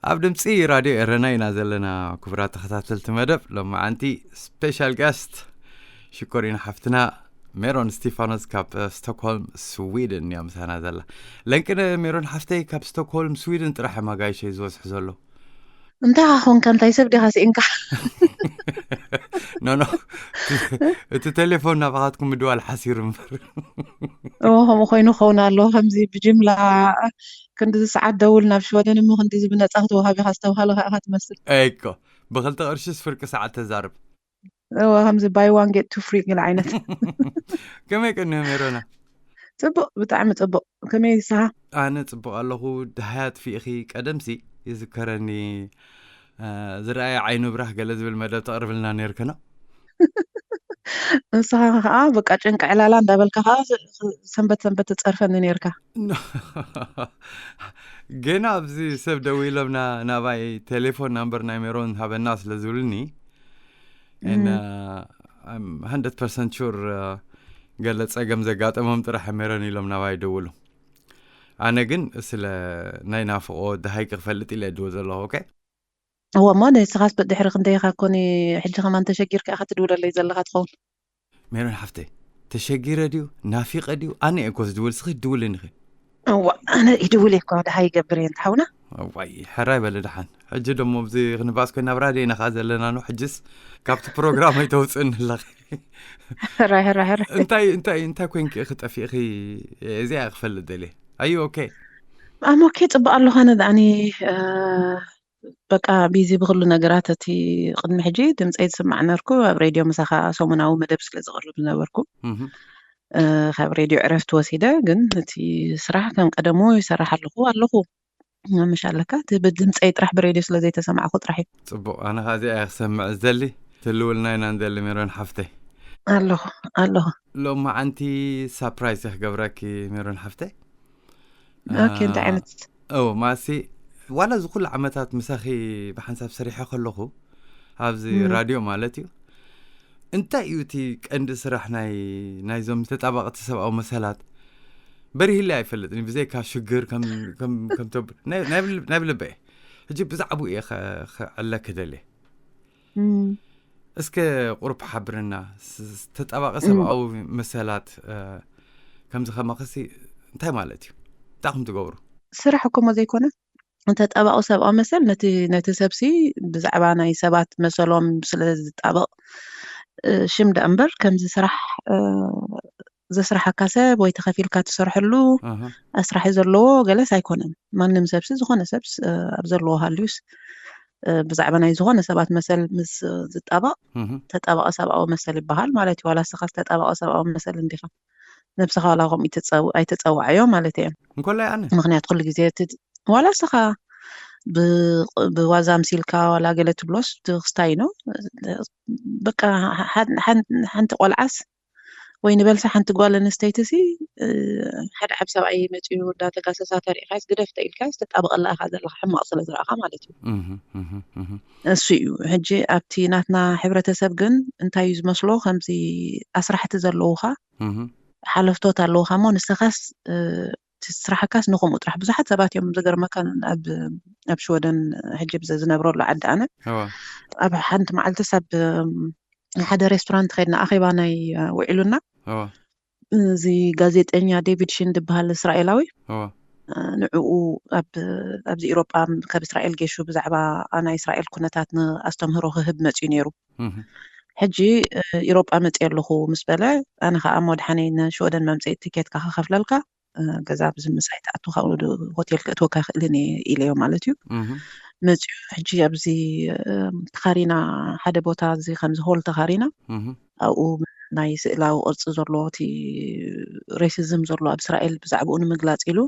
ኣብ ድምፂ ራድዮ ኤረና ኢና ዘለና። ክቡራት ተኸታተልቲ መደብ፣ ሎማዓንቲ ስፔሻል ጋስት ሽኮሪና ሓፍትና ሜሮን ስቲፋኖስ ካብ ስቶክሆልም ስዊድን እያ ምሳና ዘላ። ለንቅነ ሜሮን ሓፍተይ፣ ካብ ስቶክሆልም ስዊድን ጥራሕ ማጋይሸይ ዝበዝሑ ዘሎ። እንታይ ኾንካ? እንታይ ሰብ ዲኻ ስኢንካ? ኖኖ፣ እቲ ቴሌፎን ናባኻትኩም ምድዋል ሓሲሩ እምበር። ከምኡ ኮይኑ ኸውን ኣሎ። ከምዚ ብጅምላ ክንዲ ሰዓት ደውል ናብ ሽወደን እሞ ክንዲ ብነፃ ክትወሃብ ኢኻ ዝተባሃለ ከዓ ትመስል። ኣይኮ፣ ብክልተ ቅርሽስ ፍርቂ ሰዓት ተዛርብ። እወ፣ ከምዚ ባይ ዋን ጌት ቱ ፍሪ ገለ ዓይነት። ከመይ ቀኒዮ ሜሮና? ፅቡቅ፣ ብጣዕሚ ፅቡቅ። ከመይ ንስኻ? ኣነ ፅቡቅ ኣለኹ። ደሃያ ጥፊእኺ ቀደምሲ ይዝከረኒ። ዝረኣየ ዓይኑ ብራህ ገለ ዝብል መደብ ተቕርብልና ነርክና። ንስኻ ከዓ በቃ ጭንቂ ዕላላ እንዳበልካ ከዓ ሰንበት ሰንበት ትፀርፈኒ ነርካ። ገና ኣብዚ ሰብ ደው ኢሎም ናባይ ቴሌፎን ናምበር ናይ ሜሮን ሃበና ስለ ዝብልኒ፣ and hundred percent sure ገለ ፀገም ዘጋጠሞም ጥራሕ ሜሮን ኢሎም ናባይ ደውሉ። ኣነ ግን ስለ ናይ ናፍቆ ደሃይቂ ክፈልጥ ኢለ ድወ ዘለኹ። ኦኬ፣ እወ፣ እሞ ንስኻስ ብድሕሪ ክንደይ ኢኻ ኮኒ፣ ሕጂ ከማን ተሸጊርካ ኢኻ ትድውለለይ ዘለኻ ትኸውን። ሜሮን ሓፍተይ፣ ተሸጊረ ድዩ ናፊቀ ድዩ? ኣነ እኮ ዝድውል፣ ስኺ ትድውልኒ ኢኺ። እዋ፣ ኣነ ይድውል እኮ፣ ደሃ ይገብር እየ እንተ ሓውና። እዋይ፣ ሕራይ በለ ደሓን። ሕጂ ደሞ ኣብዚ ክንባስ ኮይና ኣብ ራድዮ ኢና ኸዓ ዘለና ነው። ሕጅስ ካብቲ ፕሮግራም ኣይተውፅእኒ ኣለኺ። ሕራይ፣ ሕራይ፣ ሕራይ። እንታይ እንታይ እንታይ ኮይንኪ ኢኺ ጠፊእኺ? እዚኣ ክፈልጥ ደልየ። ኣዩ ኦኬ? ኣም ኦኬ፣ ፅቡቅ ኣለኹ። ኣነ ደኣኒ በቃ ቢዚ ብክሉ ነገራት። እቲ ቅድሚ ሕጂ ድምፀይ ዝስማዕ ነርኩ፣ ኣብ ሬድዮ ምሳኻ ሰሙናዊ መደብ ስለ ዝቕርብ ዝነበርኩ፣ ካብ ሬድዮ ዕረፍቲ ወሲደ። ግን እቲ ስራሕ ከም ቀደሙ ይሰራሕ ኣለኹ ኣለኹ። ምሽ ኣለካ? እቲ ብድምፀይ ጥራሕ ብሬድዮ ስለ ዘይተሰማዕኩ ጥራሕ እዩ። ፅቡቅ፣ ኣነ ከዓ እዚኣ እየ ክሰምዕ ዝደሊ። ትልውልና ኢና ንደሊ ሜሮን ሓፍተይ። ኣለኹ ኣለኹ። ሎማዓንቲ ሳፕራይዝ እየ ክገብረኪ ሜሮን ሓፍተይ። ኦኬ፣ እንታይ ዓይነት? ኦ ማሲ፣ ዋላ እዚ ኩሉ ዓመታት ምሳኺ ብሓንሳብ ሰሪሐ ከለኹ ኣብዚ ራድዮ ማለት እዩ፣ እንታይ እዩ እቲ ቀንዲ ስራሕ ናይ ናይዞም ተጣባቕቲ ሰብኣዊ መሰላት? በሪህሊ ኣይፈልጥን፣ ብዘይካ ሽግር ከም ከም ከም ተብ ናይ ናይ ብልበ ሕጂ ብዛዕባኡ እየ ክዕለክ ደልየ። እስከ ቁሩብ ሓብርና። ተጣባቂ ሰብኣዊ መሰላት ከምዚ ከማኸሲ እንታይ ማለት እዩ? እንታይ ከም ትገብሩ? ስራሕ እኮ እሞ ዘይኮነ፣ ተጣባቂ ሰብኣዊ መሰል ነቲ ነቲ ሰብሲ ብዛዕባ ናይ ሰባት መሰሎም ስለ ዝጣበቕ፣ ሽም ደኣ እምበር ከምዚ ስራሕ ዘስራሓካ ሰብ ወይ ተኸፊልካ ትሰርሐሉ ኣስራሒ ዘለዎ ገለስ ኣይኮነን። ማንም ሰብሲ፣ ዝኾነ ሰብስ ኣብ ዘለዎ ሃልዩስ ብዛዕባ ናይ ዝኾነ ሰባት መሰል ምስ ዝጣበቕ ተጣባቂ ሰብኣዊ መሰል ይበሃል ማለት እዩ። ዋላ እስኻስ ተጣባቂ ሰብኣዊ መሰል እንዲኻ፣ ነብስኻ ዋላ ከምኡ ኣይተፀውዓዮ ማለት እየ። እንኮላይ ኣነ ምክንያት ኩሉ ግዜ ዋላ እስኻ ብዋዛ ምሲልካ ዋላ ገለ ትብሎስ ትክስታይ ነው። በቃ ሓንቲ ቆልዓስ ወይ ንበልሳ ሓንቲ ጓል ኣንስተይቲ ሲ ሓደ ዓብ ሰብኣይ መፅኡ እንዳተጋሰሳ ተሪእካስ ግደፍ ተኢልካ ዝተጣበቐላ ኢኻ ዘለኻ፣ ሕማቕ ስለ ዝረኣኻ ማለት እዩ። እሱ እዩ ሕጂ ኣብቲ ናትና ሕብረተሰብ ግን እንታይ እዩ ዝመስሎ፣ ከምዚ ኣስራሕቲ ዘለውኻ ሓለፍቶት ኣለውኻ እሞ ንስኻስ እቲ ስራሕካስ ንኸምኡ ጥራሕ። ብዙሓት ሰባት እዮም ዝገርመካ ኣብ ሽወደን ሕጂ ብዘ ዝነብረሉ ዓዲ ኣነ ኣብ ሓንቲ መዓልትስ ኣብ ሓደ ሬስቶራንት ከድና ኣኼባ ናይ ውዒሉና እዚ ጋዜጠኛ ዴቪድ ሽን ዝበሃል እስራኤላዊ ንዕኡ ኣብዚ ኢሮጳ ካብ እስራኤል ጌሹ ብዛዕባ ናይ እስራኤል ኩነታት ንኣስተምህሮ ክህብ መፅዩ ነይሩ። ሕጂ ኢሮጳ መፅየ ኣለኹ ምስ በለ ኣነ ከዓ እሞ ደሓነይ ንሽወደን መምፅኢ ቲኬትካ ክኸፍለልካ ገዛ ኣብዚ ምሳይ ትኣቱ ካብኡ ሆቴል ክእትወካ ይኽእልን እየ ኢለዮ ማለት እዩ። መፅኡ ሕጂ ኣብዚ ተኻሪና ሓደ ቦታ እዚ ከምዚ ሆል ተኻሪና ኣብኡ ናይ ስእላዊ ቅርፂ ዘሎ እቲ ሬሲዝም ዘሎ ኣብ እስራኤል ብዛዕባኡ ንምግላፅ ኢሉ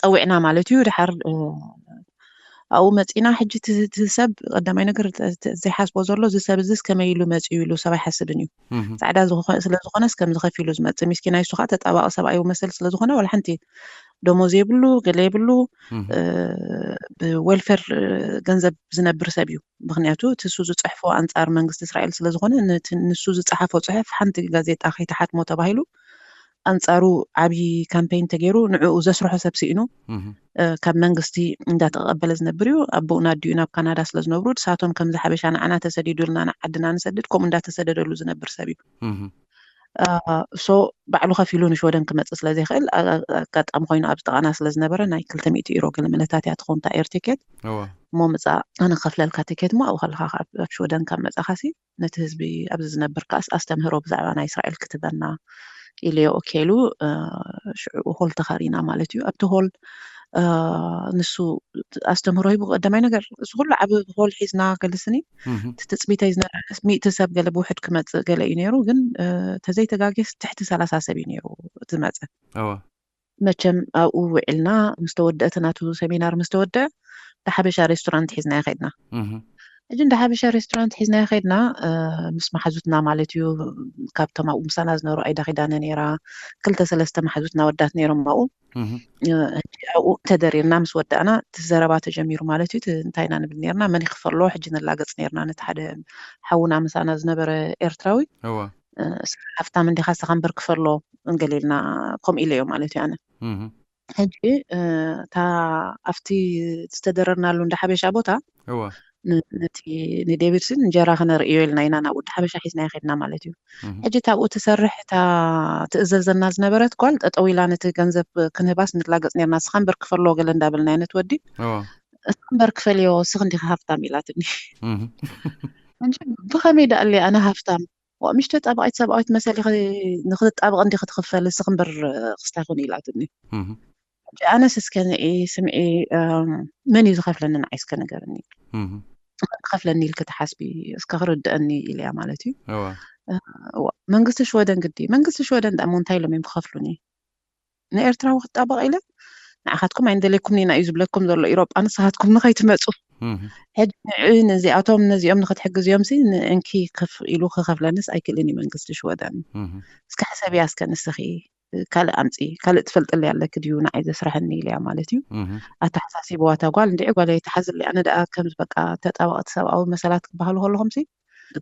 ፀዊዕና ማለት እዩ። ድሓር ኣብኡ መፂና ሕጂ እቲ ሰብ ቀዳማይ ነገር ዘይሓስቦ ዘሎ እዚ ሰብ እዚስ ከመይ ኢሉ መፅኡ ኢሉ ሰብ ኣይሓስብን እዩ። ፃዕዳ ስለ ዝኾነስ ከምዚ ከፊሉ ዝመፅእ ሚስኪናይ እሱ ከዓ ተጣባቂ ሰብኣዊ መሰል ስለ ዝኾነ ዋላ ሓንቲ ደሞዝ የብሉ፣ ገለ የብሉ፣ ብዌልፌር ገንዘብ ዝነብር ሰብ እዩ። ምክንያቱ እቲ እሱ ዝፅሕፎ ኣንፃር መንግስቲ እስራኤል ስለ ዝኾነ ንሱ ዝፀሓፎ ፅሑፍ ሓንቲ ጋዜጣ ከይተሓትሞ ተባሂሉ ኣንጻሩ ዓብዪ ካምፔን ተገይሩ ንዕኡ ዘስርሖ ሰብ ስኢኑ ካብ መንግስቲ እንዳተቐበለ ዝነብር እዩ። ኣቦኡን ኣዲኡ ናብ ካናዳ ስለ ዝነብሩ ንሳቶም ከምዚ ሓበሻ ንዓና ተሰዲዱልና ንዓድና ንሰድድ ከምኡ እንዳተሰደደሉ ዝነብር ሰብ እዩ። ሶ ባዕሉ ከፊሉ ንሽወደን ክመፅእ ስለ ዘይኽእል ኣጋጣሚ ኮይኑ ኣብ ጥቓና ስለ ዝነበረ ናይ ክልተ ሚእቲ ዩሮ ገለ መለታት እያ ትኸውን እታ ኤር ቲኬት። እሞ ምፃእ ኣነ ክኸፍለልካ ቲኬት እሞ ኣብኡ ከለካ ኣብ ሽወደን ካብ መፃኻሲ ነቲ ህዝቢ ኣብዚ ዝነብር ከኣስ ኣስተምህሮ ብዛዕባ ናይ እስራኤል ክትበና ኢልዮ ኦኬ ኢሉ። ሽዑ ሆል ተኻሪና ማለት እዩ። ኣብቲ ሆል ንሱ ኣስተምህሮ ሂቡ ቀዳማይ ነገር እዚ ኩሉ ዓብ ሆል ሒዝና ከልስኒ ትፅቢተይ ዝነበረ ሚእቲ ሰብ ገለ ብውሕድ ክመፅእ ገለ እዩ ነይሩ። ግን ተዘይተጋጌስ ትሕቲ ሰላሳ ሰብ እዩ ነይሩ እቲ መፀ። መቸም ኣብኡ ውዒልና ምስ ተወደአ እቲ ናቱ ሰሚናር ምስ ተወደአ እንዳ ሓበሻ ሬስቶራንት ሒዝናዮ ከድና። ሕጂ እንዳ ሓበሻ ሬስቶራንት ሒዝናዮ ከድና ምስ መሓዙትና ማለት እዩ። ካብቶም ኣብኡ ምሳና ዝነበሩ ኣይዳ ኪዳነ ነይራ፣ ክልተ ሰለስተ መሓዙትና ወዳት ነይሮም ኣብኡ። ሕጂ ኣብኡ ተደሪርና ምስ ወዳእና እቲ ዘረባ ተጀሚሩ ማለት እዩ። እንታይ ኢና ንብል ነርና፣ መን ይኽፈሎ? ሕጂ ንላገፅ ነርና። ነቲ ሓደ ሓውና ምሳና ዝነበረ ኤርትራዊ ሃፍታም እንዲኻ ስኻ እምበር ክፈሎ እንገሊልና ከምኡ ኢለዮ ማለት እዩ ኣነ። ሕጂ እታ ኣብቲ ዝተደረርናሉ እንዳ ሓበሻ ቦታ ነቲ ንዴቪድስን እንጀራ ክነርእዮ ኢልና ኢና ናብ ወዲ ሓበሻ ሒዝናዮ ከድና ማለት እዩ። ሕጂ እታ ኣብኡ ትሰርሕ እታ ትእዘዘና ዝነበረት ጓል ጠጠው ኢላ ነቲ ገንዘብ ክንህባስ ንላገፅ ነርና። ስኻ እምበር ክፈሎ ገለ እንዳበልናዮ ነቲ ወዲ ስኻ እምበር ክፈልዮ ስኽ እንዲኻ ሃፍታም ኢላትኒ። ብኸመይ ደኣለ ኣነ ሃፍታም ዋ ምሽተ ጣብቓይት ሰብኣዊት መሰል ንክትጣብቕ እንዲ ክትኽፈል ስኽ እምበር ክስታይ ኹን ኢላትኒ። ኣነስ እስከ ንዒ ስምዒ መን እዩ ዝኸፍለኒ ንዓይ እስከ ንገርኒ። ክኸፍለኒ ኢልክ ትሓስቢ እስከ ክርድአኒ ኢልያ ማለት እዩ። መንግስቲ ሽወደን ግዲ መንግስቲ ሽወደን ደሞ እንታይ ኢሎም እዮም ክኸፍሉኒ? ንኤርትራዊ ክጣበቕ ኢለ ንዓኻትኩም ኣይንደለይኩምን ኢና እዩ ዝብለኩም ዘሎ ኢሮጳ ንስኻትኩም ንኸይትመፁ። ሕጂ ንዕ ነዚኣቶም ነዚኦም ንክትሕግዝዮም ሲ ንእንኪ ከፍ ኢሉ ክኸፍለንስ ኣይክእልን እዩ መንግስቲ ሽወደን። እስከ ሕሰብያ እስከ ንስኺ ካልእ ኣምፂ ካልእ ትፈልጥለይ ኣለኪ ድዩ ንዓይ ዘስረሐኒ ኢለያ ማለት እዩ። ኣተሓሳሲብዋ እታ ጓል እንድዒ ጓለይ ተሓዝለይ ኣነ ደኣ ከምዚ በቃ ተጣበቕቲ ሰብኣዊ መሰላት ክበሃሉ ከለኹም ሲ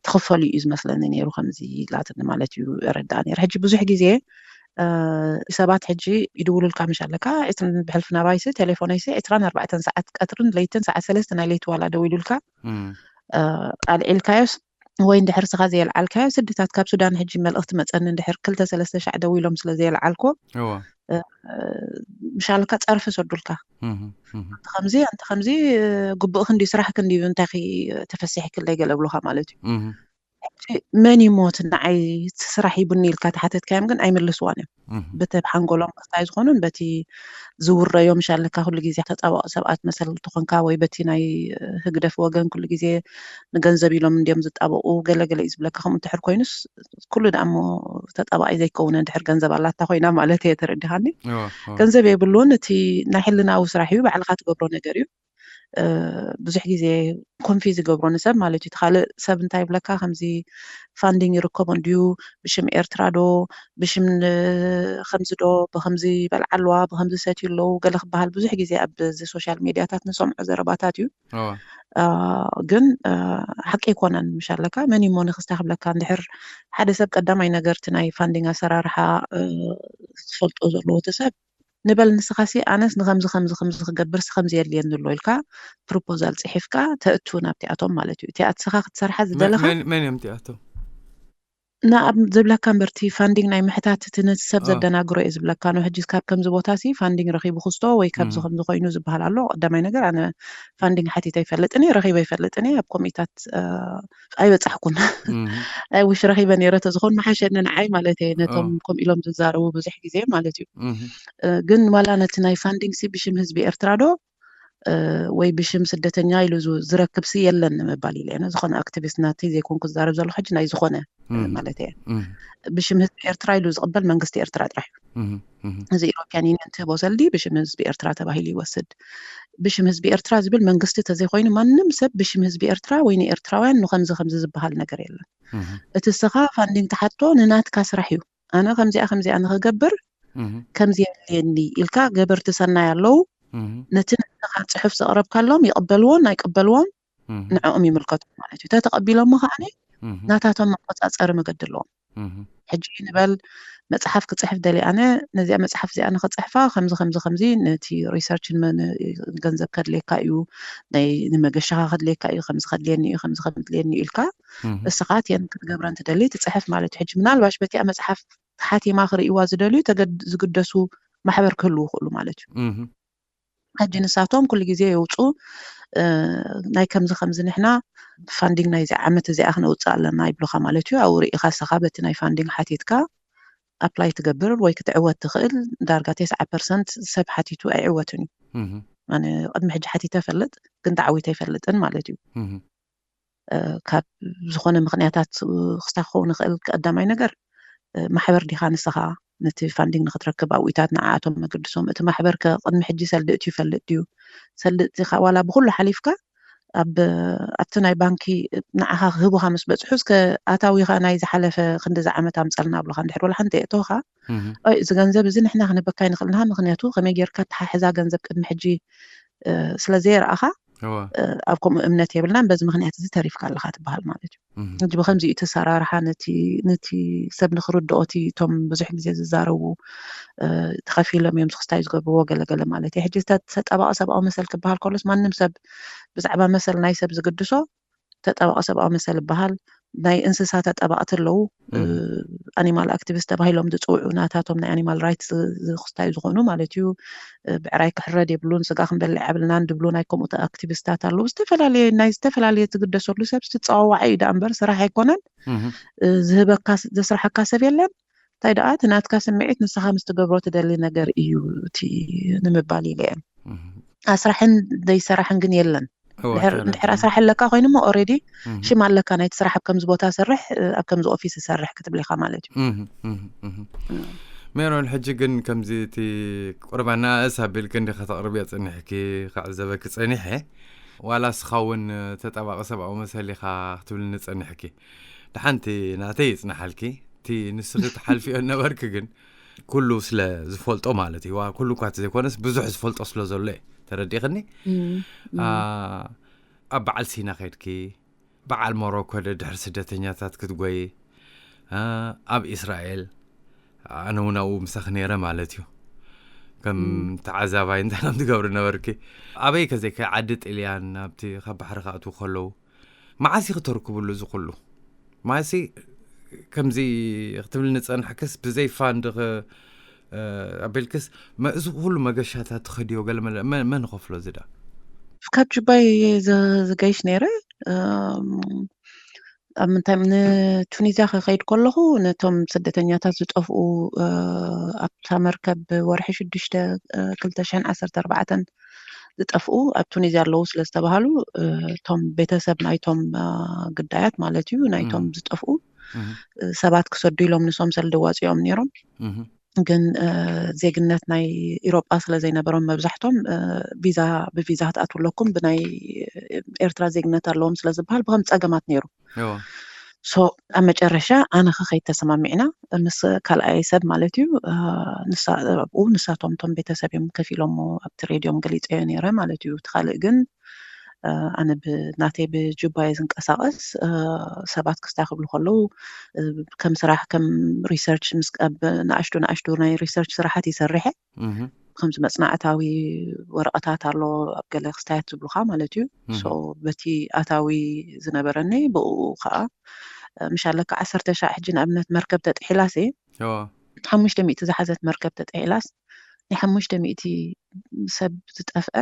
ትኽፈሉ እዩ ዝመስለኒ ነይሩ ከምዚ ኢላትኒ ማለት እዩ የረድኣ ነይረ። ሕጂ ብዙሕ ግዜ ሰባት ሕጂ ይድውሉልካ ምሽ ኣለካ ብሕልፊ ናባይሲ ቴሌፎነይሲ ዕስራን ኣርባዕተን ሰዓት ቀትርን ለይትን ሰዓት ሰለስተ ናይ ለይቲ ዋላ ደው ኢሉልካ ኣልዒልካዮስ ወይ እንድሕር ስኻ ዘየልዓልካዮ ስድታት ካብ ሱዳን ሕጂ መልእኽቲ መፀኒ እንድሕር ክልተ ሰለስተ ሻዕ ደው ኢሎም ስለ ዘየልዓልኮ ምሻልካ ፀርፊ ሰዱልካ ኣንቲ ከምዚ ኣንቲ ከምዚ ግቡእ ክንዲ ስራሕ ክንዲ እንታይ ተፈሲሕክለይ ገለ ብሉካ ማለት እዩ። መን ይሞት ንዓይ ስራሕ ይቡኒ ኢልካ ተሓተትካዮም ግን ኣይምልስዋን እዮም። በቲ ሓንጎሎም ክስታይ ዝኾኑን በቲ ዝውረዮ ምሻለካ ኩሉ ግዜ ተጣበቂ ሰብኣት መሰል ተኾንካ ወይ በቲ ናይ ህግደፍ ወገን ኩሉ ግዜ ንገንዘብ ኢሎም እንዲዮም ዝጣበቁ ገለገለ እዩ ዝብለካ። ከምኡ እንድሕር ኮይኑስ ኩሉ ደኣ እሞ ተጣባቂ ዘይከውን እንድሕር ገንዘብ ኣላታ ኮይና ማለት እየ ተረዲኻኒ። ገንዘብ የብሉን እቲ ናይ ሕልናዊ ስራሕ እዩ ባዕልካ ትገብሮ ነገር እዩ። ብዙሕ ግዜ ኮንፊዝ ይገብሮ ንሰብ ማለት እዩ። ካልእ ሰብ እንታይ ይብለካ ከምዚ ፋንዲንግ ይርከቦ እንድዩ ብሽም ኤርትራ ዶ ብሽም ከምዚ ዶ ብከምዚ በልዓ ኣለዋ ብከምዚ ሰትዩ ኣለዉ ገለ ክበሃል ብዙሕ ግዜ ኣብዚ ሶሻል ሜድያታት ንሰምዖ ዘረባታት እዩ። ግን ሓቂ ኣይኮነን ምሽ ኣለካ መን እሞ ንክስታ ክብለካ እንድሕር ሓደ ሰብ ቀዳማይ ነገርቲ ናይ ፋንዲንግ ኣሰራርሓ ዝፈልጦ ዘለዎ እቲ ሰብ ንበል ንስኻሲ ኣነስ ንኸምዚ ከምዚ ከምዚ ክገብርሲ ከምዚ የድልየኒ ኣሎ ኢልካ ፕሮፖዛል ፅሒፍካ ተእቱ ናብቲኣቶም ማለት እዩ። እቲኣ ንስኻ ክትሰርሓ ዝደለኻ መን እዮም እቲኣቶም? ንኣብ ዝብለካ እምበርቲ ፋንዲንግ ናይ ምሕታት እቲ ነቲ ሰብ ዘደናግሮ እየ ዝብለካ ነው። ሕጂ ካብ ከምዚ ቦታ ሲ ፋንዲንግ ረኺቡ ክስቶ ወይ ካብዚ ከምዚ ኮይኑ ዝበሃል ኣሎ። ቀዳማይ ነገር ኣነ ፋንዲንግ ሓቲተ ይፈልጥን እየ ረኺበ ይፈልጥን እየ ኣብ ኮሚታት ኣይበፃሕኩን። ውሽ ረኺበ ነይረ ተዝኾን መሓሸኒ ንዓይ ማለት እየ ነቶም ከምኡ ኢሎም ዝዛረቡ ብዙሕ ግዜ ማለት እዩ። ግን ዋላ ነቲ ናይ ፋንዲንግ ሲ ብሽም ህዝቢ ኤርትራ ዶ ወይ ብሽም ስደተኛ ኢሉ ዝረክብ ሲ የለን ንምባል ኢለ እየ ዝኾነ ኣክቲቪስት ናተይ ዘይኮንኩ ዝዛረብ ዘለኹ ሕጂ ናይ ዝኾነ ማለት እየ ብሽም ህዝቢ ኤርትራ ኢሉ ዝቕበል መንግስቲ ኤርትራ ጥራሕ እዩ። እዚ ኢሮፕያን ዩኒየን ትህቦ ሰልዲ ብሽም ህዝቢ ኤርትራ ተባሂሉ ይወስድ። ብሽም ህዝቢ ኤርትራ ዝብል መንግስቲ ተዘይኮይኑ ማንም ሰብ ብሽም ህዝቢ ኤርትራ ወይ ንኤርትራውያን ንከምዚ ከምዚ ዝበሃል ነገር የለን። እቲ ስኻ ፋንዲንግ ትሓቶ ንናትካ ስራሕ እዩ። ኣነ ከምዚኣ ከምዚኣ ንክገብር ከምዚ የድልየኒ ኢልካ ገበርቲ ሰናይ ኣለዉ። ነቲ ንስኻ ፅሑፍ ዘቕረብካሎም ይቕበልዎን ኣይቅበልዎን ንዕኦም ይምልከቶም ማለት እዩ። ተተቐቢሎሞ ከዓኒ ናታቶም መቆፃፀሪ መገዲ ኣለዎም። ሕጂ ንበል መፅሓፍ ክፅሕፍ ደልየ ኣነ፣ ነዚኣ መፅሓፍ እዚኣ ንኽፅሕፋ ከምዚ ከምዚ ከምዚ ነቲ ሪሰርች ንመ- ን- ገንዘብ ከድልየካ እዩ፣ ናይ ንመገሻኻ ከድልየካ እዩ፣ ከምዚ ከድልየኒ እዩ፣ ከምዚ ከድልየኒ እዩ ኢልካ እህ፣ እስኻ እተን ክትገብረን ትደሊ ትፅሕፍ ማለት እዩ። ሕጂ ምናልባሽ በቲኣ መፅሓፍ ሓቲማ ክርእይዋ ዝደልዩ ተገድ- ዝግደሱ ማሕበር ክህልዉ ይኽእሉ ማለት እዩ። እህ፣ ሕጂ ንሳቶም ኩሉ ግዜ የውፁ እ፣ ናይ ከምዚ ከምዚ ንሕና ፋንዲንግ ናይዚ ዓመት እዚኣ ክነውፅእ ኣለና ይብሉኻ ማለት እዩ። ኣብኡ ርኢኻ እስኻ በቲ ናይ ፋንዲንግ ሓቲትካ ኣፕላይ ትገብር ወይ ክትዕወት ትኽእል። ዳርጋ ተስዓ ፐርሰንት ሰብ ሓቲቱ ኣይዕወትን እዩ። እህ፣ ኣነ ቅድሚ ሕጂ ሓቲተ ፈልጥ ግን ተዓዊተ ኣይፈልጥን ማለት እዩ። እህ፣ እ፣ ካብ ዝኾነ ምኽንያታት እ፣ ክስታ ክኸውን ይኽእል። ቀዳማይ ነገር እ፣ ማሕበር ዲኻ ንስኻ ነቲ ፋንዲንግ ንክትረክብ ኣብኡታት ንዓኣቶም መገድሶም። እቲ ማሕበር ከ ቅድሚ ሕጂ ሰልዲ እትዩ ይፈልጥ ድዩ? ሰልዲ እቲኻ ዋላ ብኩሉ ሓሊፍካ ኣብ ኣብቲ ናይ ባንኪ ንዓኻ ክህቡኻ ምስ በፅሑ እስከ ኣታዊኻ ናይ ዝሓለፈ ክንዲ ዝዓመት ኣምፀልና ብሎኻ እንድሕር ወላ ሓንቲ የእተውኻ እህ፣ ኦይ፣ እዚ ገንዘብ እዚ ንሕና ክንበካ ይንኽእል ንሃ ምክንያቱ ከመይ ጌርካ ተሓሕዛ ገንዘብ ቅድሚ ሕጂ እ፣ ስለ ዘየረኣኻ እዋ፣ እ፣ ኣብ ከምኡ እምነት የብልናን በዚ ምክንያት እዚ ተሪፍካ ኣለኻ ትበሃል ማለት እዩ። እህ፣ ሕጂ ብከምዚ እዩ እቲ ሰራርሓ ነቲ ነቲ ሰብ ንክርድኦ እቲ እቶም ብዙሕ ግዜ ዝዛረቡ እ፣ ተኸፊሎም እዮም ዝክስታይ ዝገብርዎ ገለገለ ማለት እዩ። ሕጂ ተጠባቂ ሰብኣዊ መሰል ክበሃል ከሎስ ማንም ሰብ ብዛዕባ መሰል ናይ ሰብ ዝግድሶ ተጠባቂ ሰብኣዊ መሰል ይበሃል። ናይ እንስሳ ተጠባቅቲ ኣለዉ። እህ፣ ኣኒማል ኣክቲቪስት ተባሂሎም ዝፅውዑ ናታቶም ናይ ኣኒማል ራይትስ ዝክስታዩ ዝኾኑ ማለት እዩ። እ፣ ብዕራይ ክሕረድ የብሉን፣ ስጋ ክንበልዕ የብልናን ድብሉ ናይ ከምኡ ኣክቲቪስታት ኣለዉ። ዝተፈላለየ ናይ ዝተፈላለየ ዝግደሰሉ ሰብ ዝፀዋዋዐ እዩ ደኣ እምበር ስራሕ ኣይኮነን። እህ፣ እ፣ ዝህበካ ስ- ዘስርሐካ ሰብ የለን። እንታይ ደኣ እቲ ናትካ ስምዒት ንስኻ ምስ ትገብሮ ትደሊ ነገር እዩ እቲ ንምባል ኢለ እየ። እህ፣ ኣስራሕን ዘይሰራሕን ግን የለን። እዋ፣ ድሕር ትኽክል። እንድሕር ኣስራሕ ኣለካ ኮይኑሞ ኦልሬዲ እህ፣ ሽም ኣለካ ናይቲ ስራሕ ኣብ ከምዚ ቦታ ሰርሕ እ፣ ኣብ ከምዚ ኦፊስ ሰርሕ ክትብል ኢኻ ማለት እዩ። እህ፣ እህ፣ እህ። ሜሮን፣ ሕጂ ግን ከምዚ እቲ ቁርባና እስ ኣቢልክ እንዲኻ ተቕርብዮ ጽኒሕኪ ክዕዘበኪ ጸኒሐ። ዋላ እስኻ እውን ተጣባቂ ሰብኣዊ መሰል ኢኻ ክትብልኒ ጸኒሕኪ። ደሓንቲ ናተይ ይጽናሓልኪ። እቲ ንስኺ ትሓልፊዮ ነበርኪ ግን ኩሉ ስለ ዝፈልጦ ማለት እዩ። ዋ፣ ኩሉ እኳ ዘይኮነስ ብዙሕ ዝፈልጦ ስለ ዘሎ እየ። ተረዲእኽኒ? እም፣ እም። ኣ፣ ኣብ በዓል ሲና ከድኪ፣ በዓል ሞሮኮ ደድሕሪ ስደተኛታት ክትጎይ፣ ኣ፣ ኣብ እስራኤል ኣነ እውን ኣብኡ ምሳኺ ነይረ ማለት እዩ። ከም እም። ተዓዛባይ እንታይ ከም ትገብሪ ነበርኪ? ኣበይ ከዘይከ ዓዲ ጥልያን ኣብቲ ካብ ባሕሪ ክኣትዉ ከለዉ መዓስ ኢኺ ተርክብሉ እዚ ኩሉ? ማለትሲ ከምዚ ክትብልኒ ጸንሕክስ ብዘይ ፋንድ ኽ-፣ እ፣ ኣቢልክስ መ-፣ እዚ ኩሉ መገሻታት ትኸድዮ ገለ መለ መ-፣ መን ይኸፍሎ እዚ ደኣ? ካብ ጁባይ ዝ-፣ ዝገይሽ ነይረ። እም፣ ኣብ ምንታይ ንቱኒዝያ ክኸይድ ከለኹ ነቶም ስደተኛታት ዝጠፍኡ እ፣ ኣብታ መርከብ ወርሒ ሽዱሽተ እ፣ ክልተ ሽሕን ዓሰርተ ኣርባዕተን ዝጠፍኡ ኣብ ቱኒዝያ ኣለዉ ስለ ዝተባሃሉ እ፣ እቶም ቤተሰብ ናይቶም እ፣ ግዳያት ማለት እዩ ናይቶም እም። ዝጠፍኡ እህ፣ እ፣ ሰባት ክሰዱ ኢሎም ንሶም ሰልዲ ዋፂኦም ነይሮም። እህ፣ ግን እ፣ ዜግነት ናይ ኢሮጳ ስለ ዘይነበሮም መብዛሕቶም እ፣ ቪዛ ብቪዛ ክትኣትዉ ኣለኩም ብናይ ኤርትራ ዜግነት ኣለዎም ስለ ዝበሃል ብከም ፀገማት ነይሩ። እዎ። ሶ ኣብ መጨረሻ ኣነ ከኸይድ ተሰማሚዕና ምስ ካልኣይ ሰብ ማለት እዩ እ፣ ንሳ ኣብኡ ንሳቶም እቶም ቤተሰብ እዮም ከፊሎሞ ኣብቲ ሬድዮም ገሊፀዮ ነይረ ማለት እዩ። እቲ ካልእ ግን እ፣ ኣነ ብናተይ ብጁባየ ዝንቀሳቐስ እ፣ ሰባት ክስታይ ክብሉ ከለዉ እ፣ ከም ስራሕ ከም ሪሰርች ምስ ኣብ ንኣሽቱ ንኣሽቱ ናይ ሪሰርች ስራሓት ይሰርሐ እህ፣ ከምዚ መጽናዕታዊ ወረቐታት ኣሎ ኣብ ገለ ክስታያት ዝብሉኻ ማለት እዩ። እህ። ሶ በቲ ኣታዊ ዝነበረኒ ብኡ ከዓ እ፣ ምሽ ኣለካ ዓሰርተ ሻዕ ሕጂ ንኣብነት መርከብ ተጥሒላሲ እዎ። ሓሙሽተ ሚእቲ ዝሓዘት መርከብ ተጥሒላስ ናይ ሓሙሽተ ሚእቲ ሰብ ዝጠፍአ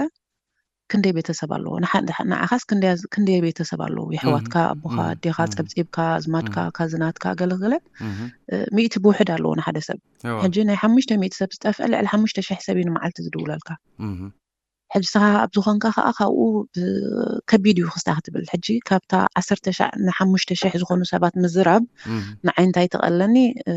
ክንደይ ቤተሰብ ኣለዎ? ንሓ- ንሓ- ንዓኻስ ክንደይ ኣዝ- ክንደይ ቤተሰብ ኣለዎ? የሕዋትካ፣ እህ፣ ኣቦኻ፣ እህ፣ ኣዴኻ፣ እህ፣ ጸብጺብካ፣ ኣዝማድካ፣ እህ። ካዝናትካ፣ ገለገለ እህ፣ እ፣ ሚእቲ ብውሕድ ኣለዎ ንሓደ ሰብ። እዎ። ሕጂ ናይ ሓሙሽተ ሚእቲ ሰብ ዝጠፍአ ልዕሊ ሓሙሽተ ሽሕ ሰብ እዩ ንመዓልቲ ዝድውለልካ። እህ፣ ሕጂ ስኻ ኣብ ዝኾንካ ከኣ ካብኡ ብ- ከቢድ እዩ ክስታ ክትብል። ሕጂ ካብታ ዓሰርተ ሻዕ ንሓሙሽተ ሽሕ ዝኾኑ ሰባት ምዝራብ እህ፣ ንዓይ እንታይ ተቐለኒ እ፣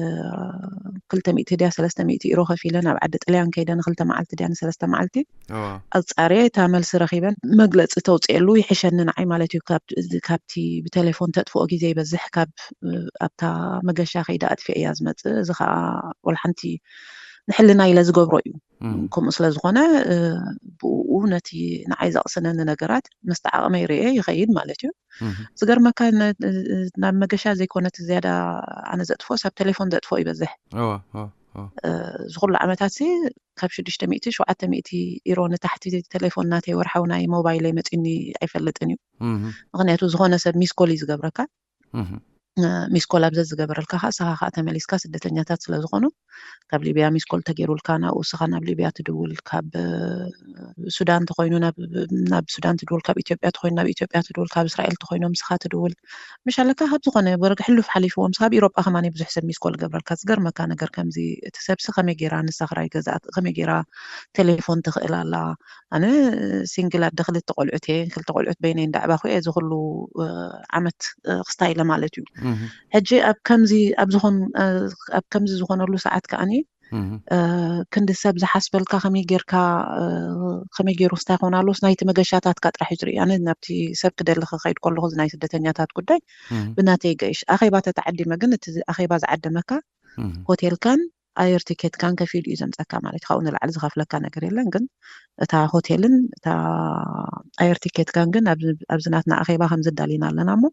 ክልተ ሚእቲ ድያ ሰለስተ ሚእቲ ኢሮ ከፊለ ናብ ዓዲ ጥልያን ከይደ ንክልተ መዓልቲ ድያ ንሰለስተ መዓልቲ እዎ። ኣጻርየ እታ መልሲ ረኺበን መግለጺ ተውፅኤሉ ይሕሸኒ ንዓይ ማለት እዩ። ካብ- ካብቲ ብቴሌፎን ተጥፍኦ ግዜ ይበዝሕ ካብ እ፣ ኣብታ መገሻ ከይደ ኣጥፍኤ እያ ዝመጽእ። እዚ ከዓ ወላ ሓንቲ ንሕልና ኢለ ዝገብሮ እዩ። ከምኡ ስለ ዝኾነ ብኡ ነቲ ንዓይ ዘቕስነኒ ነገራት ምስቲ ዓቕመይ ርእየ ይኸይድ ማለት እዩ። ዝገርመካ ናብ መገሻ ዘይኮነት ዝያዳ ኣነ ዘጥፍኦስ ኣብ ቴሌፎን ዘጥፍኦ ይበዝሕ። እዚ ኩሉ ዓመታት ካብ ሽዱሽተ ሚእቲ ሸውዓተ ሚእቲ ኢሮ ንታሕቲ ቴሌፎን ናተይ ወርሓዊ ናይ ሞባይለይ መፂኒ ኣይፈልጥን እዩ። ምክንያቱ ዝኾነ ሰብ ሚስኮል እዩ ዝገብረካ። ሚስኮል ኣብ ዘዝገበረልካ ከዓ ንስኻ ከዓ ተመሊስካ ስደተኛታት ስለ ዝኾኑ ካብ ሊብያ ሚስኮል ተገይሩልካ ናብኡ ንስኻ ናብ ሊብያ ትድውል፣ ካብ ሱዳን ተኮይኑ ናብ ሱዳን ትድውል፣ ካብ ኢትዮጵያ ተኮይኑ ናብ ኢትዮጵያ ትድውል፣ ካብ እስራኤል ተኮይኖም ንስኻ ትድውል። ምሽ ኣለካ ካብ ዝኾነ ወረግ ሕሉፍ ሓሊፍዎም ስኻብ ኢሮጳ ከማን ብዙሕ ሰብ ሚስኮል ገብረልካ። ዝገርመካ ነገር ከምዚ እቲ ሰብሲ ከመይ ገይራ ንሳ ክራይ ገዛእት ከመይ ገይራ ቴሌፎን ትኽእል ኣላ። ኣነ ሲንግል ኣደ ክልተ ቆልዑት እየ። ክልተ ቆልዑት በይነይ እንዳዕባኹ እየ እዚ ኩሉ ዓመት ክስታይ ኢለ ማለት እዩ። ሕጂ ኣብ ከምዚ ኣብ ዝኾን ኣብ ከምዚ ዝኾነሉ ሰዓት ከዓኒ ክንዲ ሰብ ዝሓስበልካ ከመይ ጌርካ ከመይ ገይሩ ክስታይ ክኾን ኣሎስ ናይቲ መገሻታትካ ጥራሕ እዩ ዝርኢ። ኣነ ናብቲ ሰብ ክደሊ ክኸይድ ከለኹ እዚ ናይ ስደተኛታት ጉዳይ ብናተይ ገይሽ ኣኼባ ተተዓዲመ ግን እቲ ኣኼባ ዝዓደመካ ሆቴልካን ኣየር ቲኬትካን ከፊሉ እዩ ዘምፀካ ማለት እዩ። ካብኡ ንላዕሊ ዝኸፍለካ ነገር የለን። ግን እታ ሆቴልን እታ ኣየር ቲኬትካን ግን ኣብዚ ናትና ኣኼባ ከም ዝዳሊና ኣለና እሞ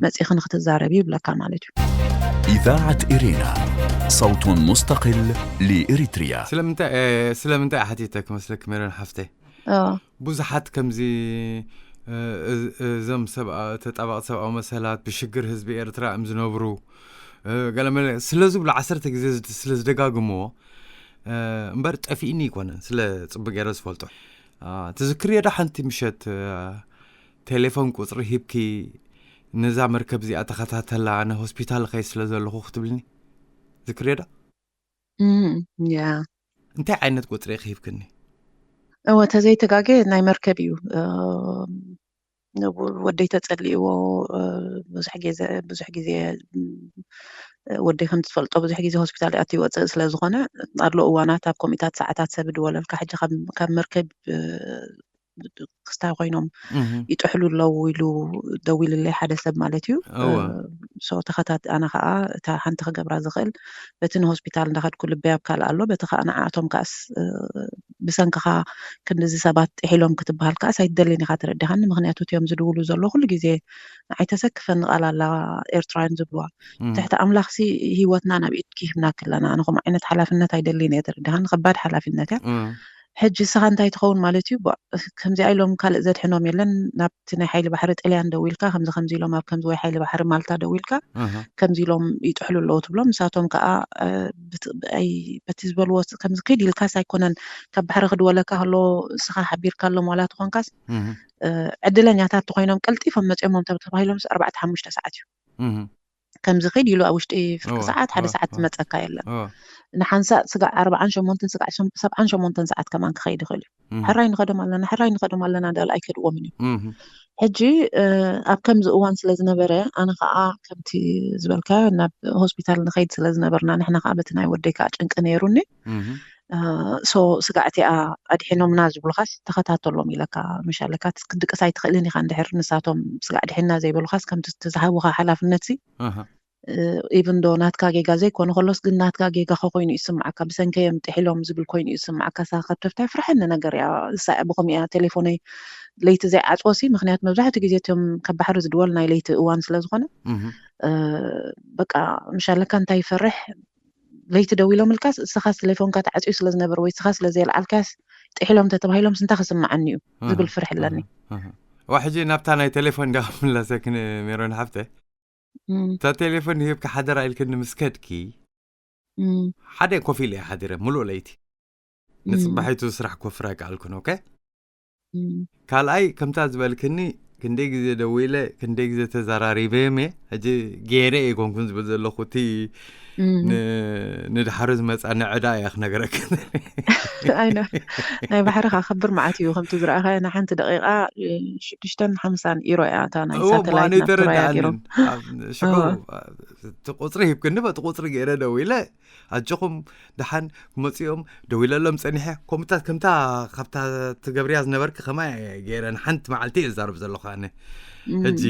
መፂእኺ ንክትዛረቢ ይብለካ ማለት እዩ። إذاعة إرينا، صوت مستقل لإريتريا. ስለምንታይ ስለምንታይ ሓቲተ ክመስለክ ሜሮን ሓፍተይ? ብዙሓት ከምዚ እዞም ተጣባቕቲ ሰብኣዊ መሰላት ብሽግር ህዝቢ ኤርትራ እዮም ዝነብሩ ገለመለ ስለ ዝብሉ ዓሰርተ ግዜ ስለ ዝደጋግምዎ እምበር ጠፊእኒ ኣይኮነን፣ ስለ ፅቡቅ ገይረ ዝፈልጦ። ትዝክርዮ ዶ ሓንቲ ምሸት ቴሌፎን ቁፅሪ ሂብኪ ነዛ መርከብ እዚኣ ተኸታተላ፣ ኣነ ሆስፒታል እኸይድ ስለ ዘለኹ ክትብልኒ ዝክርዮ ዶ? ያ እንታይ ዓይነት ቁፅሪ ኢኺ ሂብክኒ? እወ ተዘይተጋጌ ናይ መርከብ እዩ። ወደይ ተጸሊእዎ ብዙሕ ግዜ ብዙሕ ግዜ ወደይ ከም ትፈልጦ ብዙሕ ግዜ ሆስፒታል ኣትዩ ይወፅእ ስለ ዝኾነ ኣሎ እዋናት ኣብ ኮሚታት ሰዓታት ሰብ ድወለልካ ሕጂ ካብ መርከብ ክስታይ ኮይኖም ይጥሕሉ ኣለዉ ኢሉ ደዊልለይ ሓደ ሰብ ማለት እዩ። ሶ ተኸታት ኣነ ከዓ እታ ሓንቲ ክገብራ ዝኽእል በቲ ንሆስፒታል እንዳኸድኩ ልበይ ኣብ ካልእ ኣሎ በቲ ከዓ ንዓኣቶም ከኣስ ብሰንክኻ ክንድዚ ሰባት ጥሒሎም ክትበሃል ከኣስ ኣይትደልን ኢኻ ተረዲኻኒ። ምክንያቱ እቲኦም ዝድውሉ ዘሎ ኩሉ ግዜ ንዓይ ተሰክፈኒ ቃል ኣላ ኤርትራውያን ዝብልዋ ትሕቲ ኣምላኽሲ ህይወትና ናብ ኢድኪ ሂብናኪ ኣለና። ኣነ ከምኡ ዓይነት ሓላፍነት ኣይደልን እየ ተረዲኻኒ። ከባድ ሓላፍነት እያ። ሕጂ ንስኻ እንታይ ትኸውን ማለት እዩ? ከምዚኣ ኢሎም ካልእ ዘድሕኖም የለን። ናብቲ ናይ ሓይሊ ባሕሪ ጥልያን ደዊልካ ከምዚ ከምዚ ኢሎም ኣብ ከምዚ ወይ ሓይሊ ባሕሪ ማልታ ደዊልካ ከምዚ ኢሎም ይጥሕሉ ኣለዉ ትብሎም። ንሳቶም ከዓ በቲ ዝበልዎ ከምዚ ክድ ኢልካስ ኣይኮነን ካብ ባሕሪ ክድወለካ ከሎ ንስኻ ሓቢርካሎም ዋላ ትኾንካስ ዕድለኛታት ተኮይኖም ቀልጢፎም መፅኦሞም ተባሂሎም ኣርባዕተ ሓሙሽተ ሰዓት እዩ። ከምዚ ኸይድ ኢሉ ኣብ ውሽጢ ፍርቂ ሰዓት ሓደ ሰዓት ዝመፀካ የለን። ንሓንሳእ ስጋዕ ኣርባዓን ሸሞንትን ስጋዕ ሰብዓን ሸሞንተን ሰዓት ከማን ክኸይድ ይኽእል እዩ። ሕራይ ንኸዶም ኣለና ሕራይ ንኸዶም ኣለና እንዳሉ ኣይከድዎምን እዩ። ሕጂ ኣብ ከምዚ እዋን ስለ ዝነበረ ኣነ ከዓ ከምቲ ዝበልካ ናብ ሆስፒታል ንኸይድ ስለ ዝነበርና ንሕና ከዓ በቲ ናይ ወደይ ከዓ ጭንቂ ነይሩኒ። ሶ ስጋዕ እቲኣ ኣድሒኖምና ዝብሉኻስ ተኸታተሎም ኢለካ ምሽ ኣለካ ክትድቅስ ኣይትኽእልን ኢኻ እንድሕር ንሳቶም ስጋዕ ድሒና ዘይበሉኻስ ከምቲ ዝሃቡኻ ሓላፍነት ሲ ኢቭን ዶ ናትካ ጌጋ ዘይኮነ ከሎስ ግን ናትካ ጌጋ ከኮይኑ ይስምዓካ ብሰንከዮም ጥሒሎም ዝብል ኮይኑ ይስምዓካ ሳ ከብተፍታይ ፍርሐኒ ነገር እያ እሳ ብኸምኡ እያ ቴሌፎነይ ለይቲ ዘይዓፅወሲ ምክንያቱ መብዛሕትኡ ግዜ እቶም ካብ ባሕሪ ዝድወል ናይ ለይቲ እዋን ስለ ዝኾነ በቃ ምሽ ኣለካ እንታይ ይፈርሕ ለይቲ ደው ኢሎም ልካስ እስኻስ ቴሌፎንካ ተዓፅዩ ስለ ዝነበር ወይ እስኻ ስለ ዘየልዓልካስ ጥሒሎም ተተባሂሎም ስንታ ክስምዓኒ እዩ ዝብል ፍርሒ ኣለኒ። ዋ ሕጂ ናብታ ናይ ቴሌፎን ዳ ክምለሰክን ሜሮን ሓፍተ እታ ቴሌፎን ሂብካ ሓደራ ኢልክኒ ምስ ከድኪ ሓደ ኮፍ ኢለ እየ ሓዲረ ሙሉእ ለይቲ ንፅባሒቱ ስራሕ ኮፍራ ይከኣልኩን ኦኬ ካልኣይ ከምታ ዝበልክኒ ክንደይ ግዜ ደዊለ ክንደይ ግዜ ተዘራሪበዮም እየ ሕጂ ገይረ እየ ኮንኩን ዝብል ዘለኹ እቲ ንድሓሩ ዝመፃ ንዕዳ እያ ክነገረክ ናይ ባሕሪ ከዓ ከብር መዓት እዩ ከምቲ ዝረኣኻዮ ንሓንቲ ደቂቃ ሽዱሽተን ሓምሳን ኢሮ እያ እታ ናይ ሳተላይት ናብ ትሮያ ገይሮም ሽዑ እቲ ቁፅሪ ሂብክኒ በቲ ቁፅሪ ገይረ ደዊለ ኣጆኹም ደሓን ክመፅኦም ደዊለሎም ፀኒሐ ከምኡታት ከምታ ካብታ ትገብርያ ዝነበርኪ ከማይ ገይረ ንሓንቲ መዓልቲ እየ ዝዛረብ ዘለኹ ኣነ ሕጂ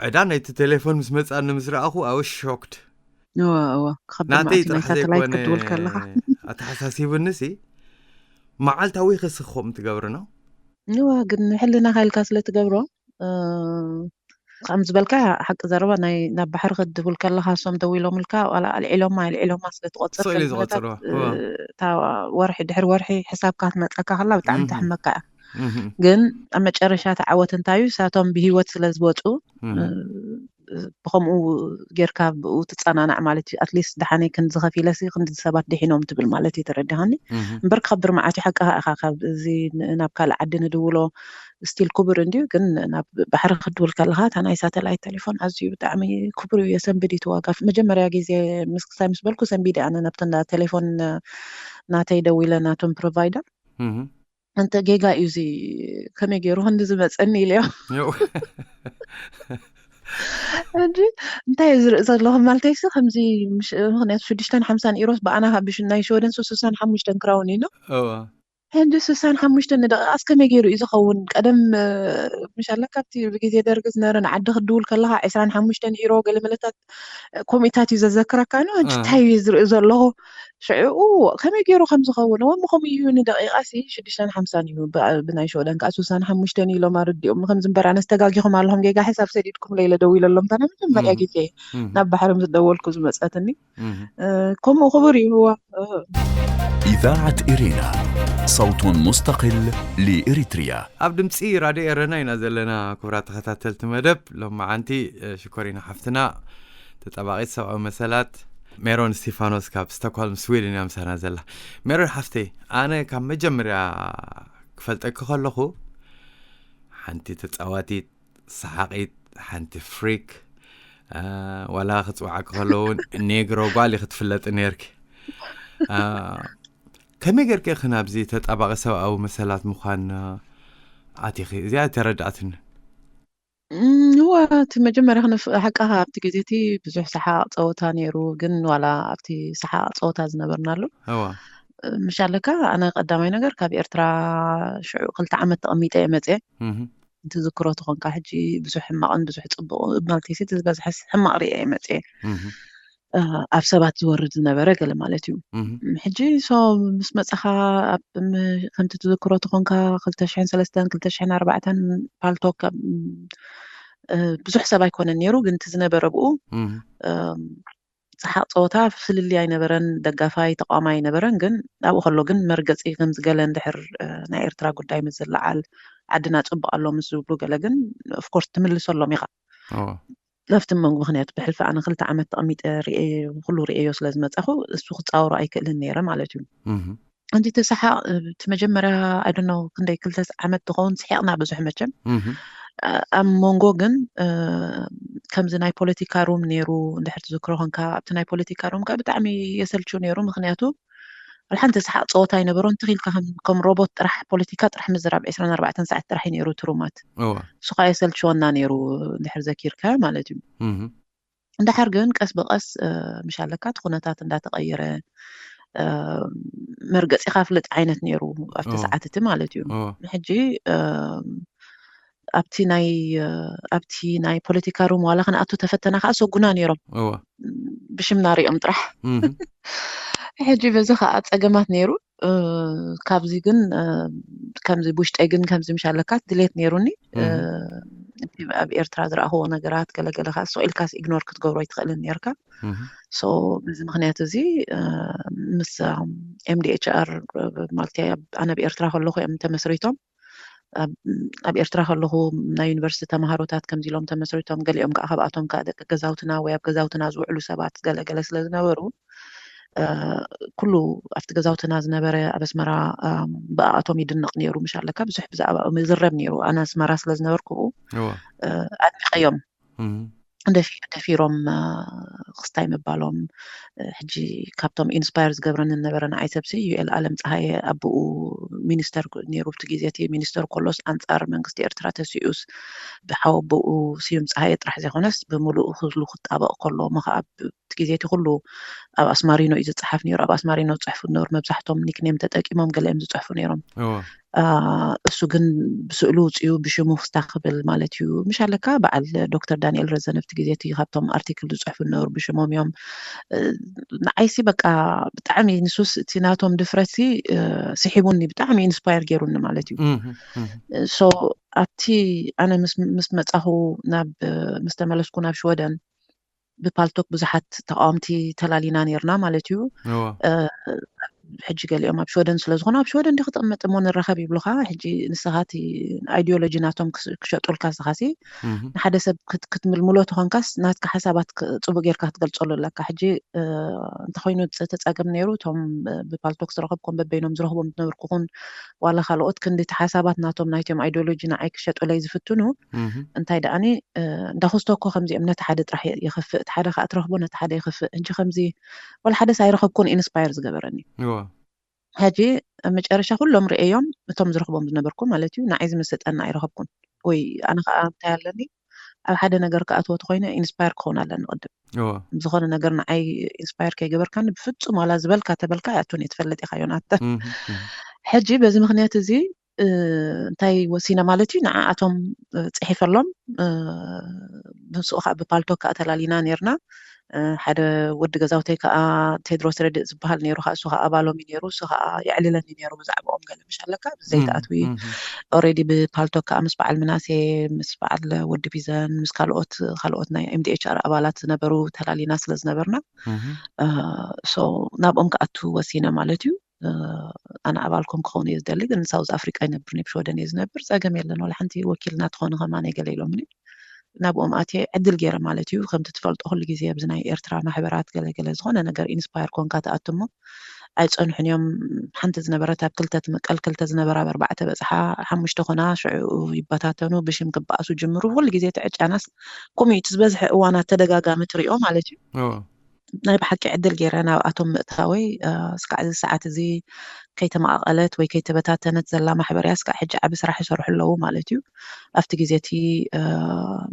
ዕዳ ናይቲ ቴሌፎን ምስ መፃኒ ምስ ረኣኹ ኣወ ሾክድ ናተይ ጥራሕ ዘይኮነ ኣተሓሳሲብኒ ሲ መዓልታዊ ክስኾም ትገብርኖ? እዋ ግን ሕልና ካይልካ ስለ ትገብሮ፣ ከም ዝበልካ ሓቂ ዘረባ ናይ ናብ ባሕሪ ክድውል ከለካ እሶም ደው ኢሎምልካ ዋላ ኣልዒሎማ ኣይልዒሎማ ስለ ትቆፅር ስእሊ ዝቆፅርዋ እታ ወርሒ ድሕሪ ወርሒ ሕሳብካ ትመፀካ ከላ ብጣዕሚ ተሕመካ እያ። ግን ኣብ መጨረሻ ተዓወት እንታይ እዩ ሳቶም ብሂወት ስለ ዝወፁ ብከምኡ ጌርካ ብኡ ትፀናናዕ ማለት እዩ። ኣትሊስት ደሓነይ ክንዚ ከፊለሲ ክንዚ ሰባት ድሒኖም ትብል ማለት እዩ። ተረዲኻኒ? እምበር ክኸብር መዓት እዩ። ሓቅኻ ኢኻ። ካብ እዚ ናብ ካልእ ዓዲ ንድውሎ ስቲል ክቡር እንድዩ፣ ግን ናብ ባሕሪ ክድውል ከለኻ እታ ናይ ሳተላይት ቴሌፎን ኣዝዩ ብጣዕሚ ክቡር እዩ። የሰንብድ እዩ እቲ ዋጋ። መጀመርያ ግዜ ምስ ክሳይ ምስ በልኩ ሰንቢደ ኣነ ናብቲ እንዳ ቴሌፎን ናተይ ደዊለ ናቶም ፕሮቫይደር እንተ ጌጋ እዩ እዚ ከመይ ገይሩ ክንዲ ዝመፀኒ ኢለዮ። ሕጂ እንታይ እዩ ዝርኢ ዘለኹ ማለተይሲ ከምዚ ምክንያቱ ሽዱሽተን ሓምሳን ኢሮስ ብኣና ካብ ናይ ሽወደን ስሳን ሓሙሽተን ክራውን እዩ። ሕጂ ስሳን ሓሙሽተን ንደቂቃስ ከመይ ገይሩ እዩ ዝኸውን? ቀደም ምሻለ ካብቲ ብግዜ ደርጊ ዝነበረ ንዓዲ ክድውል ከለካ ዕስራን ሓሙሽተን ኢሮ ገለ መለታት ኮሚታት እዩ ዘዘክረካ ኖ። ሕጂ እንታይ እዩ ዝርኢ ዘለኹ? ሽዑ ከመይ ገይሩ ከም ዝኸውን እሞ ከምኡ እዩ። ንደቂቃ ሲ ሽዱሽተን ሓምሳን እዩ። ብናይ ሸወደን ከዓ ስሳን ሓሙሽተን ኢሎም ኣረዲኦም። ከምዚ እምበር ኣነስ ተጋጊኹም ኣለኹም ጌጋ ሕሳብ ሰዲድኩም ለይለ ደው ኢለሎም። እታ ናይ መጀመርያ ግዜ ናብ ባሕሪ ምስ ደወልኩ ዝመፀትኒ ከምኡ ክቡር እዩ። إذاعة إرينا، صوت مستقل لإريتريا. ኣብ ድምፂ ራድዮ ኤረና ኢና ዘለና። ክቡራት ተኸታተልቲ መደብ ሎም መዓንቲ ሽኮሪና ሓፍትና ተጣባቂት ሰብኣዊ መሰላት ሜሮን ስቲፋኖስ ካብ ስቶክሆልም ስዊድን እያ ምሳና ዘላ። ሜሮን ሓፍተይ፣ ኣነ ካብ መጀመርያ ክፈልጠኪ ከለኹ ሓንቲ ተፃዋቲት ሰሓቂት ሓንቲ ፍሪክ ዋላ ክፅዋዓኪ ከለውን ኔግሮ ጓል ክትፍለጢ ነርኪ። ከመይ ጌርኪ ኢኺ ናብዚ ተጣባቂ ሰብኣዊ መሰላት ምዃን ኣቲኺ? እዚኣ ተረዳእትኒ። እዋ እቲ መጀመርያ ክነፍ ሓቃኻ ኣብቲ ግዜ እቲ ብዙሕ ሰሓቕ ፀወታ ነይሩ፣ ግን ዋላ ኣብቲ ሰሓቕ ፀወታ ዝነበርናሉ እዋ ምሻለካ ኣነ ቀዳማይ ነገር ካብ ኤርትራ ሽዑ ክልተ ዓመት ተቐሚጠ እየ መፅየ። እህም፣ እንትዝክሮ ተኾንካ ሕጂ ብዙሕ ሕማቕን ብዙሕ ፅቡቕ ማለት እዩ። እቲ ዝበዝሐ ሕማቕ ርየ እየ መፅየ። እህም፣ ኣብ ሰባት ዝወርድ ዝነበረ ገለ ማለት እዩ። ሕጂ ሶ ምስ መጻኻ ከምቲ ትዝክሮ ተኾንካ ክልተ ሽሕን ሰለስተን ክልተ ሽሕን ኣርባዕተን ፓልቶክ ብዙሕ ሰብ ኣይኮነን ነይሩ፣ ግን እቲ ዝነበረ ብኡ ሰሓቕ ፀወታ ፍልልይ ኣይነበረን፣ ደጋፋይ ተቋማይ ኣይነበረን። ግን ኣብኡ ከሎ ግን መርገፂ ከምዚ ገለ እንድሕር ናይ ኤርትራ ጉዳይ ምስ ዝለዓል ዓድና ፅቡቕ ኣሎ ምስ ዝብሉ ገለ ግን ኦፍኮርስ ትምልሰሎም ኢኻ። ናብቲ መንጎ ምክንያቱ ብሕልፊ ኣነ ክልተ ዓመት ተቐሚጠ ርኤ ኩሉ ርኤዮ ስለ ዝመጻኹ እሱ ክጻወሮ ኣይክእልን ነይረ ማለት እዩ። እንዲ እቲ ሰሓቕ እቲ መጀመርያ ኣይ ዶንት ኖ ክንደይ ክልተ ዓመት ትኸውን ስሒቕና ብዙሕ መቸም ኣብ መንጎ ግን ከምዚ ናይ ፖለቲካ ሩም ነይሩ እንድሕር ትዝክሮ ኮንካ ኣብቲ ናይ ፖለቲካ ሩም ከ ብጣዕሚ የሰልችው ነይሩ ምክንያቱ ሓንቲ ሰሓቕ ፀወታ ኣይነበሮን ትኽ ኢልካ ከም ሮቦት ጥራሕ ፖለቲካ ጥራሕ ምዝራብ ዕስራን ኣርባዕተን ሰዓት ጥራሕ እዩ ነይሩ እቲ ሩማት እሱ ከዓ የሰልችወና ነይሩ እንድሕር ዘኪርካዮ ማለት እዩ። እንድሓር ግን ቀስ ብቐስ ምሽ ኣለካ እቲ ኩነታት እንዳተቐየረ መርገፂ ካፍልጥ ዓይነት ነይሩ ኣብቲ ሰዓት እቲ ማለት እዩ። ሕጂ ኣብቲ ናይ ኣብቲ ናይ ፖለቲካ ሩም ዋላ ክንኣቱ ተፈተና ከዓ ሰጉና ነይሮም ብሽምና ሪኦም ጥራሕ። ሕጂ በዚ ከዓ ፀገማት ነይሩ። ካብዚ ግን ከምዚ ብውሽጠይ ግን ከምዚ ምሽ ኣለካ ድሌት ነይሩኒ። ኣብ ኤርትራ ዝረኣኽዎ ነገራት ገለገለ ከዓ ስቕ ኢልካስ ኢግኖር ክትገብሮ ኣይትኽእልን ነርካ። ሶ በዚ ምክንያት እዚ ምስ ኤምዲኤችኣር ማለት ኣነ ኣብ ኤርትራ ከለኹ እዮም ተመስሪቶም። ኣብ ኤርትራ ከለኹ ናይ ዩኒቨርሲቲ ተምሃሮታት ከምዚ ኢሎም ተመስሪቶም፣ ገሊኦም ከዓ ካብኣቶም ከዓ ደቂ ገዛውትና ወይ ኣብ ገዛውትና ዝውዕሉ ሰባት ገለገለ ስለ ዝነበሩ ኩሉ ኣብቲ ገዛውትና ዝነበረ ኣብ ኣስመራ ብኣቶም ይድነቕ ነይሩ። ምሽ ኣለካ ብዙሕ ብዛዕባኦም ይዝረብ ነይሩ። ኣነ ኣስመራ ስለ ዝነበርኩ ኣድኒቐዮም። ደፊሮም ክስታይ ምባሎም ሕጂ ካብቶም ኢንስፓየር ዝገብረኒ ዝነበረ ንዓይ ሰብሲ ዩኤል ኣለም ፀሃየ ኣቦኡ ሚኒስተር ነይሩ ኣብቲ ግዜ እቲ ሚኒስተር ኮሎስ ኣንፃር መንግስቲ ኤርትራ ተሲኡስ ብሓወቦኡ ስዩም ፀሃየ ጥራሕ ዘይኮነስ ብምሉእ ህዝሉ ክጣበቕ ከሎ እሞ ከዓ ኣብቲ ግዜ እቲ ኩሉ ኣብ ኣስማሪኖ እዩ ዝፀሓፍ ነይሩ ኣብ ኣስማሪኖ ዝፅሕፉ ነበሩ መብዛሕቶም ኒክኔም ተጠቂሞም ገለ እዮም ዝፅሕፉ ነይሮም እሱ ግን ብስእሉ ውፅኡ ብሽሙ ክስታ ክብል ማለት እዩ። ምሽ ኣለካ በዓል ዶክተር ዳንኤል ረዘነ ኣብቲ ግዜ እቲ ካብቶም ኣርቲክል ዝፅሕፉ ዝነበሩ ብሽሞም እዮም። ንዓይሲ በቃ ብጣዕሚ ንሱስ እቲ ናቶም ድፍረትሲ ስሒቡኒ፣ ብጣዕሚ ኢንስፓየር ገይሩኒ ማለት እዩ። ሶ ኣብቲ ኣነ ምስ መፃኹ ናብ ምስ ተመለስኩ ናብ ሽወደን ብፓልቶክ ብዙሓት ተቃወምቲ ተላሊና ነርና ማለት እዩ። ሕጂ ገሊኦም ኣብ ሽወደን ስለዝኾኑ ኣብ ሽወደን ዲኺ ትቕመጥ እሞ ንራኸብ ይብሉኻ። ሕጂ ንስኻ እቲ ኣይዲዮሎጂ ናቶም ክሸጡልካ ንስኻሲ ንሓደ ሰብ ክትምልምሎ ተኾንካስ ናትካ ሓሳባት ጽቡቅ ጌርካ ክትገልጸሉ ኣለካ። ሕጂ እንተኾይኑ እቲ ጸገም ነይሩ እቶም ብፓልቶክ ዝረኸብኩም በበይኖም ዝረኽቦም ዝነበርኩኹን ዋላ ካልኦት ክንዲ እቲ ሓሳባት ናቶም ናይቶም ኣይዲዮሎጂ ንዓይ ክሸጡለይ ዝፍትኑ እንታይ ደኣኒ እንዳኹስቶ እኮ ከምዚ እዮም። ነቲ ሓደ ጥራሕ ይኸፍእ፣ እቲ ሓደ ከዓ ትረኽቦ ነቲ ሓደ ይኸፍእ። እንጂ ከምዚ ወላ ሓደስ ኣይረኸብኩን ኢንስፓየር ዝገበረኒ። ሕጂ ኣብ መጨረሻ ኩሎም ርእዮም እቶም ዝረኽቦም ዝነበርኩ ማለት እዩ። ንዓይ ዝመሰጠኒ ኣይረኸብኩን። ወይ ኣነ ከዓ እንታይ ኣለኒ ኣብ ሓደ ነገር ክኣትዎ ተኮይነ ኢንስፓየር ክኸውን ኣለኒ ቅድም ዝኾነ ነገር ንዓይ ኢንስፓየር ከይገበርካኒ ብፍጹም ዋላ ዝበልካ ተበልካ ኣይኣቱን እየ። ትፈልጥ ኢኻ ዮናተ። ሕጂ በዚ ምክንያት እዚ እንታይ ወሲነ ማለት እዩ ንዓኣቶም ፅሒፈሎም ምስኡ ከዓ ብፓልቶክ ከዓ ተላሊና ነርና። ሓደ ወዲ ገዛውተይ ከዓ ቴድሮስ ረድእ ዝበሃል ነይሩ ከዓ እሱ ከዓ ኣባሎም እዩ ነይሩ። እሱ ከዓ የዕልለኒ ነይሩ ብዛዕባኦም ገለ ምሽ ኣለካ ብዘይተኣትዊ ኦሬዲ ብፓልቶክ ከዓ ምስ በዓል ምናሴ ምስ በዓል ወዲ ቢዘን ምስ ካልኦት ካልኦት ናይ ኤምዲኤችኣር ኣባላት ዝነበሩ ተላሊና ስለ ዝነበርና ናብኦም ክኣቱ ወሲነ ማለት እዩ። ኣነ ኣባልኩም ክኸውን እየ ዝደሊ ግን ሳውዝ ኣፍሪቃ ይነብር ብ ሽወደን እየ ዝነብር ጸገም የለን ዋላ ሓንቲ ወኪልና ትኾኑ ከማን ገለ ኢሎምኒ። ናብኦም ኣትየ ዕድል ገይረ ማለት እዩ። ከምቲ ትፈልጦ ኩሉ ግዜ ኣብዚ ናይ ኤርትራ ማሕበራት ገለ ገለ ዝኾነ ነገር ኢንስፓየር ኮንካ ትኣቱ እሞ ኣይፀንሑን እዮም። ሓንቲ ዝነበረት ኣብ ክልተ ትምቀል ክልተ ዝነበራ ኣብ ኣርባዕተ በፅሓ ሓሙሽተ ኮና ሽዑ ይበታተኑ ብሽም ክበኣሱ ጅምሩ። ኩሉ ግዜ ትዕጫናስ ከምኡ እዩ። እቲ ዝበዝሐ እዋናት ተደጋጋሚ ትሪኦ ማለት እዩ። ናይ ብሓቂ ዕድል ገይረ ናብኣቶም ምእታወይ እስካዕ እዚ ሰዓት እዚ ከይተመቃቀለት ወይ ከይተበታተነት ዘላ ማሕበርያ እስካዕ ሕጂ ዓቢ ስራሕ ይሰርሑ ኣለዉ ማለት እዩ። ኣብቲ ግዜ እቲ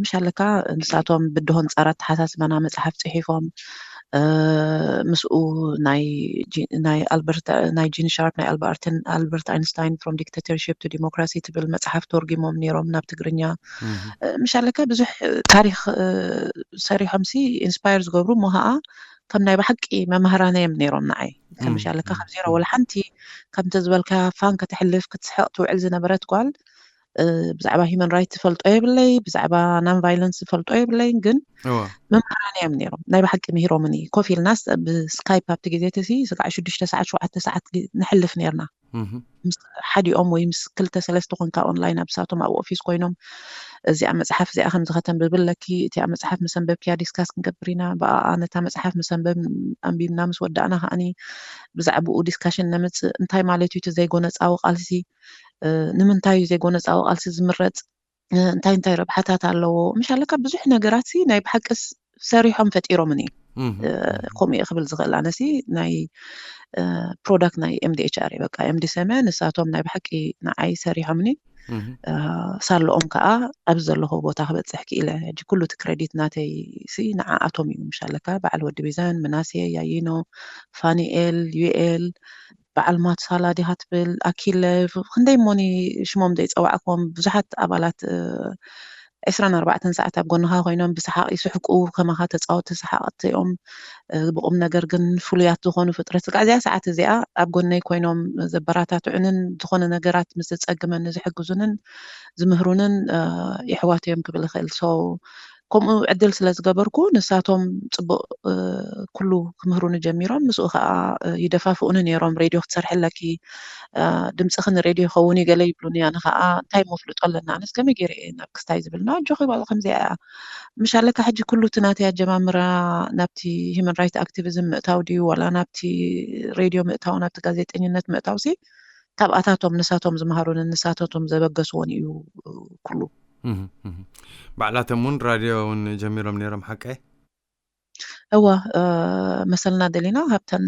ምሽ ኣለካ ንሳቶም ብድሆ ኣንጻር ኣተሓሳስባና መጽሓፍ ጽሒፎም ምስኡ ናይ ናይ ኣልበርት ናይ ጂን ሻርፕ ናይ ኣልበርት ኣልበርት ኣይንስታይን from dictatorship to democracy ትብል መጽሓፍ ተርጉሞም ነይሮም ናብ ትግርኛ። ምሽ ኣለካ ብዙሕ ታሪክ ሰሪሖም ሲ ኢንስፓየር ዝገብሩ እሞ ከዓ ከም ናይ ብሓቂ መማህራነ እዮም ነይሮም ንዓይ። ከም ምሽ ኣለካ ካብ ዜሮ ወላ ሓንቲ ከምቲ ዝበልካ ፋን ከተሕልፍ ክትስሕቕ ትውዕል ዝነበረት ጓል ብዛዕባ ሂማን ራይት ዝፈልጦ የብለይ፣ ብዛዕባ ናን ቫይለንስ ዝፈልጦ የብለይ። ግን መማህራነ እዮም ነይሮም ናይ ብሓቂ ምሂሮምኒ። ኮፍ ኢልናስ ብስካይፕ ኣብቲ ግዜ ተሲ ስጋዕ ሽዱሽተ ሰዓት ሸውዓተ ሰዓት ነሕልፍ ነርና። ምስ ሓዲኦም ወይ ምስ ክልተ ሰለስተ ኮንካ ኦንላይን ኣብሳቶም ኣብ ኦፊስ ኮይኖም እዚኣ መፅሓፍ እዚኣ ከምዚ ከተንብብ ኣለኪ፣ እቲኣ መፅሓፍ ምስ ኣንበብክያ ዲስካስ ክንገብር ኢና። ብኣኣ ነታ መፅሓፍ ምስ ኣንበብ ኣንቢብና ምስ ወዳእና ከዓኒ ብዛዕባኡ ዲስካሽን ነምፅእ። እንታይ ማለት እዩ እቲ ዘይጎነፃዊ ቃልሲ? ንምንታይ እዩ ዘይጎነፃዊ ቃልሲ ዝምረፅ? እንታይ እንታይ ረብሓታት ኣለዎ? ምሽ ኣለካ ብዙሕ ነገራት ሲ ናይ ብሓቅስ ሰሪሖም ፈጢሮምን እዩ። ከምኡ እየ ክብል ዝኽእል ኣነሲ ናይ ፕሮዳክት ናይ ኤምዲኤችኣር እየ። በቃ ኤምዲ ሰመ ንሳቶም ናይ ብሓቂ ንዓይ ሰሪሖምኒ። ሳለኦም ከዓ ኣብ ዘለኹ ቦታ ክበፅሕ ክኢለ። ሕጂ ኩሉ እቲ ክሬዲት ናተይ ሲ ንዓኣቶም እዩ። ምሽ ኣለካ በዓል ወዲ ቢዛን፣ ምናሴ፣ ያይኖ፣ ፋኒኤል፣ ዩኤል፣ በዓል ማቱሳላ ዲኻ ትብል፣ ኣኪለ፣ ክንደይ እሞኒ ሽሞም ዘይፀዋዕክዎም ብዙሓት ኣባላት ዕስራን ኣርባዕተን ሰዓት ኣብ ጎንኻ ኮይኖም ብሰሓቕ ይስሕቁ፣ ከማኻ ተፃወቲ ሰሓቕቲ እዮም። ብቁም ነገር ግን ፍሉያት ዝኾኑ ፍጥረት። ስጋዕ እዚኣ ሰዓት እዚኣ ኣብ ጎነይ ኮይኖም ዘበራታትዑንን ዝኾነ ነገራት ምስ ዘፀግመኒ ዝሕግዙንን ዝምህሩንን የሕዋት እዮም ክብል ይኽእል። ሶ ከምኡ ዕድል ስለ ዝገበርኩ ንሳቶም ፅቡቕ ኩሉ ክምህሩኒ ጀሚሮም። ምስኡ ከዓ ይደፋፍኡኒ ነይሮም። ሬድዮ ክትሰርሒ ኣለኪ፣ ድምፅኺ ንሬድዮ ይኸውን እዩ ገለ ይብሉኒ። ኣነ ከዓ እንታይ መፍልጦ ኣለና? ኣነስ ከመይ ገይረ እየ ናብ ክስታይ ዝብል? ና ኣጆኺ ዋላ ከምዚኣ እያ። ምሽ ኣለካ ሕጂ ኩሉ እቲ ናተይ ኣጀማምራ ናብቲ ሂማን ራይት ኣክቲቪዝም ምእታው ድዩ ዋላ ናብቲ ሬድዮ ምእታው ናብቲ ጋዜጠኝነት ምእታው ሲ ካብኣታቶም ንሳቶም ዝመሃሩንን ንሳታቶም ዘበገስዎን እዩ ኩሉ። ባዕላቶም እውን ራድዮ እውን ጀሚሮም ነይሮም ሓቀ? እወ፣ መሰልና ደሊና ካብተን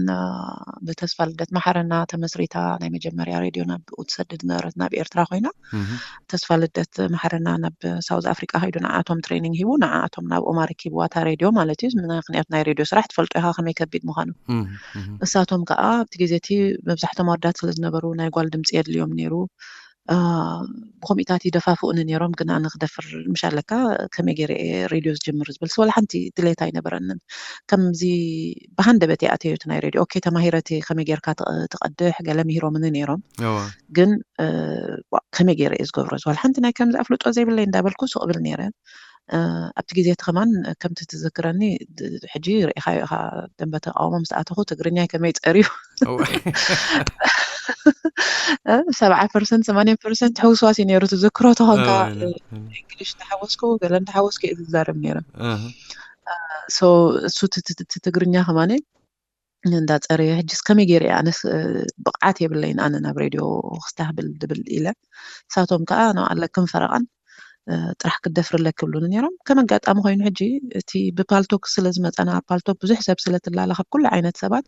ብተስፋ ልደት መሓረና ተመስሪታ ናይ መጀመርያ ሬድዮ ናብ ብኡ ትሰድድ ዝነበረት ናብ ኤርትራ ኮይና ተስፋ ልደት መሓረና ናብ ሳውዝ ኣፍሪቃ ከይዱ ንዓኣቶም ትሬኒንግ ሂቡ ንዓኣቶም ናብኦም ኣረኪብዋ እታ ሬድዮ ማለት እዩ። ምክንያቱ ናይ ሬድዮ ስራሕ ትፈልጦ ኢኻ ከመይ ከቢድ ምዃኑ። እሳቶም ከዓ ኣብቲ ግዜ እቲ መብዛሕቶም ኣወዳት ስለ ዝነበሩ ናይ ጓል ድምፂ የድልዮም ነይሩ። ብከምኡታት ይደፋፍኡኒ ነይሮም። ግን ኣነ ክደፍር ምሻለካ ከመይ ገይረ እየ ሬድዮ ዝጀምር ዝብል ወላ ሓንቲ ድሌት ኣይነበረንን። ከምዚ ብሃንደበት እየ ኣተየት ናይ ሬድዮ። ኦኬ፣ ተማሂረቲ ከመይ ጌርካ ትቐድሕ ገለ ምሂሮምኒ ነይሮም። ግን ከመይ ገይረ እየ ዝገብሮ ዝወላ ሓንቲ ናይ ከምዚ ኣፍልጦ ዘይብለይ እንዳበልኩ ስቕ ብል ነይረ። ኣብቲ ግዜ እቲ ከማን ከምቲ ትዝክረኒ፣ ሕጂ ርኢኻዮ ኢኻ፣ ደንበ ተቃውሞ ምስ ኣተኹ ትግርኛ ከመይ ጸርዩ። ሰብዓ ፐርሰንት ሰማንያ ፐርሰንት ሕውስዋስ እዩ ነይሩ። ትዝክሮ ተኾንካ፣ እንግሊሽ እንዳሓወስኩ ገለ እንዳሓወስኩ እየ ዝዛረብ ነይረ። እሱ ትግርኛ ከማነ እንዳጸረየ፣ ሕጅስ ከመይ ገይረ እየ ኣነስ ብቕዓት የብለይን ኣነ ናብ ሬድዮ ክስታህብል ድብል ኢለ። ንሳቶም ከዓ ንባዕለክን ፈረቓን ጥራሕ ክትደፍርለ ክብሉኒ ነይሮም። ከም ኣጋጣሚ ኮይኑ ሕጂ እቲ ብፓልቶክ ስለ ዝመፀና፣ ኣብ ፓልቶክ ብዙሕ ሰብ ስለ ትላለ ካብ ኩሉ ዓይነት ሰባት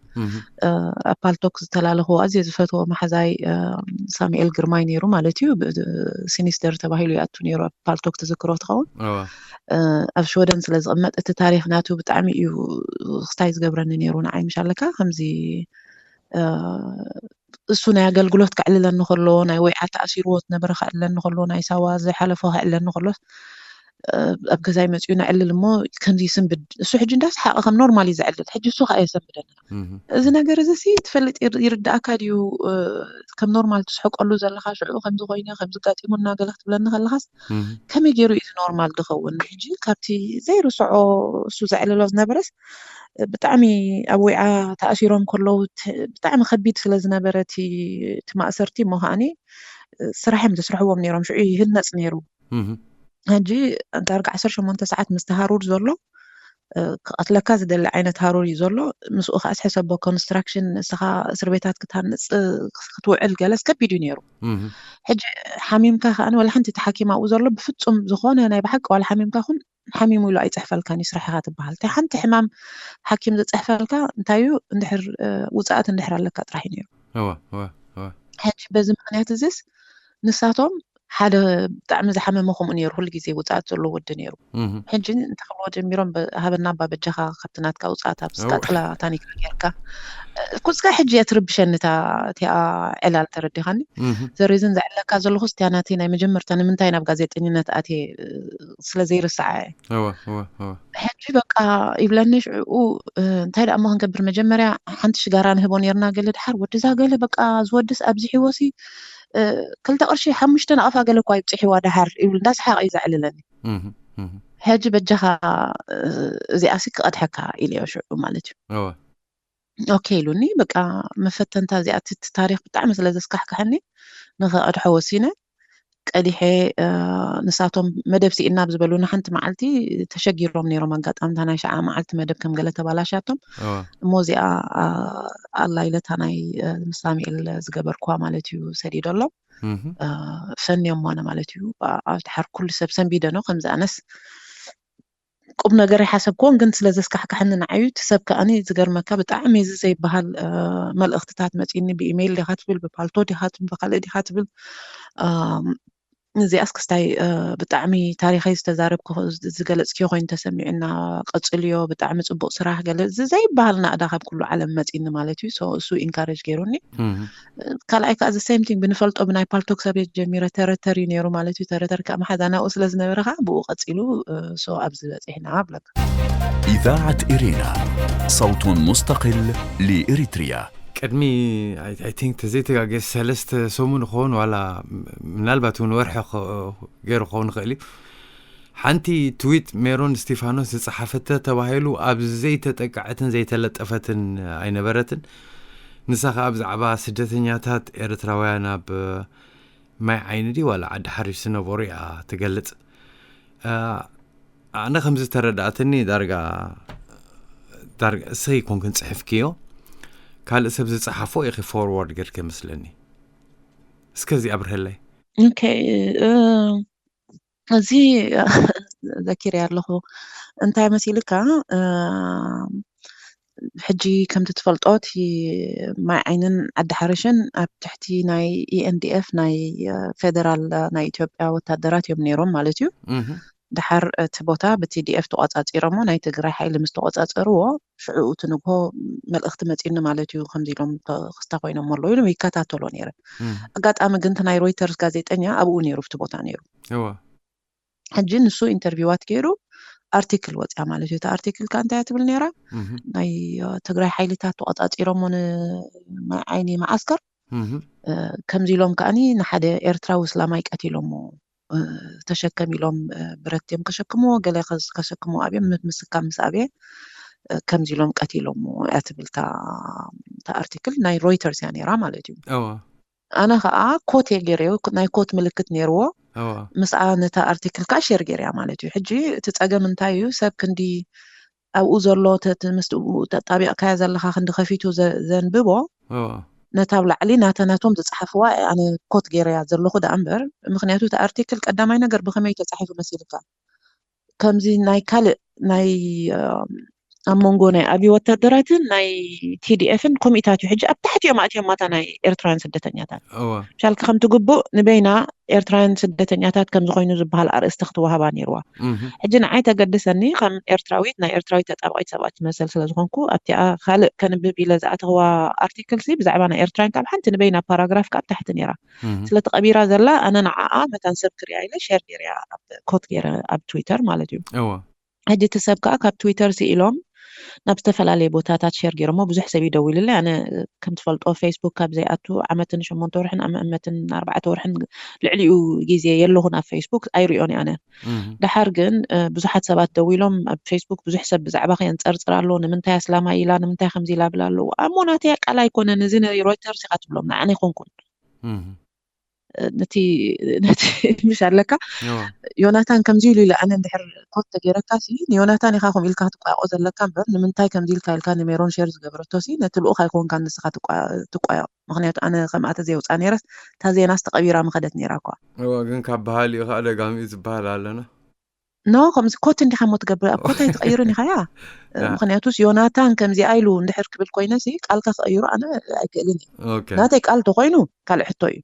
ኣብ ፓልቶክ ዝተላለኹ ኣዝየ ዝፈትዎ መሓዛይ ሳሙኤል ግርማይ ነይሩ ማለት እዩ። ሲኒስተር ተባሂሉ ይኣቱ ነይሩ ኣብ ፓልቶክ ትዝክሮ ትኸውን። ኣብ ሽወደን ስለ ዝቕመጥ እቲ ታሪኽ ናቱ ብጣዕሚ እዩ ክስታይ ዝገብረኒ ነይሩ። ንዓይ ምሽ ኣለካ ከምዚ እሱ ናይ ኣገልግሎት ከዕልለኒ ከሎ፣ ናይ ወይዓ ተኣሲርዎ ዝነበረ ከዕልለኒ ከሎ፣ ናይ ሳዋ ዝሓለፎ ከዕልለኒ ከሎ፣ ኣብ ገዛይ መፂኡ ነዕልል እሞ ከምዚ ይስንብድ። እሱ ሕጂ እንዳሰሓቐ ከም ኖርማል እዩ ዘዕልል። ሕጂ እሱ ከዓ የሰንብደኒ። እዚ ነገር እዚ ሲ ትፈልጥ ይርዳእካ ድዩ? ከም ኖርማል ትስሕቀሉ ዘለካ ሽዑ ከምዚ ኮይነ ከምዚ ጋጢሙና ገለ ክትብለኒ ከለካስ ከመይ ገይሩ እዩ ኖርማል ዝኸውን? ሕጂ ካብቲ ዘይርስዖ እሱ ዘዕልሎ ዝነበረስ ብጣዕሚ ኣብ ወይዓ ተኣሲሮም ከለዉ ብጣዕሚ ከቢድ ስለ ዝነበረ እቲ ማእሰርቲ እሞ ከዓኒ ስራሕ እዮም ዘስርሕዎም ነይሮም። ሽዑ ይህነፅ ነይሩ። ሕጂ ዳርጋ ዓሰርተ ሸሞንተ ሰዓት ምስ ተሃሩር ዘሎ ክቐትለካ ዝደሊ ዓይነት ሃሩር እዩ ዘሎ። ምስኡ ከዓ ሕሰቦ ኮንስትራክሽን ንስኻ እስር ቤታት ክትሃንፅ ክትውዕል ገለስ ከቢድ እዩ ነይሩ። ሕጂ ሓሚምካ ከዓኒ ዋላ ሓንቲ እቲ ሓኪም ኣብኡ ዘሎ ብፍፁም ዝኾነ ናይ ብሓቂ ዋላ ሓሚምካ ኹን ሓሚሙ ኢሉ ኣይፅሕፈልካን እዩ ስራሕ ኢኻ ትበሃል። እንታይ ሓንቲ ሕማም ሓኪም ዝፅሕፈልካ እንታይ እዩ እንድሕር ውፅኣት እንድሕር ኣለካ ጥራሕ እዩ ነይሩ። ሕጂ በዚ ምክንያት እዚስ ንሳቶም ሓደ ብጣዕሚ ዝሓመመ ከምኡ ነይሩ፣ ኩሉ ግዜ ውፅኣት ዘለዎ ወዲ ነይሩ። ሕጂ እንታይ ክብልዎ ጀሚሮም፣ ሃበና እባ በጃኻ ካብቲ ናትካ ውፅኣት ኣብ ስቃጥላ ታኒካ ጌርካ። ኩፅካ ሕጂ እያ ትርብሸኒ እታ እቲኣ ዕላል ተረዲኻኒ። ዘሬዝን ዘዕለካ ዘለኹ ስቲያ ናተይ ናይ መጀመርታ ንምንታይ ናብ ጋዜጠኝነት ኣትየ ስለ ዘይርስዓ እየ። ሕጂ በቃ ይብለኒ ሽዑ እንታይ ደኣ እሞ ክንገብር፣ መጀመርያ ሓንቲ ሽጋራ ንህቦ ነርና ገለ ድሓር ወድዛ ገለ በቃ ዝወድስ ኣብዚ ሒወሲ ክልተ ቅርሺ ሓሙሽተ ናቕፋ ገለ እኳ ይብፅሕዋ ድሓር ይብል እንዳሰሓቀ እዩ ዘዕልለኒ። ሕጂ በጃኻ እዚኣሲ ክቐድሐካ ኢለዮ ሽዑ ማለት እዩ። ኦኬ ኢሉኒ። በቃ መፈተንታ እዚኣ እቲ ታሪኽ ብጣዕሚ ስለ ዘስካሕክሐኒ ንኸቐድሖ ወሲነ። ቀዲሐ ንሳቶም መደብ ስኢና ኣብ ዝበሉና ሓንቲ መዓልቲ ተሸጊሮም ነይሮም። ኣጋጣሚ እታ ናይ ሸዓ መዓልቲ መደብ ከም ገለ ተባላሻቶም እሞ እዚኣ ኣላ ኢለታ ናይ ምስ ሳሙኤል ዝገበርኩዋ ማለት እዩ ሰዲደሎም። ፈንዮም ሞነ ማለት እዩ። ኣብ ድሓር ኩሉ ሰብ ሰንቢደ ነው ከምዚ ኣነስ ቁም ነገር ይሓሰብክዎን ግን ስለ ዘስካሕካሕኒ ንዓዩ እቲ ሰብ ከኣኒ ዝገርመካ ብጣዕሚ እዚ ዘይበሃል መልእኽትታት መፂኒ ብኢሜይል ዲኻ ትብል ብፓልቶ ዲኻ ትብል ብካልእ ዲኻ ትብል እዚኣስ ክስታይ ብጣዕሚ ታሪኸይ ዝተዛረብክዮ ዝገለፅክዮ ኮይኑ ተሰሚዑና ቀፅልዮ ብጣዕሚ ፅቡቕ ስራሕ ገለ እዚ ዘይበሃል ናእዳ ካብ ኩሉ ዓለም መፂኒ ማለት እዩ። እሱ ኢንካሬጅ ገይሩኒ። ካልኣይ ከዓ the same thing ብንፈልጦ ብናይ ፓልቶክ ሰብ ጀሚረ ተረተር እዩ ነይሩ ማለት እዩ። ተረተር ከዓ መሓዛ ናብኡ ስለ ዝነበረ ከዓ ብኡ ቀፂሉ ሶ ኣብዚ በፂሕና ብለካ። إذاعة إرينا، صوت مستقل لإريتريا. ቅድሚ I think ተዘይተጋገ ሰለስተ ሰሙን ይኸውን ዋላ ምናልባት እውን ወርሒ ገይሩ ክኸውን ይኽእል እዩ። ሓንቲ ትዊት ሜሮን እስቲፋኖስ ዝጸሓፈተ ተባሂሉ ኣብ ዘይተጠቅዐትን ዘይተለጠፈትን ኣይነበረትን። ንሳ ኸኣ ብዛዕባ ስደተኛታት ኤርትራውያን ኣብ ማይ ዓይኒ ድዩ ዋላ ዓዲ ሓሪሽ ዝነበሩ እያ ትገልጽ። ኣነ ከምዚ ተረዳእትኒ ዳርጋ ዳርጋ እሰይ ኮንክን ጽሕፍክዮ ካልእ ሰብ ዝጸሓፎ ኢኺ ፎርዋርድ ገድከ መስለኒ። እስከ እዚ ኣብርሀለይ። ኦኬ፣ እዚ ዘኪረ ኣለኹ። እንታይ መሲልካ? ሕጂ ከምቲ ትፈልጦ እቲ ማይ ዓይንን ዓዲ ሓርሽን ኣብ ትሕቲ ናይ ኢኤንዲኤፍ ናይ ፌደራል ናይ ኢትዮጵያ ወታደራት እዮም ነይሮም ማለት እዩ። ድሓር እቲ ቦታ ብቲ ዲኤፍ ተቆጻጺሮሞ፣ ናይ ትግራይ ሓይሊ ምስ ተቆጻጸርዎ፣ ሽዑ እቲ ንግሆ መልእኽቲ መጺኒ ማለት እዩ፣ ከምዚ ኢሎም ተኽስታ ኮይኖም ኣለዉ ኢሉ ይከታተሎ ነይረ። ኣጋጣሚ ግን እቲ ናይ ሮይተርስ ጋዜጠኛ ኣብኡ ነይሩ፣ ኣብቲ ቦታ ነይሩ። ሕጂ ንሱ ኢንተርቪዋት ገይሩ ኣርቲክል ወፅያ ማለት እዩ። እቲ ኣርቲክል ከ እንታይ እያ ትብል ነይራ? ናይ ትግራይ ሓይልታት ተቆፃፂሮሞ ንዓይኒ መዓስከር፣ ከምዚ ኢሎም ከዓኒ ንሓደ ኤርትራዊ እስላማይ ቀቲሎሞ፣ ተሸከም ኢሎም ብረት እዮም ከሸክምዎ፣ ገለ ከሸክምዎ ኣብዮም፣ ምስካም ምስ ኣብየ ከምዚ ኢሎም ቀቲሎሞ እያ ትብል እታ ኣርቲክል። ናይ ሮይተርስ እያ ነይራ ማለት እዩ። ኣነ ከዓ ኮት እየ ገይረዮ፣ ናይ ኮት ምልክት ነይርዎ። ምስኣ ነታ ኣርቲክል ከዓ ሼር ገይረያ ማለት እዩ። ሕጂ እቲ ፀገም እንታይ እዩ? ሰብ ክንዲ ኣብኡ ዘሎ፣ ተጣቢቕካዮ ዘለካ ክንዲ ከፊቱ ዘንብቦ፣ ነታ ኣብ ላዕሊ ናተ ናቶም ዝፀሓፍዋ ኣነ ኮት ገይረያ ዘለኹ ደኣ እምበር። ምክንያቱ እቲ ኣርቲክል ቀዳማይ ነገር ብከመይ ተፃሒፉ መሲልካ? ከምዚ ናይ ካልእ ናይ ኣብ መንጎ ናይ ኣብይ ወታደራትን ናይ ቲዲኤፍን ኮሚታት እዩ። ሕጂ ኣብ ታሕቲ እዮም ኣትዮም ማታ ናይ ኤርትራውያን ስደተኛታት። ምሻልካ ከምቲ ግቡእ ንበይና ኤርትራውያን ስደተኛታት ከም ዝኾይኑ ዝበሃል ኣርእስቲ ክትወሃባ ነይርዋ። ሕጂ ንዓይ ተገድሰኒ ከም ኤርትራዊት፣ ናይ ኤርትራዊት ተጣባቂት ሰብኣዊ መሰል ስለ ዝኾንኩ ኣብቲኣ ካልእ ከንብብ ኢለ ዝኣተኽዋ ኣርቲክል ሲ ብዛዕባ ናይ ኤርትራውያን ካብ ሓንቲ ንበይና ፓራግራፍ ካብ ታሕቲ ነይራ። ስለቲ ቀቢራ ዘላ ኣነ ንዓኣ መታን ሰብ ክሪኣ ኢለ ሸር ገይረያ ኣብ ኮት ገይረ ኣብ ትዊተር ማለት እዩ። ሕጂ እቲ ሰብ ከዓ ካብ ትዊተር ስኢሎም ናብ ዝተፈላለየ ቦታታት ሸር ገይሮሞ ብዙሕ ሰብ ይደውልለይ። ኣነ ከም ትፈልጦ ፌስቡክ ካብ ዘይኣቱ ዓመትን ሸሞንተ ወርሕን ኣብ መእመትን ኣርባዕተ ወርሕን ልዕሊኡ ግዜ የለኹን ኣብ ፌስቡክ ኣይሪኦን ኣነ። ድሓር ግን ብዙሓት ሰባት ደዊሎም ኣብ ፌስቡክ ብዙሕ ሰብ ብዛዕባ ከየንፀርፅር ኣሎ፣ ንምንታይ ኣስላማይ ኢላ፣ ንምንታይ ከምዚ ኢላ ብላ ኣለዉ። ኣሞ ናተይ ቃል ኣይኮነን፣ እዚ ንሮይተርስ ኢኻ ትብሎም፣ ንዓነ ኣይኮንኩን። ነቲ ነቲ ምሽ ኣለካ። ዮናታን ከምዚ ኢሉ ኢለ ኣነ እንድሕር ኮት ተገይረካ ሲ ንዮናታን ኢኻ ከምኡ ኢልካ ክትቋየቆ ዘለካ እምበር ንምንታይ ከምዚ ኢልካ ኢልካ ንሜሮን ሸር ዝገበረቶ ሲ ነቲ ልኡኽ ኣይኮንካ ንስኻ ትቋየቆ። ምክንያቱ ኣነ ከምኣ ተዘይውፃ ነይረስ እታ ዜናስ ተቐቢራ ምኸደት ነይራ እኳ። እዋ ግን ካብ በሃሊኡ ከዓ ደጋሚኡ ዝበሃል ኣለና። ኖ ከምዚ ኮት እንዲኻ ሞ ትገብር ኣብ ኮት ኣይትቐይርን ኢኻ ያ። ምክንያቱስ ዮናታን ከምዚኣ ኢሉ እንድሕር ክብል ኮይነ ሲ ቃልካ ክቐይሩ ኣነ ኣይክእልን እየ። ናተይ ቃል ተኮይኑ ካልእ ሕቶ እዩ።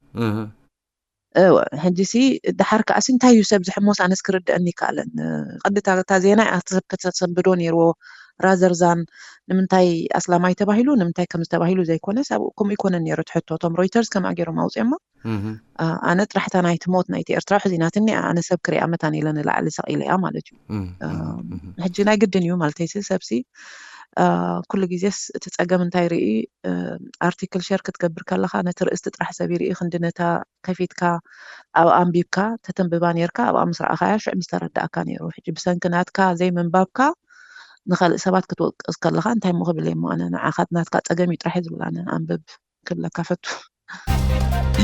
ሕጂ ሲ ድሓር ከዓሲ እንታይ እዩ ሰብ ዝሕሞስ ኣነስ ክርድአኒ ይከኣለን። ቅድታ እታ ዜና እያ ሰብ ከተሰንብዶ ነይርዎ። ራዘርዛን ንምንታይ ኣስላማይ ተባሂሉ ንምንታይ ከምዚ ተባሂሉ ዘይኮነስ ኣብኡ ከምኡ ይኮነን ነይሩ ትሕቶ። እቶም ሮይተርስ ከምኣ ገይሮም ኣውፅኦማ። ኣነ ጥራሕታ ናይቲ ሞት ናይቲ ኤርትራ ሕዚናትኒ ኣነ ሰብ ክሪኣ መታን ኢለ ንላዕሊ ሰቕ ኢለ እያ ማለት እዩ። ሕጂ ናይ ግድን እዩ ማለተይ ሲ ሰብሲ ኩሉ ግዜስ እቲ ፀገም እንታይ ርኢ ኣርቲክል ሸር ክትገብር ከለካ ነቲ ርእስቲ ጥራሕ ሰብ ይርኢ ክንዲ ነታ ከፊትካ ኣብኣ ኣንቢብካ ተተንብባ ነርካ ኣብኣ ምስ ረኣካያ ሽዕ ምስ ተረዳእካ ነይሩ። ሕጂ ብሰንኪ ናትካ ዘይምንባብካ ንካልእ ሰባት ክትወቅስ ከለካ እንታይ ሞ ክብል እየ ሞ ኣነ ንዓካ ናትካ ፀገም እዩ ጥራሕ እየ ዝብል ኣነ ኣንብብ ክብለካ ፈቱ።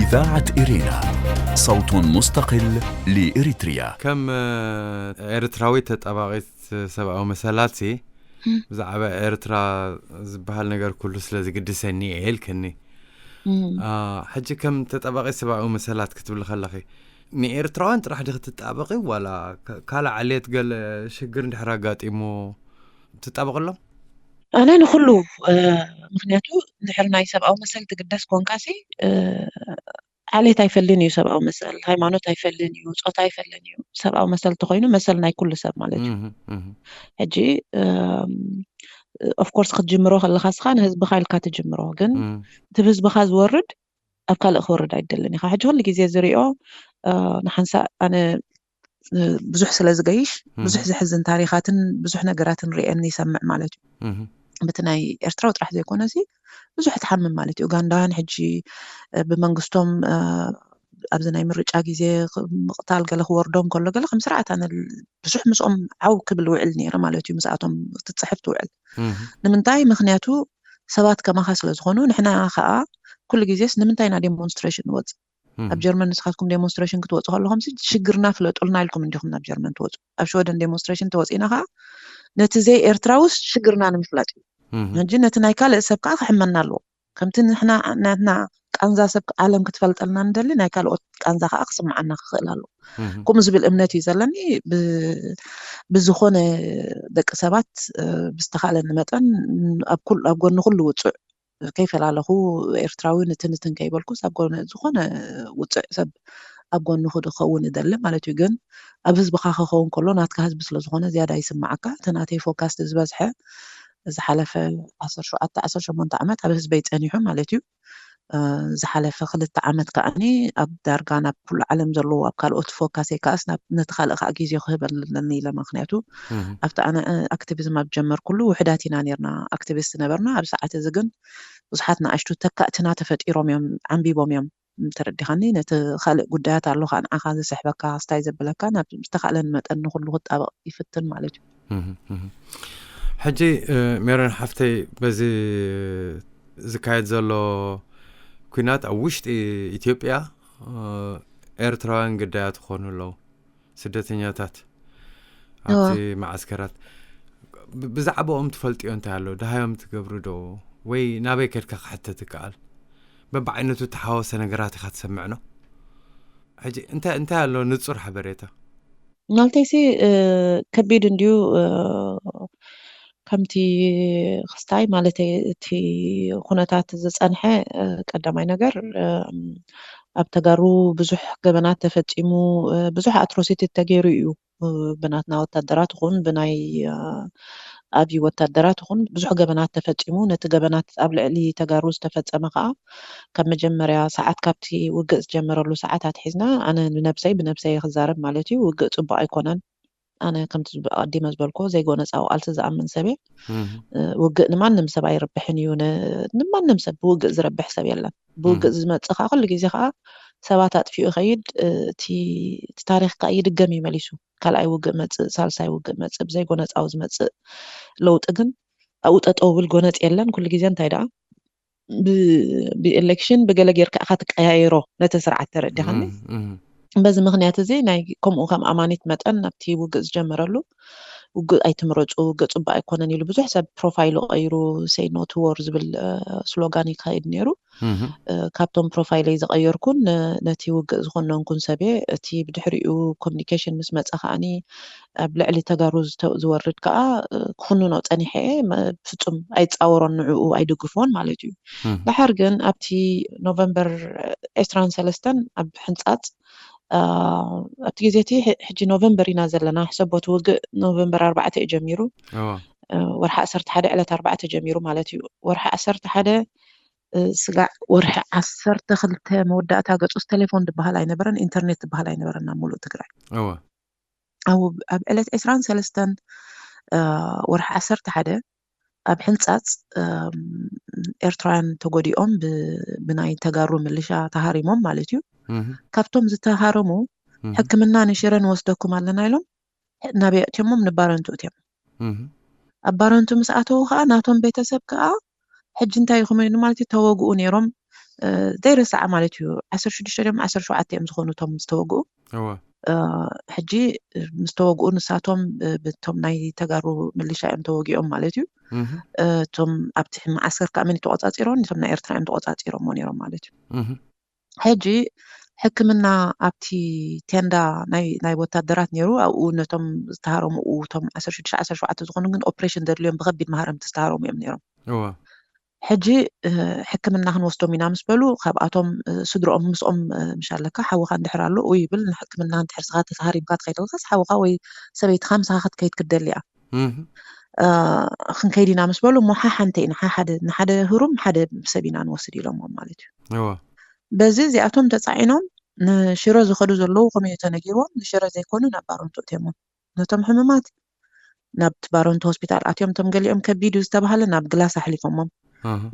إذاعة إرينا، صوت مستقل لإريتريا. ከም ኤርትራዊት ተጣባቂት ሰብኣዊ መሰላት ሲ ብዛዕባ ኤርትራ ዝበሃል ነገር ኩሉ ስለ ዝግድሰኒ እየ ኢልክኒ። ሕጂ ከም ተጣባቂ ሰብኣዊ መሰላት ክትብሊ ከለኺ ንኤርትራውያን ጥራሕ ዲ ክትጣበቂ ዋላ ካልእ ዓሌት ገለ ሽግር እንድሕር ኣጋጢሙ ትጣበቅሎም? ኣነ ንኩሉ ምክንያቱ እንድሕር ናይ ሰብኣዊ መሰል ትግደስ ኮንካ ሲ ዓሌት ኣይፈልን እዩ ሰብኣዊ መሰል፣ ሃይማኖት ኣይፈልን እዩ፣ ፆታ ኣይፈልን እዩ። ሰብኣዊ መሰል ተኮይኑ መሰል ናይ ኩሉ ሰብ ማለት እዩ። ሕጂ ኦፍኮርስ ክትጅምሮ ከለካ ስኻ ንህዝብካ ኢልካ ትጅምሮ፣ ግን እቲ ህዝብካ ዝወርድ ኣብ ካልእ ክወርድ ኣይደልን ኢኻ። ሕጂ ኩሉ ግዜ ዝሪኦ ንሓንሳእ ኣነ ብዙሕ ስለ ዝገይሽ ብዙሕ ዘሕዝን ታሪኻትን ብዙሕ ነገራትን ርእየን ይሰምዕ ማለት እዩ። በቲ ናይ ኤርትራዊ ጥራሕ ዘይኮነ ሲ ብዙሕ ትሓምም ማለት እዩ። ኡጋንዳውያን ሕጂ ብመንግስቶም ኣብዚ ናይ ምርጫ ግዜ ምቕታል ገለ ክወርዶም ከሎ ገለ ከም ስርዓት ኣነ ብዙሕ ምስኦም ዓው ክብል ውዕል ነይረ ማለት እዩ። ምስኣቶም ክትፅሕፍ ትውዕል ንምንታይ? ምክንያቱ ሰባት ከማኻ ስለ ዝኾኑ ንሕና ከዓ ኩሉ ግዜስ ንምንታይ ኢና ዴሞንስትሬሽን ንወፅእ? ኣብ ጀርመን ንስኻትኩም ዴሞንስትሬሽን ክትወፁ ከለኹም ሽግርና ፍለጡልና ኢልኩም እንዲኹም ናብ ጀርመን ትወፁ። ኣብ ሽወደን ዴሞንስትሬሽን ተወፂእና ከዓ ነቲ ዘይ ኤርትራውስ ሽግርና ንምፍላጥ እዩ። ሕጂ ነቲ ናይ ካልእ ሰብ ከዓ ክሕመና ኣለዎ። ከምቲ ንሕና ናትና ቃንዛ ሰብ ዓለም ክትፈልጠልና ንደሊ ናይ ካልኦት ቃንዛ ከዓ ክስምዓና ክኽእል ኣለዎ። ከምኡ ዝብል እምነት እዩ ዘለኒ። ብዝኾነ ደቂ ሰባት ብዝተኻለኒ መጠን ኣብ ጎኒ ኩሉ ውፁዕ ከይፈላለኹ ኤርትራዊ ንትንትን ከይበልኩስ ኣብ ጎኒ ዝኾነ ውፅዕ ሰብ ኣብ ጎንኹ ክኸውን እደሊ ማለት እዩ። ግን ኣብ ህዝብኻ ክኸውን ከሎ ናትካ ህዝቢ ስለ ዝኾነ ዝያዳ ይስምዓካ። እቲ ናተይ ፎካስ ዝበዝሐ ዝሓለፈ ዓሰርተ ሸውዓተ ዓሰርተ ሸሞንተ ዓመት ኣብ ህዝበይ ጸኒሑ ማለት እዩ። ዝሓለፈ ክልተ ዓመት ከዓኒ ኣብ ዳርጋ ናብ ኩሉ ዓለም ዘለዎ ኣብ ካልኦት ፎካሰይ ከዓስ ናብ ነቲ ካልእ ከዓ ግዜ ክህበለኒ ኢለ። ምክንያቱ ኣብቲ ኣነ ኣክቲቪዝም ኣብ ጀመርኩሉ ውሕዳት ኢና ነርና ኣክቲቪስት ነበርና። ኣብ ሰዓት እዚ ግን ብዙሓት ንኣሽቱ ተካእትና ተፈጢሮም እዮም፣ ዓንቢቦም እዮም። ተረዲኻኒ? ነቲ ካልእ ጉዳያት ኣሎ ከዓ ንዓኻ ዝስሕበካ ስታይ ዘብለካ ናብ ዝተኻእለን መጠን ንኩሉ ክጣበቕ ይፍትን ማለት እዩ። ሕጂ ሜሮን ሓፍተይ፣ በዚ ዝካየድ ዘሎ ኩናት ኣብ ውሽጢ ኢትዮጵያ ኤርትራውያን ግዳያት ይኾኑ ኣለዉ። ስደተኛታት ኣብቲ መዓስከራት ብዛዕባኦም ትፈልጥዮ እንታይ ኣሎ? ድሃዮም ትገብሩ ዶ? ወይ ናበይ ከድካ ክሕተት ይከኣል? በብዓይነቱ ተሓወሰ ነገራት ኢኻ ትሰምዕ ኖ? ሕጂ እንታይ እንታይ ኣሎ ንጹር ሓበሬታ? ናልተይሲ ከቢድ እንድዩ። ከምቲ ክስታይ ማለት እቲ ኩነታት ዝጸንሐ፣ ቀዳማይ ነገር ኣብ ተጋሩ ብዙሕ ገበናት ተፈጺሙ፣ ብዙሕ ኣትሮሲቲ ተገይሩ እዩ። ብናትና ወታደራት ይኹን ብናይ ኣብይ ወታደራት ይኹን ብዙሕ ገበናት ተፈጺሙ። ነቲ ገበናት ኣብ ልዕሊ ተጋሩ ዝተፈጸመ ከዓ ካብ መጀመርያ ሰዓት ካብቲ ውግእ ዝጀመረሉ ሰዓት ኣትሒዝና ኣነ ንነብሰይ ብነብሰይ ክዛረብ ማለት እዩ ውግእ ጽቡቅ ኣይኮነን። ኣነ ከምቲ ኣዲመ ዝበልኮ ዘይጎነፃዊ ቃልሲ ዝኣምን ሰብየ። ውግእ ንማንም ሰብ ኣይርብሕን እዩ። ንማንም ሰብ ብውግእ ዝረብሕ ሰብ የለን። ብውግእ ዝመፅእ ከዓ ኩሉ ግዜ ከዓ ሰባት ኣጥፊኡ ይኸይድ። እቲ ታሪክ ከዓ ይድገም እዩ መሊሱ። ካልኣይ ውግእ መፅእ፣ ሳልሳይ ውግእ መፅእ፣ ብዘይጎነፃዊ ዝመፅእ ለውጢ ግን ኣብኡ ጠጠው ብል ጎነፅ የለን። ኩሉ ግዜ እንታይ ደኣ ብኤሌክሽን ብገለ ጌርካ ኢኻ ትቀያየሮ ነቲ ስርዓት። ተረዲኻኒ? በዚ ምክንያት እዚ ናይ ከምኡ ከም ኣማኒት መጠን ናብቲ ውግእ ዝጀመረሉ ውግእ ኣይትምረፁ፣ ውግእ ፅቡቅ ኣይኮነን ኢሉ ብዙሕ ሰብ ፕሮፋይሉ ቀይሩ፣ ሴይ ኖ ቱ ዎር ዝብል ስሎጋን ይካየድ ነይሩ። ካብቶም ፕሮፋይለይ ዝቀየርኩን ነቲ ውግእ ዝኮነንኩን ሰብየ፣ እቲ ብድሕሪኡ ኮሚኒኬሽን ምስ መፀ ከዓኒ ኣብ ልዕሊ ተጋሩ ዝወርድ ከዓ ክኹንኖ ፀኒሐ እየ። ፍፁም ኣይፃወሮን፣ ንዕኡ ኣይድግፎን ማለት እዩ። ደሓር ግን ኣብቲ ኖቨምበር ዕስራን ሰለስተን ኣብ ሕንፃፅ ኣብቲ ግዜ እቲ ሕጂ ኖቨምበር ኢና ዘለና። ሕሰቦ እቲ ውግእ ኖቨምበር ኣርባዕተ እዩ ጀሚሩ። ወርሒ ዓሰርተ ሓደ ዕለት ኣርባዕተ ጀሚሩ ማለት እዩ። ወርሒ ዓሰርተ ሓደ ስጋዕ ወርሒ ዓሰርተ ክልተ መወዳእታ ገፁስ ቴሌፎን ዝበሃል ኣይነበረን፣ ኢንተርኔት ዝበሃል ኣይነበረን ናብ ሙሉእ ትግራይ። ኣብ ዕለት ዕስራን ሰለስተን ወርሒ ዓሰርተ ሓደ ኣብ ሕንፃፅ ኤርትራውያን ተጎዲኦም ብናይ ተጋሩ ምልሻ ተሃሪሞም ማለት እዩ። ካብቶም ዝተሃረሙ ሕክምና ንሽረ ንወስደኩም ኣለና ኢሎም ናበይ ኣእትዮሞም? ንባረንቱ እትዮሞም። ኣብ ባረንቱ ምስ ኣተዉ ከዓ ናቶም ቤተሰብ ከዓ ሕጂ እንታይ ይኹም ማለት እዩ ተወግኡ ነይሮም። ዘይረሳዓ ማለት እዩ። ዓሰርተ ሽዱሽተ ድዮም ዓሰርተ ሸውዓተ እዮም ዝኾኑ እቶም ዝተወግኡ። ሕጂ ምስ ተወግኡ ንሳቶም ብቶም ናይ ተጋሩ ምልሻ እዮም ተወጊኦም ማለት እዩ። እቶም ኣብቲ መዓስከር ከዓ መን ተቆፃፂሮም? እቶም ናይ ኤርትራ እዮም ተቆፃፂሮሞ ነይሮም ማለት እዩ። ሕጂ ሕክምና ኣብቲ ቴንዳ ናይ ወታደራት ነይሩ። ኣብኡ ነቶም ዝተሃረሙ እቶም ዓሰርተ ሽዱሽተ ዓሰርተ ሸውዓተ ዝኾኑ ግን ኦፕሬሽን ዘድልዮም ብከቢድ ማህረምቲ ዝተሃረሙ እዮም ነይሮም። ሕጂ ሕክምና ክንወስዶም ኢና ምስ በሉ ካብኣቶም ስድሮኦም ምስኦም ምሽ ኣለካ ሓውካ እንድሕር ኣሎ ኡ ይብል። ንሕክምና እንድሕር ስኻ ተተሃሪምካ ትኸይድ ኣለካስ ሓውካ ወይ ሰበይትካ ምሳኻ ክትከይድ ክትደሊ እያ። ክንከይድ ኢና ምስ በሉ እሞ ሓሓንተ ኢና ሓደ ንሓደ ህሩም ሓደ ሰብ ኢና ንወስድ ኢሎምዎም ማለት እዩ። በዚ እዚኣቶም ተፃዒኖም ንሽረ ዝኸዱ ዘለዉ ከምኡ ተነጊርዎም ንሽረ ዘይኮኑ ናብ ባረንቱ እትዮሞም። ነቶም ሕሙማት ናብቲ ባረንቱ ሆስፒታል ኣትዮም፣ እቶም ገሊኦም ከቢድ እዩ ዝተባሃለ ናብ ግላስ ኣሕሊፎሞም።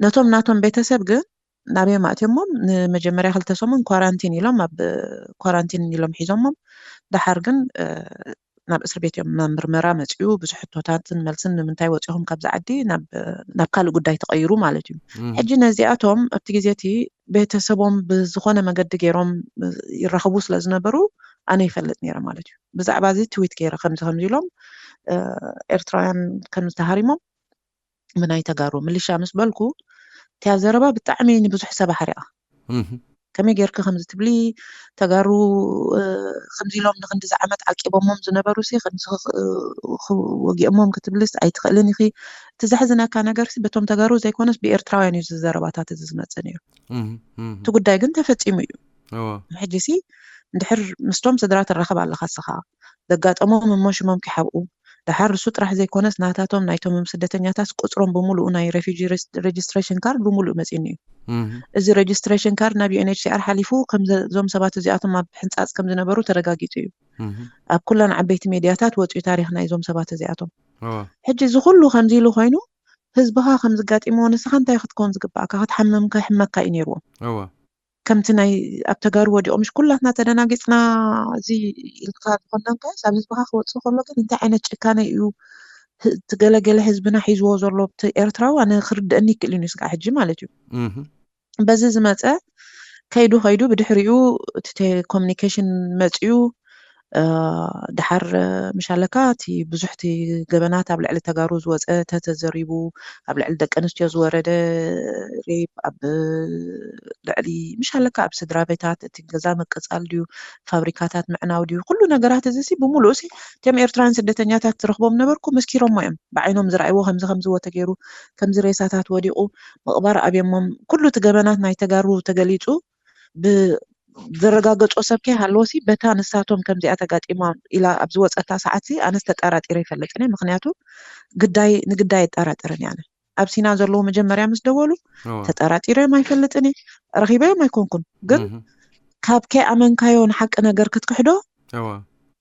ነቶም ናቶም ቤተሰብ ግን ናበዮም ኣእትዮሞም ንመጀመርያ ክልተ ሰሙን ኳራንቲን ኢሎም ኣብ ኳራንቲን ኢሎም ሒዞሞም። ደሓር ግን ናብ እስር ቤት እዮም ናብ ምርመራ መፅኡ። ብዙሕ ሕቶታትን መልስን ንምንታይ ወፂኹም ካብዚ ዓዲ ናብ ካልእ ጉዳይ ተቐይሩ ማለት እዩ። ሕጂ ነዚኣቶም ኣብቲ ግዜ እቲ ቤተሰቦም ብዝኾነ መገዲ ገይሮም ይራኸቡ ስለ ዝነበሩ ኣነ ይፈልጥ ነይረ ማለት እዩ። ብዛዕባ እዚ ትዊት ገይረ ከምዚ ከምዚ ኢሎም ኤርትራውያን ከም ዝተሃሪሞም ብናይ ተጋሩ ምልሻ ምስ በልኩ እቲያ ዘረባ ብጣዕሚ ንብዙሕ ሰብ ኣሕሪቓ። ከመይ ጌርኪ ከምዚ ትብሊ? ተጋሩ ከምዚ ኢሎም ንክንድዚ ዓመት ዓቂቦሞም ዝነበሩ ሲ ከምዚ ወጊኦሞም ክትብልስ ኣይትኽእልን ኢኺ። እቲ ዘሕዝነካ ነገር ሲ በቶም ተጋሩ ዘይኮነስ ብኤርትራውያን እዩ እዚ ዘረባታት እዚ ዝመፅእ ነይሩ። እቲ ጉዳይ ግን ተፈፂሙ እዩ። ሕጂ ሲ እንድሕር ምስቶም ስድራ ትራኸብ ኣለኻ እስኻ፣ ዘጋጠሞም እሞ ሽሞም ክሓብኡ፣ ደሓር እሱ ጥራሕ ዘይኮነስ ናታቶም ናይቶም ስደተኛታት ቁፅሮም ብምሉኡ ናይ refugee registration card ብምሉኡ መፂኒ እዩ። እዚ registration card ናብ U N H C R ሓሊፉ ከምዞም ሰባት እዚኣቶም ኣብ ሕንፃፅ ከም ዝነበሩ ተረጋጊፁ እዩ። ኣብ ኩለን ዓበይቲ ሜድያታት ወፂኡ ታሪኽ ናይዞም ሰባት እዚኣቶም። ሕጂ እዚ ኩሉ ከምዚ ኢሉ ኮይኑ ህዝብኻ ከም ዝጋጢምዎ ንስኻ እንታይ ክትከውን ዝግባእካ? ክትሓምም ክሕመካ እዩ ነይርዎ። ከምቲ ናይ ኣብ ተጋሩ ወዲቖም ምሽ ኩላትና ተደናጊፅና እዚ ኢልካ ዝኮንና እንከስ ኣብ ህዝብኻ ክወፅእ ከሎ ግን እንታይ ዓይነት ጭካነ እዩ እቲ ገለገለ ህዝብና ሒዝዎ ዘሎ እቲ ኤርትራዊ ኣነ ክርድአኒ ይክእል እዩ ስጋዕ ሕጂ ማለት እዩ። በዚ ዝመፀ ከይዱ ከይዱ ብድሕሪኡ እቲ ኮሚኒኬሽን መፅኡ። ደሓር ምሻለካ እቲ ብዙሕቲ ገበናት ኣብ ልዕሊ ተጋሩ ዝወፀ ተተዘሪቡ፣ ኣብ ልዕሊ ደቂ ኣንስትዮ ዝወረደ ሬፕ፣ ኣብ ልዕሊ ምሻለካ ኣብ ስድራ ቤታት እቲ ገዛ ምቅፃል ድዩ፣ ፋብሪካታት ምዕናው ድዩ፣ ኩሉ ነገራት እዚ ሲ ብምሉእ ሲ እቶም ኤርትራውያን ስደተኛታት ትረኽቦም ነበርኩ መስኪሮሞ እዮም። ብዓይኖም ዝረኣይዎ ከምዚ ከምዚ ወተገይሩ፣ ከምዚ ሬሳታት ወዲቑ፣ ምቕባር ኣብዮሞም፣ ኩሉ እቲ ገበናት ናይ ተጋሩ ተገሊፁ። ዘረጋገጾ ሰብ ከይሃለወሲ በታ ንሳቶም ከምዚኣ ተጋጢማ ኢላ ኣብ ዝወፀታ ሰዓትሲ ኣነስ ተጠራጢረ ይፈልጥን እየ። ምክንያቱ ግዳይ ንግዳይ ኣይጠራጠርን እየ ኣነ። ኣብ ሲና ዘለዉ መጀመርያ ምስ ደወሉ ተጠራጢረ እዮም ኣይፈልጥን እየ። ረኺበ እዮም ኣይኮንኩን ግን ካብ ከይኣመንካዮ ንሓቂ ነገር ክትክሕዶ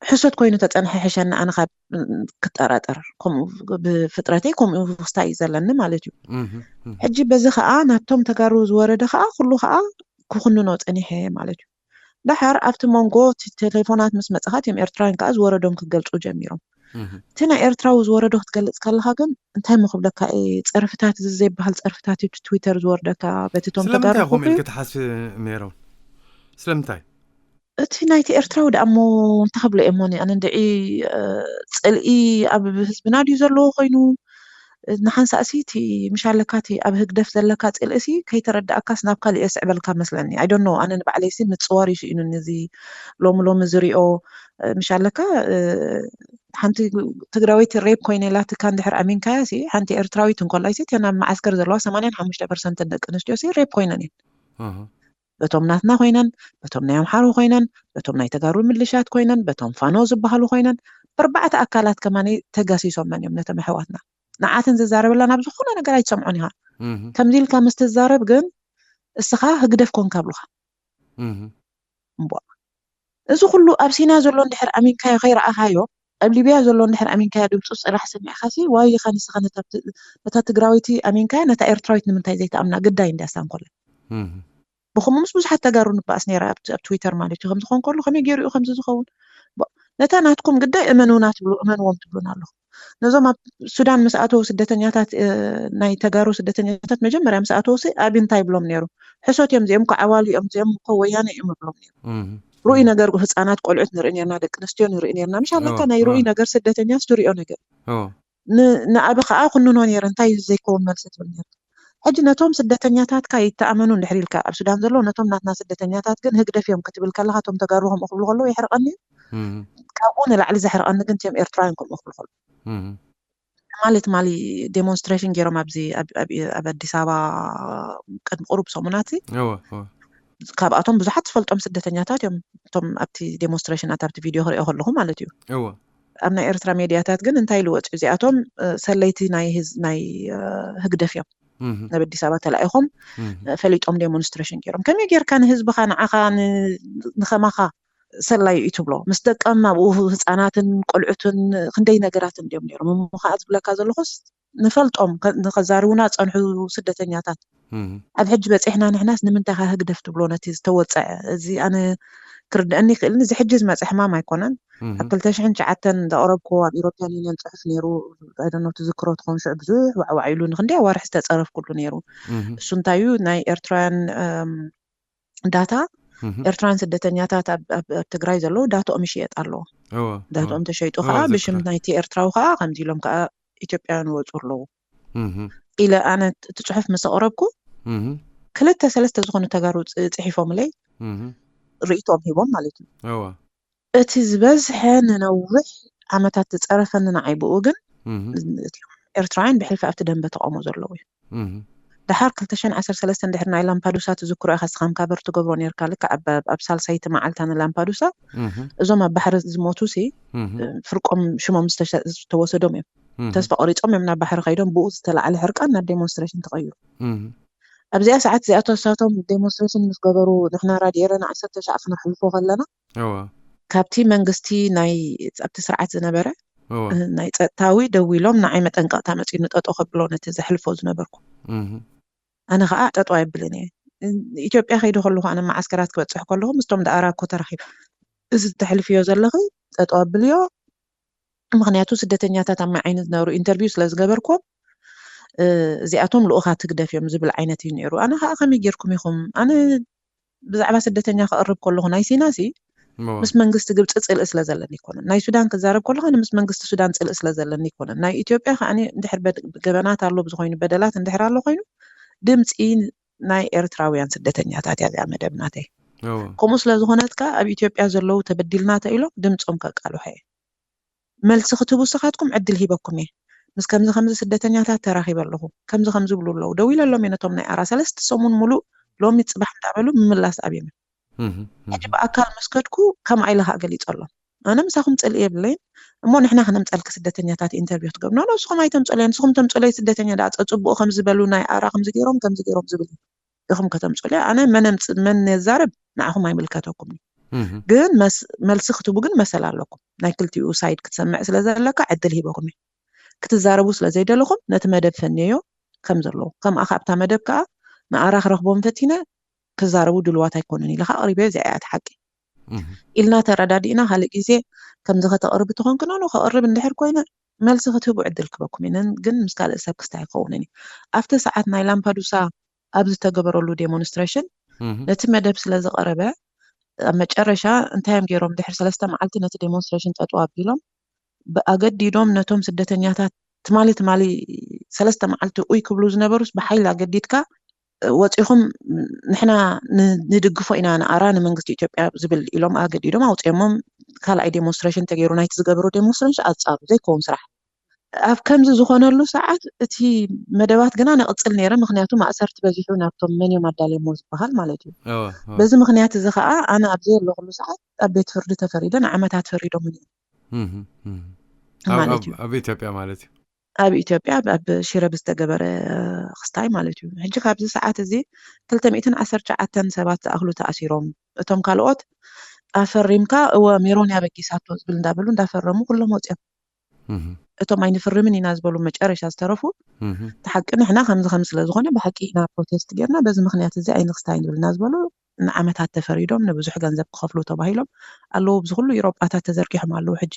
ሕሶት ኮይኑ ተፀንሐ ሕሸኒ ኣነ ካብ ክጠራጠር ከምኡ ብፍጥረተይ ከምኡ ውስታ እዩ ዘለኒ ማለት እዩ። ሕጂ በዚ ከዓ ናብቶም ተጋሩ ዝወረደ ከዓ ኩሉ ከዓ ክኹንኖ ፀኒሐ ማለት እዩ። ደሓር ኣብቲ መንጎ እቲ ቴሌፎናት ምስ መፅኻ እቲኦም ኤርትራውያን ከዓ ዝወረዶም ክገልፁ ጀሚሮም። እቲ ናይ ኤርትራዊ ዝወረዶ ክትገልፅ ከለካ ግን እንታይ ምክብለካ እየ ፀርፍታት እዚ ዘይበሃል ፀርፍታት እዩ ትዊተር ዝወርደካ በቲ ቶም ስለምንታይ ተጋሩ ኮም ኢልክ ትሓስቢ ሜሮን? ስለምንታይ? እቲ ናይቲ ኤርትራዊ ደኣ እሞ እንታይ ክብሎ እየ እሞ ኣነ እንድዒ ፅልኢ ኣብ ህዝብና ድዩ ዘለዎ ኮይኑ ንሓንሳእሲ እቲ ምሽ ኣለካ እቲ ኣብ ህግደፍ ዘለካ ፅልእሲ ከይተረዳእካስ ናብ ካልእ የስዕበልካ መስለኒ። I don't know ኣነ ንባዕለይሲ ምፅዋር እዩ ስኢኑኒ እዚ ሎሚ ሎሚ ዝሪኦ ምሽ ኣለካ ሓንቲ ትግራወይቲ ሬፕ ኮይነ ኢላትካ እንድሕር ኣሚንካያ ሲ ሓንቲ ኤርትራዊት እንኮላይሲ እተን ኣብ መዓስከር ዘለዋ ሰማንያን ሓሙሽተ ፐርሰንት ደቂ ኣንስትዮ ሲ ሬፕ ኮይነን እየን። በቶም ናትና ኮይነን በቶም ናይ ኣምሓሩ ኮይነን በቶም ናይ ተጋሩ ምልሻት ኮይነን በቶም ፋኖ ዝበሃሉ ኮይነን በርባዕተ ኣካላት ከማኒ ተጋሲሶመን እዮም ነቶም ኣሕዋትና። ንዓተን ዝዛረበላ ናብ ዝኾነ ነገር ኣይትሰምዖን ኢኻ። ከምዚ ኢልካ ምስ ትዛረብ ግን እስኻ ህግደፍ ኮንካ ብሉኻ። እምቧ እዚ ኩሉ ኣብ ሲና ዘሎ እንድሕር ኣሚንካዮ ከይረኣኻዮ ኣብ ሊብያ ዘሎ እንድሕር ኣሚንካዮ ድምፁ ፅራሕ ሰሚዕካሲ ዋይ ኢኻ ንስኻ ነታ ትግራዊቲ ኣሚንካዮ ነታ ኤርትራዊት ንምንታይ ዘይትኣምና ግዳይ እንድያ ሳንኮለ። ብከምኡ ምስ ብዙሓት ተጋሩ ንባኣስ ነይረ ኣብ ትዊተር ማለት እዩ። ከምዚ ኮን ከሎ ከመይ ገይሩ እዩ ከምዚ ዝኸውን? ነታ ናትኩም ግዳይ እመኑና ትብሉ እመንዎም ትብሉና ኣለኹም። ነዞም ኣብ ሱዳን ምስ ኣተዉ ስደተኛታት ናይ ተጋሩ ስደተኛታት መጀመርያ ምስ ኣተዉ ሲ ኣብ እንታይ ይብሎም ነይሩ? ሕሶት እዮም እዚኦም እኮ ዓዋሉ እዮም እዚኦም እኮ ወያነ እዮም ይብሎም ነይሩ። ርኡይ ነገር ህፃናት ቆልዑት ንርኢ ነርና ደቂ ኣንስትዮ ንርኢ ነርና ምሽ ኣለካ ናይ ርኡይ ነገር ስደተኛ ዝትሪኦ ነገር ንኣቢ ከዓ ኩንኖ ነይረ እንታይ እዩ ዘይከውን መልሲ ትብል ነርካ። ሕጂ ነቶም ስደተኛታትካ ይተኣመኑ እንድሕር ኢልካ ኣብ ሱዳን ዘለዉ ነቶም ናትና ስደተኛታት ግን ህግደፍ እዮም ክትብል ከለካ እቶም ተጋሩ ከምኡ ክብሉ ከለዉ የሕርቀኒ እዩ። ካብኡ ንላዕሊ ዘሕርቀኒ ግን እቲኦም ኤርትራውያን ከምኡ ክብሉ ከለዉ ትማሊ ትማሊ ዴሞንስትሬሽን ገይሮም ኣብዚ ኣብ ኣዲስ ኣበባ ቅድሚ ቁሩብ ሰሙናት ካብኣቶም ብዙሓት ዝፈልጦም ስደተኛታት እዮም እቶም ኣብቲ ዴሞንስትሬሽናት ኣብቲ ቪድዮ ክሪኦ ከለኹ ማለት እዩ። ኣብ ናይ ኤርትራ ሜድያታት ግን እንታይ ኢሉ ወፅዩ እዚኣቶም ሰለይቲ ናይ ህግደፍ እዮም ናብ ኣዲስ ኣበባ ተላኢኾም ፈሊጦም ዴሞንስትሬሽን ገይሮም ከመይ ጌርካ ንህዝብኻ ንዓኻ ንኸማኻ ሰላዩ እዩ ትብሎ ምስ ደቀም ኣብኡ ህፃናትን ቆልዑትን ክንደይ ነገራትን እንዲዮም ነይሮም እሞ ከዓ ዝብለካ ዘለኹስ ንፈልጦም ንኸዛርቡና ዝፀንሑ ስደተኛታት ኣብ ሕጂ በፂሕና ንሕናስ ንምንታይ ካ ህግደፍ ትብሎ ነቲ ዝተወፀዐ እዚ ኣነ ክርድአኒ ይክእልኒ እዚ ሕጂ ዝመፀ ሕማም ኣይኮነን ኣብ ክልተ ሽሕን ትሽዓተን ዘቕረብክዎ ኣብ ኢሮፕያን ዩኒየን ፅሑፍ ነይሩ ኣይደኖ ትዝክሮ ትኾን ሽዑ ብዙሕ ዋዕዋዕ ኢሉ ንክንደይ ኣዋርሒ ዝተፀረፍኩሉ ነይሩ እሱ እንታይ እዩ ናይ ኤርትራውያን ዳታ ኤርትራውያን ስደተኛታት ኣብ ትግራይ ዘለዉ ዳትኦም ይሽየጥ ኣለዎ ዳትኦም ተሸይጡ ከዓ ብሽም ናይቲ ኤርትራዊ ከዓ ከምዚ ኢሎም ከዓ ኢትዮጵያውያን ይወፁ ኣለዉ ኢለ ኣነ እቲ ፅሑፍ ምስ ኣቕረብኩ ክልተ ሰለስተ ዝኾኑ ተጋሩ ፅሒፎምለይ ርእይቶም ሂቦም ማለት እዩ እቲ ዝበዝሐ ንነዊሕ ዓመታት ዝፀረፈኒ ንዓይ ብኡ ግን እቲኦም ኤርትራውያን ብሕልፊ ኣብቲ ደንበ ተቃውሞ ዘለዉ እዩ ድሓር ክልተ ሽሕን ዓሰርተ ሰለስተን ድሕሪ ናይ ላምፓዱሳ ትዝክሮ ኢኻ፣ ስኻም ካበር ትገብሮ ነርካ። ልክዕ ኣብ ሳልሳይቲ መዓልታ ንላምፓዱሳ እዞም ኣብ ባሕሪ ዝሞቱ ሲ ፍርቆም ሽሞም ዝተወሰዶም እዮም። ተስፋ ቆሪፆም እዮም ናብ ባሕሪ ከይዶም፣ ብኡ ዝተላዕለ ሕርቃን ናብ ዴሞንስትሬሽን ተቐይሩ። ኣብዚኣ ሰዓት እዚኣቶ ሳቶም ዴሞንስትሬሽን ምስ ገበሩ፣ ንሕና ራድዮ ኤረና ዓሰርተ ሻዕ ክነሕልፎ ከለና፣ ካብቲ መንግስቲ ናይ ኣብቲ ስርዓት ዝነበረ ናይ ጸጥታዊ ደዊሎም ንዓይ መጠንቀቕታ መጺኡ ንጠጦ ከብሎ ነቲ ዘሕልፎ ዝነበርኩ። ኣነ ከዓ ጠጦ ኣይብልን እየ። ኢትዮጵያ ከይደ ከለኹ፣ ኣነ መዓስከራት ክበፅሕ ከለኹ ምስቶም ደኣራ እኮ ተራኺብ፣ እዚ ተሕልፍዮ ዘለኺ ጠጦ ኣብልዮ፣ ምኽንያቱ ስደተኛታት ኣብ ማይ ዓይነት ዝነበሩ ኢንተርቪው ስለ ዝገበርኩም፣ እዚኣቶም ልኡኻት ህግደፍ እዮም ዝብል ዓይነት እዩ ነይሩ። ኣነ ከዓ ከመይ ጌርኩም ኢኹም? ኣነ ብዛዕባ ስደተኛ ክቕርብ ከለኹ ናይ ሲናሲ ምስ መንግስቲ ግብፂ ፅልኢ ስለ ዘለኒ ይኮነን። ናይ ሱዳን ክዛረብ ከለኹ ኣነ ምስ መንግስቲ ሱዳን ፅልኢ ስለ ዘለኒ ይኮነን። ናይ ኢትዮጵያ ከዓ እንድሕር ገበናት ኣሎ፣ ብዝኮይኑ በደላት እንድሕር ኣሎ ኮይኑ፣ ድምፂ ናይ ኤርትራውያን ስደተኛታት እያ እዚኣ መደብ ናተይ። ከምኡ ስለ ዝኾነት ከዓ ኣብ ኢትዮጵያ ዘለዉ ተበዲልና ተኢሎም ድምፆም ከቃልሖ እየ። መልሲ ክትህቡ ስኻትኩም ዕድል ሂበኩም እየ። ምስ ከምዚ ከምዚ ስደተኛታት ተራኺበ ኣለኹ፣ ከምዚ ከምዚ ብሉ ኣለዉ። ደው ኢለሎም እየ ነቶም ናይ ኣራ ሰለስተ ሰሙን ሙሉእ፣ ሎሚ ፅባሕ እንዳበሉ ምምላስ ኣብዮም። ሕጂ ብኣካል ምስ ከድኩ ከምኣ ኢለ ከዓ ገሊፀሎም። ኣነ ምሳኹም ፅልኢ የብለይን፣ እሞ ንሕና ክነምፀልኪ ስደተኛታት ኢንተርቪው ክትገብሩ። ኖ፣ ንስኹም ኣይተምፅለይ፣ ንስኹም ተምፅለይ ስደተኛ ደኣ ፀፅብኡ ከም ዝበሉ ናይ ኣራ ከምዚ ገይሮም ከምዚ ገይሮም ዝብል ኢኹም ከተምፅሉ። ኣነ መን የምፅ-፣ መን የዛርብ ንዓኹም ኣይምልከተኩም። ግን መስ-፣ መልሲ ክትቡ ግን መሰል ኣለኩም። ናይ ክልቲኡ ሳይድ ክትሰምዕ ስለ ዘለካ ዕድል ሂበኩም እየ። ክትዛረቡ ስለ ዘይደለኹም ነቲ መደብ ፈንየዮ ከም ዘለዎ። ከምኣ ከኣ ኣብታ መደብ ከኣ ንኣራ ክረኽቦም ፈቲነ ክዛረቡ ድልዋት ኣይኮኑን ኢለ ከኣ ኣቕሪበዮ። እዚኣ እያ እቲ ሓቂ። ኢልና ተረዳዲእና ካልእ ግዜ ከምዚ ከተቕርብ ተኾንክና ኖ ከቕርብ እንድሕር ኮይነ መልሲ ክትህቡ ዕድል ክበኩም እየ። ግን ምስ ካልእ ሰብ ክስታይ ኣይከውንን እዩ። ኣብቲ ሰዓት ናይ ላምፓዱሳ ኣብ ዝተገበረሉ ዴሞንስትሬሽን ነቲ መደብ ስለ ዝቐረበ ኣብ መጨረሻ እንታይ እዮም ገይሮም? ድሕሪ ሰለስተ መዓልቲ ነቲ ዴሞንስትሬሽን ጠጠው ኣቢሎም ብኣገዲዶም ነቶም ስደተኛታት ትማሊ ትማሊ ሰለስተ መዓልቲ ኡይ ክብሉ ዝነበሩስ ብሓይሊ ኣገዲድካ ወፂኹም ንሕና ን-፣ ንድግፎ ኢና ንኣራ ንመንግስቲ ኢትዮጵያ ዝብል ኢሎም ኣገዲዶም ኣውፅኦሞም። ካልኣይ ዴሞንስትሬሽን ተገይሩ ናይቲ ዝገበሩ ዴሞንስትሬሽን ኣፃሩ ዘይከውን ስራሕ። ኣብ ከምዚ ዝኾነሉ ሰዓት እቲ መደባት ግና ነቕፅል ነይረ፣ ምኽንያቱ ማእሰርቲ በዚሑ ናብቶም መን እዮም ኣዳልዮሞ ዝበሃል ማለት እዩ። እወ፣ እወ። በዚ ምኽንያት እዚ ከዓ ኣነ ኣብ ዘየለኹሉ ሰዓት ኣብ ቤት ፍርዲ ተፈሪደ ንዓመታት ፈሪዶምን እዮም እህ፣ እህ። ኣብ፣ ማለት ኣብ፣ እዩ። ኣብ ኢትዮጵያ ማለት እዩ። ኣብ ኢትዮጵያ ኣብ፣ ኣብ ሽረ ብዝተገበረ ክስታይ ማለት እዩ። ሕጂ ካብዚ ሰዓት እዚ ክልተ ሚእትን ዓሰርተ ትሽዓተን ሰባት ዝኣኽሉ ተኣሲሮም፣ እቶም ካልኦት ኣፈሪምካ እወ ሜሮን ያበጊሳቶ ዝብል እንዳበሉ እንዳፈረሙ ኩሎም ወፂኦም። እህ፣ እቶም ኣይንፍርምን ኢና ዝበሉ መጨረሻ ዝተረፉ እህ። እቲ ሓቂ ንሕና ከምዚ ከም ስለ ዝኾነ ብሓቂ ኢና ፕሮቴስት ጌርና፣ በዚ ምኽንያት እዚ ኣይንክስታይን ይብልና ዝበሉ ንዓመታት ተፈሪዶም ንብዙሕ ገንዘብ ክኸፍሉ ተባሂሎም ኣለዉ። ኣብዚ ኩሉ ኢሮጳታት ተዘርጊሖም ኣለዉ። ሕጂ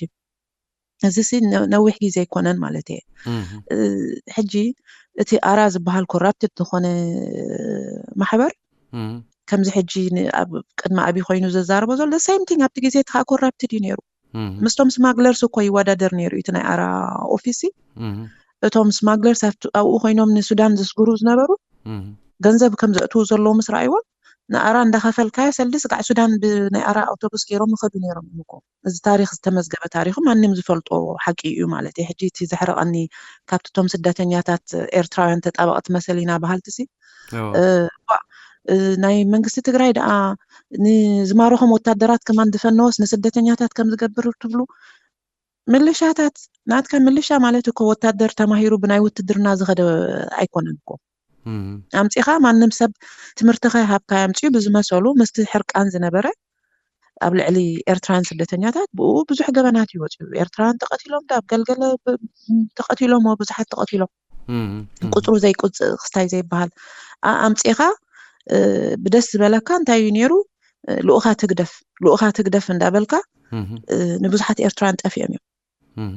እዚ ሲ ነ-፣ ነዊሕ ግዜ ኣይኮነን ማለት እየ። እህ፣ እ፣ ሕጂ እቲ ኣራ ዝበሃል ኮራፕትድ ዝኾነ ማሕበር እህ። ከምዚ ሕጂ ን-፣ ኣብ ቅድሚ ኣብይ ኮይኑ ዘዛርቦ ዘሎ ሴም ቲንግ ኣብቲ ግዜ እቲ ከዓ ኮራፕትድ እዩ ነይሩ። እህ፣ ምስቶም ስማግለርስ እኮ ይወዳደር ነይሩ እቲ ናይ ኣራ ኦፊስ። እህ፣ እቶም ስማግለርስ ኣብቲ፣ ኣብኡ ኮይኖም ንሱዳን ዘስግሩ ዝነበሩ እህ። ገንዘብ ከም ዘእትዉ ዘለዉ ምስ ረኣይዎም ንኣራ እንዳኸፈልካዮ ሰልዲ ስጋዕ ሱዳን ብናይ ኣራ ኣውቶቡስ ገይሮም ይኸዱ ነይሮም እዮም እኮ። እዚ ታሪኽ ዝተመዝገበ ታሪኹ ማንም ዝፈልጦ ሓቂ እዩ ማለት እዩ። ሕጂ እቲ ዘሕርቐኒ ካብቲ እቶም ስደተኛታት ኤርትራውያን ተጣበቕቲ መሰል ኢና በሃልቲ ሲ፣ እዎ። እ፣ ዋ፣ እ፣ ናይ መንግስቲ ትግራይ ደኣ ንዝማረኾም ወታደራት ከማን ዝፈነወስ ንስደተኛታት ከም ዝገብር ትብሉ? ምልሻታት፣ ናትካ ምልሻ ማለት እኮ ወታደር ተማሂሩ ብናይ ውትድርና ዝኸደ ኣይኮነን እኮ። እም። ኣምጺኻ ማንም ሰብ ትምህርቲ ከይሃብካ ኣምጺኡ ብዝመሰሉ ምስቲ ሕርቃን ዝነበረ ኣብ ልዕሊ ኤርትራን ስደተኛታት ብኡ ብዙሕ ገበናት እዩ ወጺኡ። ኤርትራን ተቐቲሎም፣ ኣብ ገልገለ ብ-፣ ተቐቲሎም፣ ብዙሓት ተቐቲሎም። እም፣ እም። ቁጽሩ ዘይቁጽ-፣ ክስታይ ዘይበሃል። ኣ-፣ ኣምጺኻ፣ እ፣ ብደስ ዝበለካ እንታይ እዩ ነይሩ? እ፣ ልኡኻት ህግደፍ፣ ልኡኻት ህግደፍ እንዳበልካ፣ እም። እ፣ ንብዙሓት ኤርትራን ጠፊኦም እዮም። እም።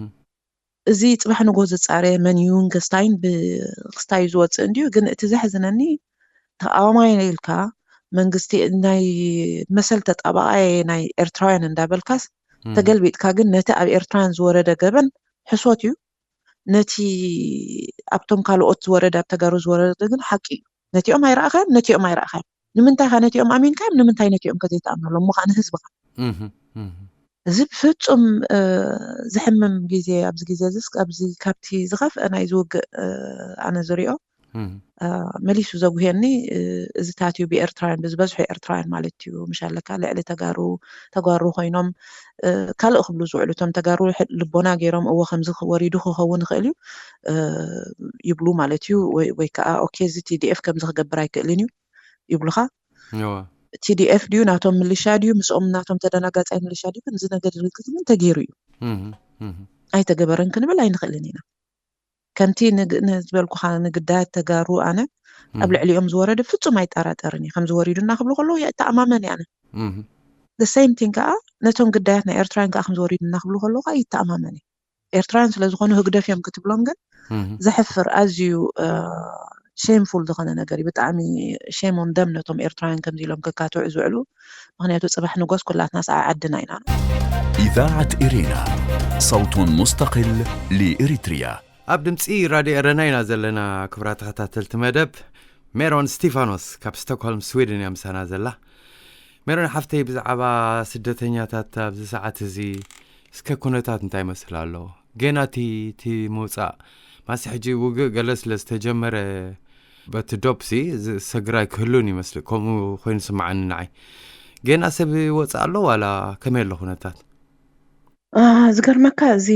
እዚ ጽባሕ ንጎ ዝጻረ መን እዩ ንክስታይን ብክስታዩ ዝወጽእ እንድዩ። ግን እቲ ዘሕዝነኒ ተቃዋማይ ኢልካ መንግስቲ ናይ መሰል ተጣባቃይ ናይ ኤርትራውያን እንዳበልካስ እም። ተገልቢጥካ ግን ነቲ ኣብ ኤርትራውያን ዝወረደ ገበን ሕሶት እዩ። ነቲ ኣብቶም ካልኦት ዝወረደ፣ ኣብ ተጋሩ ዝወረደ ግን ሓቂ እዩ። ነቲኦም ኣይረኣኻዮም፣ ነቲኦም ኣይረኣኻዮም። ንምንታይ ኸ ነቲኦም ኣሚንካዮም፣ ንምንታይ ነቲኦም ከ ዘይትኣምነሎም? እሞ ኸዓ ንህዝብኻ። እህ፣ እህ። እዚ ብፍጹም፣ እ፣ ዘሕምም ግዜ ኣብዚ ግዜ እዚስ፣ ኣብዚ ካብቲ ዝኸፍአ ናይ ዝውግእ፣ እ፣ ኣነ ዝሪኦ መሊሱ ዘጉሄኒ፣ እዚታት እዩ ብኤርትራውያን፣ ብዝበዝሑ ኤርትራውያን ማለት እዩ። ምሻለካ ልዕሊ ተጋሩ፣ ተጋሩ ኮይኖም ካልእ ክብሉ ዝውዕሉ፣ እቶም ተጋሩ ልቦና ገይሮም፣ እዎ ከምዚ ወሪዱ ክኸውን ይኽእል እዩ ይብሉ ማለት እዩ። ወይ ከዓ ኦኬ፣ እዚ ቲዲኤፍ ከምዚ ክገብር ኣይክእልን እዩ ይብሉኻ። ቲዲኤፍ ድዩ ናቶም ምልሻ ድዩ፣ ምስኦም ናቶም ተደናጋፃይ ምልሻ ድዩ፣ ግን እዚ ነገር ግን ተገይሩ እዩ። ኣይተገበረን ክንብል ኣይንኽእልን ኢና። ከምቲ ዝበልኩኻ ንግዳያት ተጋሩ ኣነ ኣብ ልዕሊኦም ዝወረደ ፍጹም ኣይጠራጠርን እየ። ከም ዝወሪዱና ክብሉ ከለዉ ይተኣማመን እየ ኣነ። The same thing ከዓ ነቶም ግዳያት ናይ ኤርትራውያን ከዓ ከም ዝወሪዱና ክብሉ ከለዉ ከዓ ይተኣማመን እየ። ኤርትራውያን ስለ ዝኾኑ ህግደፍ እዮም ክትብሎም ግን ዘሕፍር፣ ኣዝዩ ሼምፉል ዝኾነ ነገር እዩ። ብጣዕሚ ሼም ኦን ደም ነቶም ኤርትራውያን ከምዚ ኢሎም ክካትዑ ዝውዕሉ። ምክንያቱ ጽባሕ ንጎስ ኩላትና ሰዓ ዓድና ኢና። إذاعة إرينا، صوت مستقل لإريتريا. ኣብ ድምፂ ራድዮ ኤረና ኢና ዘለና። ክብራ ተኸታተልቲ መደብ፣ ሜሮን ስቲፋኖስ ካብ ስቶክሆልም ስዊድን እያ ምሳና ዘላ። ሜሮን ሓፍተይ፣ ብዛዕባ ስደተኛታት ኣብዚ ሰዓት እዚ እስከ ኩነታት እንታይ ይመስል ኣሎ? ጌና እቲ እቲ ምውፃእ ማሲ ሕጂ ውግእ ገለ ስለ ዝተጀመረ በቲ ዶብሲ ዝሰግራይ ክህሉን ይመስል፣ ከምኡ ኮይኑ ስማዓኒ ንዓይ። ጌና ሰብ ይወፅእ ኣሎ ዋላ ከመይ ኣሎ ኩነታት? ዝገርመካ፣ እዚ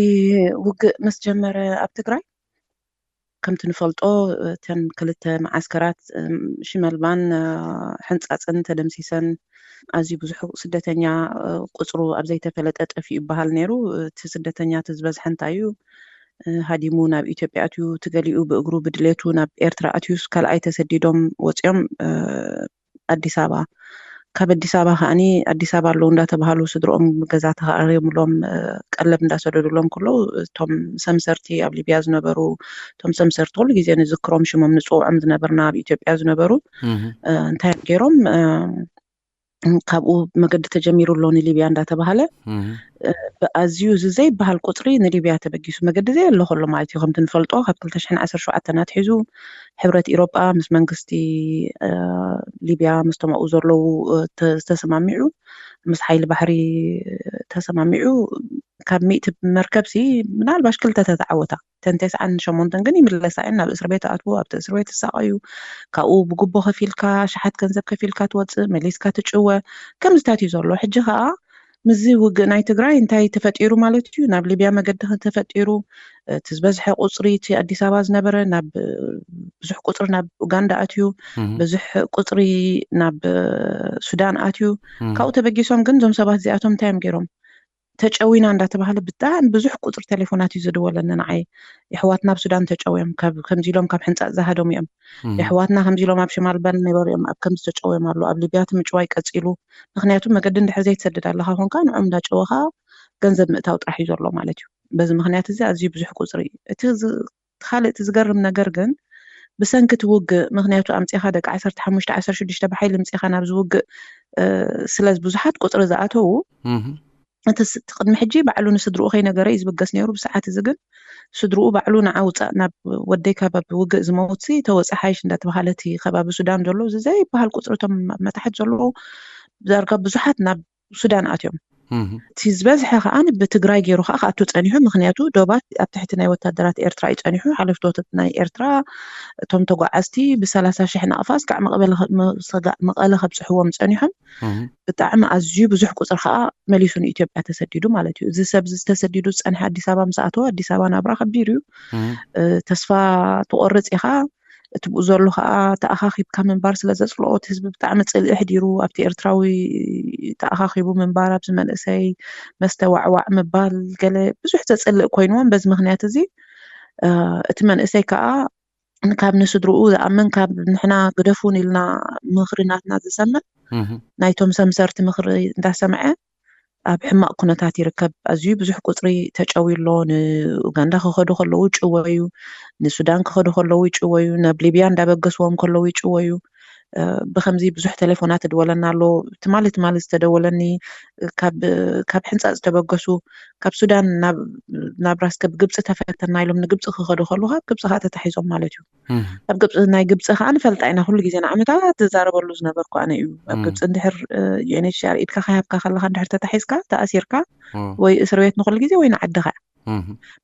ውግእ ምስ ጀመረ ኣብ ትግራይ ከምቲ ንፈልጦ እተን ክልተ መዓስከራት ሽመልባን ሕንፃፅን ተደምሲሰን፣ ኣዝዩ ብዙሕ ስደተኛ ቁፅሩ ኣብ ዘይተፈለጠ ጠፊኡ ይበሃል ነይሩ። እቲ ስደተኛ እቲ ዝበዝሐ እንታይ እዩ፣ ሃዲሙ ናብ ኢትዮጵያ ኣትዩ፣ እቲ ገሊኡ ብእግሩ ብድሌቱ ናብ ኤርትራ ኣትዩስ ካልኣይ ተሰዲዶም ወፂኦም ኣዲስ ኣበባ። ካብ ኣዲስ ኣበባ ከዓኒ ኣዲስ ኣበባ ኣለዉ እንዳተባሃሉ ስድርኦም ገዛ ተኻሪምሎም ቀለብ እንዳሰደዱሎም ከለዉ እቶም ሰምሰርቲ ኣብ ሊብያ ዝነበሩ እቶም ሰምሰርቲ ኩሉ ግዜ ንዝክሮም ሽሞም ንፅውዖም ዝነበርና ኣብ ኢትዮጵያ ዝነበሩ እንታይ እዮም ገይሮም ካብኡ መገዲ ተጀሚሩ ኣሎ ንሊብያ እንዳተባሃለ ብኣዝዩ እዚ ዘይበሃል ቁፅሪ ንሊብያ ተበጊሱ መገዲ ዘየሎ ከሎ ማለት እዩ። ከምቲ ንፈልጦ ካብ ክልተ ሽሕን ዓሰርተ ሸውዓተን ኣትሒዙ ሕብረት ኢሮጳ ምስ መንግስቲ ሊብያ ምስቶም ኣብኡ ዘለዉ ዝተሰማሚዑ ምስ ሓይሊ ባሕሪ ተሰማሚዑ ካብ ሚእቲ መርከብሲ ምናልባሽ ክልተ ተተዓወታ። ተን ተስዓን ሸሞንተን ግን ይምለሳ እየን ናብ እስር ቤት ኣትዉ ኣብቲ እስር ቤት ይሳቐዩ። ካብኡ ብጉቦ ከፊልካ ሸሓት ገንዘብ ከፊልካ ትወፅእ መሊስካ ትጭወ። ከምዚታት እዩ ዘሎ። ሕጂ ከዓ ምስዚ ውግእ ናይ ትግራይ እንታይ ተፈጢሩ ማለት እዩ? ናብ ሊብያ መገዲ ተፈጢሩ። እቲ ዝበዝሐ ቁፅሪ እቲ ኣዲስ ኣበባ ዝነበረ ናብ ብዙሕ ቁፅሪ ናብ ኡጋንዳ ኣትዩ፣ ብዙሕ ቁፅሪ ናብ ሱዳን ኣትዩ። ካብኡ ተበጊሶም ግን እዞም ሰባት እዚኣቶም እንታይ እዮም ገይሮም? ተጨዊና እንዳተባሃለ ብጣዕሚ ብዙሕ ቁፅሪ ቴሌፎናት እዩ ዝድወለኒ ንዓይ። የሕዋትና ኣብ ሱዳን ተጨውዮም ከምዚ ኢሎም ካብ ሕንፃፅ ዝሃደሙ እዮም። የሕዋትና ከምዚ ኢሎም ኣብ ሽማል ባን ነበሩ እዮም ኣብ ከምዚ ተጨውዮም ኣሎ ኣብ ሊብያ እቲ ምጭዋይ ቀፂሉ። ምክንያቱ መገዲ እንድሕር ዘይትሰድድ ኣለካ ኮንካ ንዖም እንዳጨወካ ገንዘብ ምእታው ጥራሕ እዩ ዘሎ ማለት እዩ። በዚ ምክንያት እዚ ኣዝዩ ብዙሕ ቁፅሪ እዩ እቲ ካልእ እቲ ዝገርም ነገር ግን ብሰንኪ እቲ ውግእ ምክንያቱ ኣምፂኻ ደቂ ዓሰርተ ሓሙሽተ ዓሰርተ ሽዱሽተ ብሓይሊ ምፂኻ ናብዚ ውግእ ስለ ብዙሓት ቁፅሪ ዝኣተዉ እቲ ቅድሚ ሕጂ ባዕሉ ንስድርኡ ከይነገረ እዩ ዝብገስ ነይሩ። ብሰዓት እዚ ግን ስድርኡ ባዕሉ ንዓ ውፃእ ናብ ወደይ ካብ ኣብ ውግእ ዝመውትሲ ተወፀ ሓይሽ እንዳተባሃለ እቲ ከባቢ ሱዳን ዘሎ እዚ ዘይበሃል ቁፅሪ እቶም ኣብ መታሕት ዘለዉ ዳርጋ ብዙሓት ናብ ሱዳን ኣትዮም። እቲ ዝበዝሐ ከዓ ብትግራይ ገይሩ ከዓ ክኣቱ ፀኒሑ። ምክንያቱ ዶባት ኣብ ትሕቲ ናይ ወታደራት ኤርትራ እዩ ፀኒሑ። ሓለፍቲ ወተት ናይ ኤርትራ እቶም ተጓዓዝቲ ብሰላሳ ሽሕ ናቕፋ ስጋዕ መቐለ ከብፅሕዎም ፀኒሖም። ብጣዕሚ ኣዝዩ ብዙሕ ቁፅሪ ከዓ መሊሱ ንኢትዮጵያ ተሰዲዱ ማለት እዩ። እዚ ሰብ እዚ ተሰዲዱ ዝፀንሐ ኣዲስ ኣበባ ምስ ኣተወ ኣዲስ ኣበባ ናብራ ከቢድ እዩ። ተስፋ ትቆርፅ ኢኻ። እቲ ብኡ ዘሎ ከዓ ተኣኻኺብካ ምንባር ስለ ዘፅልኦ እቲ ህዝቢ ብጣዕሚ ፅልኢ ኣሕዲሩ ኣብቲ ኤርትራዊ ተኣኻኺቡ ምንባር ኣብዚ መንእሰይ መስተ ዋዕዋዕ ምባል ገለ ብዙሕ ዘፅልእ ኮይንዎም በዚ ምክንያት እዚ እቲ መንእሰይ ከዓ ካብ ንስድርኡ ዝኣምን ካብ ንሕና ግደፉን ኢልና ምኽሪ ናትና ዝሰምዕ ናይቶም ሰምሰርቲ ምኽሪ እንዳሰምዐ ኣብ ሕማቕ ኩነታት ይርከብ። ኣዝዩ ብዙሕ ቁፅሪ ተጨውዩ ኣሎ። ንኡጋንዳ ክኸዱ ከለዉ ይጭወዩ፣ ንሱዳን ክኸዱ ከለዉ ይጭወዩ፣ ናብ ሊብያ እንዳበገስዎም ከለዉ ይጭወዩ። ብከምዚ ብዙሕ ቴሌፎናት እድወለና ኣሎ። ትማሊ ትማሊ ዝተደወለኒ ካብ ካብ ሕንፃ ዝተበገሱ ካብ ሱዳን ናብ ራስ ገብ ግብፂ ተፈተና ኢሎም ንግብፂ ክኸዱ ከለዉ ካብ ግብፂ ከዓ ተታሒዞም ማለት እዩ። ኣብ ግብፂ ናይ ግብፂ ከዓ ንፈልጣ ኢና ኩሉ ግዜ ንዓመታት ዝዛረበሉ ዝነበርኩ ኣነ እዩ። ኣብ ግብፂ እንድሕር ዩኤንኤችሲኣር ኢድካ ከይሃብካ ከለካ እንድሕር ተታሒዝካ ተኣሲርካ ወይ እስር ቤት ንኩሉ ግዜ ወይ ንዓድኻ።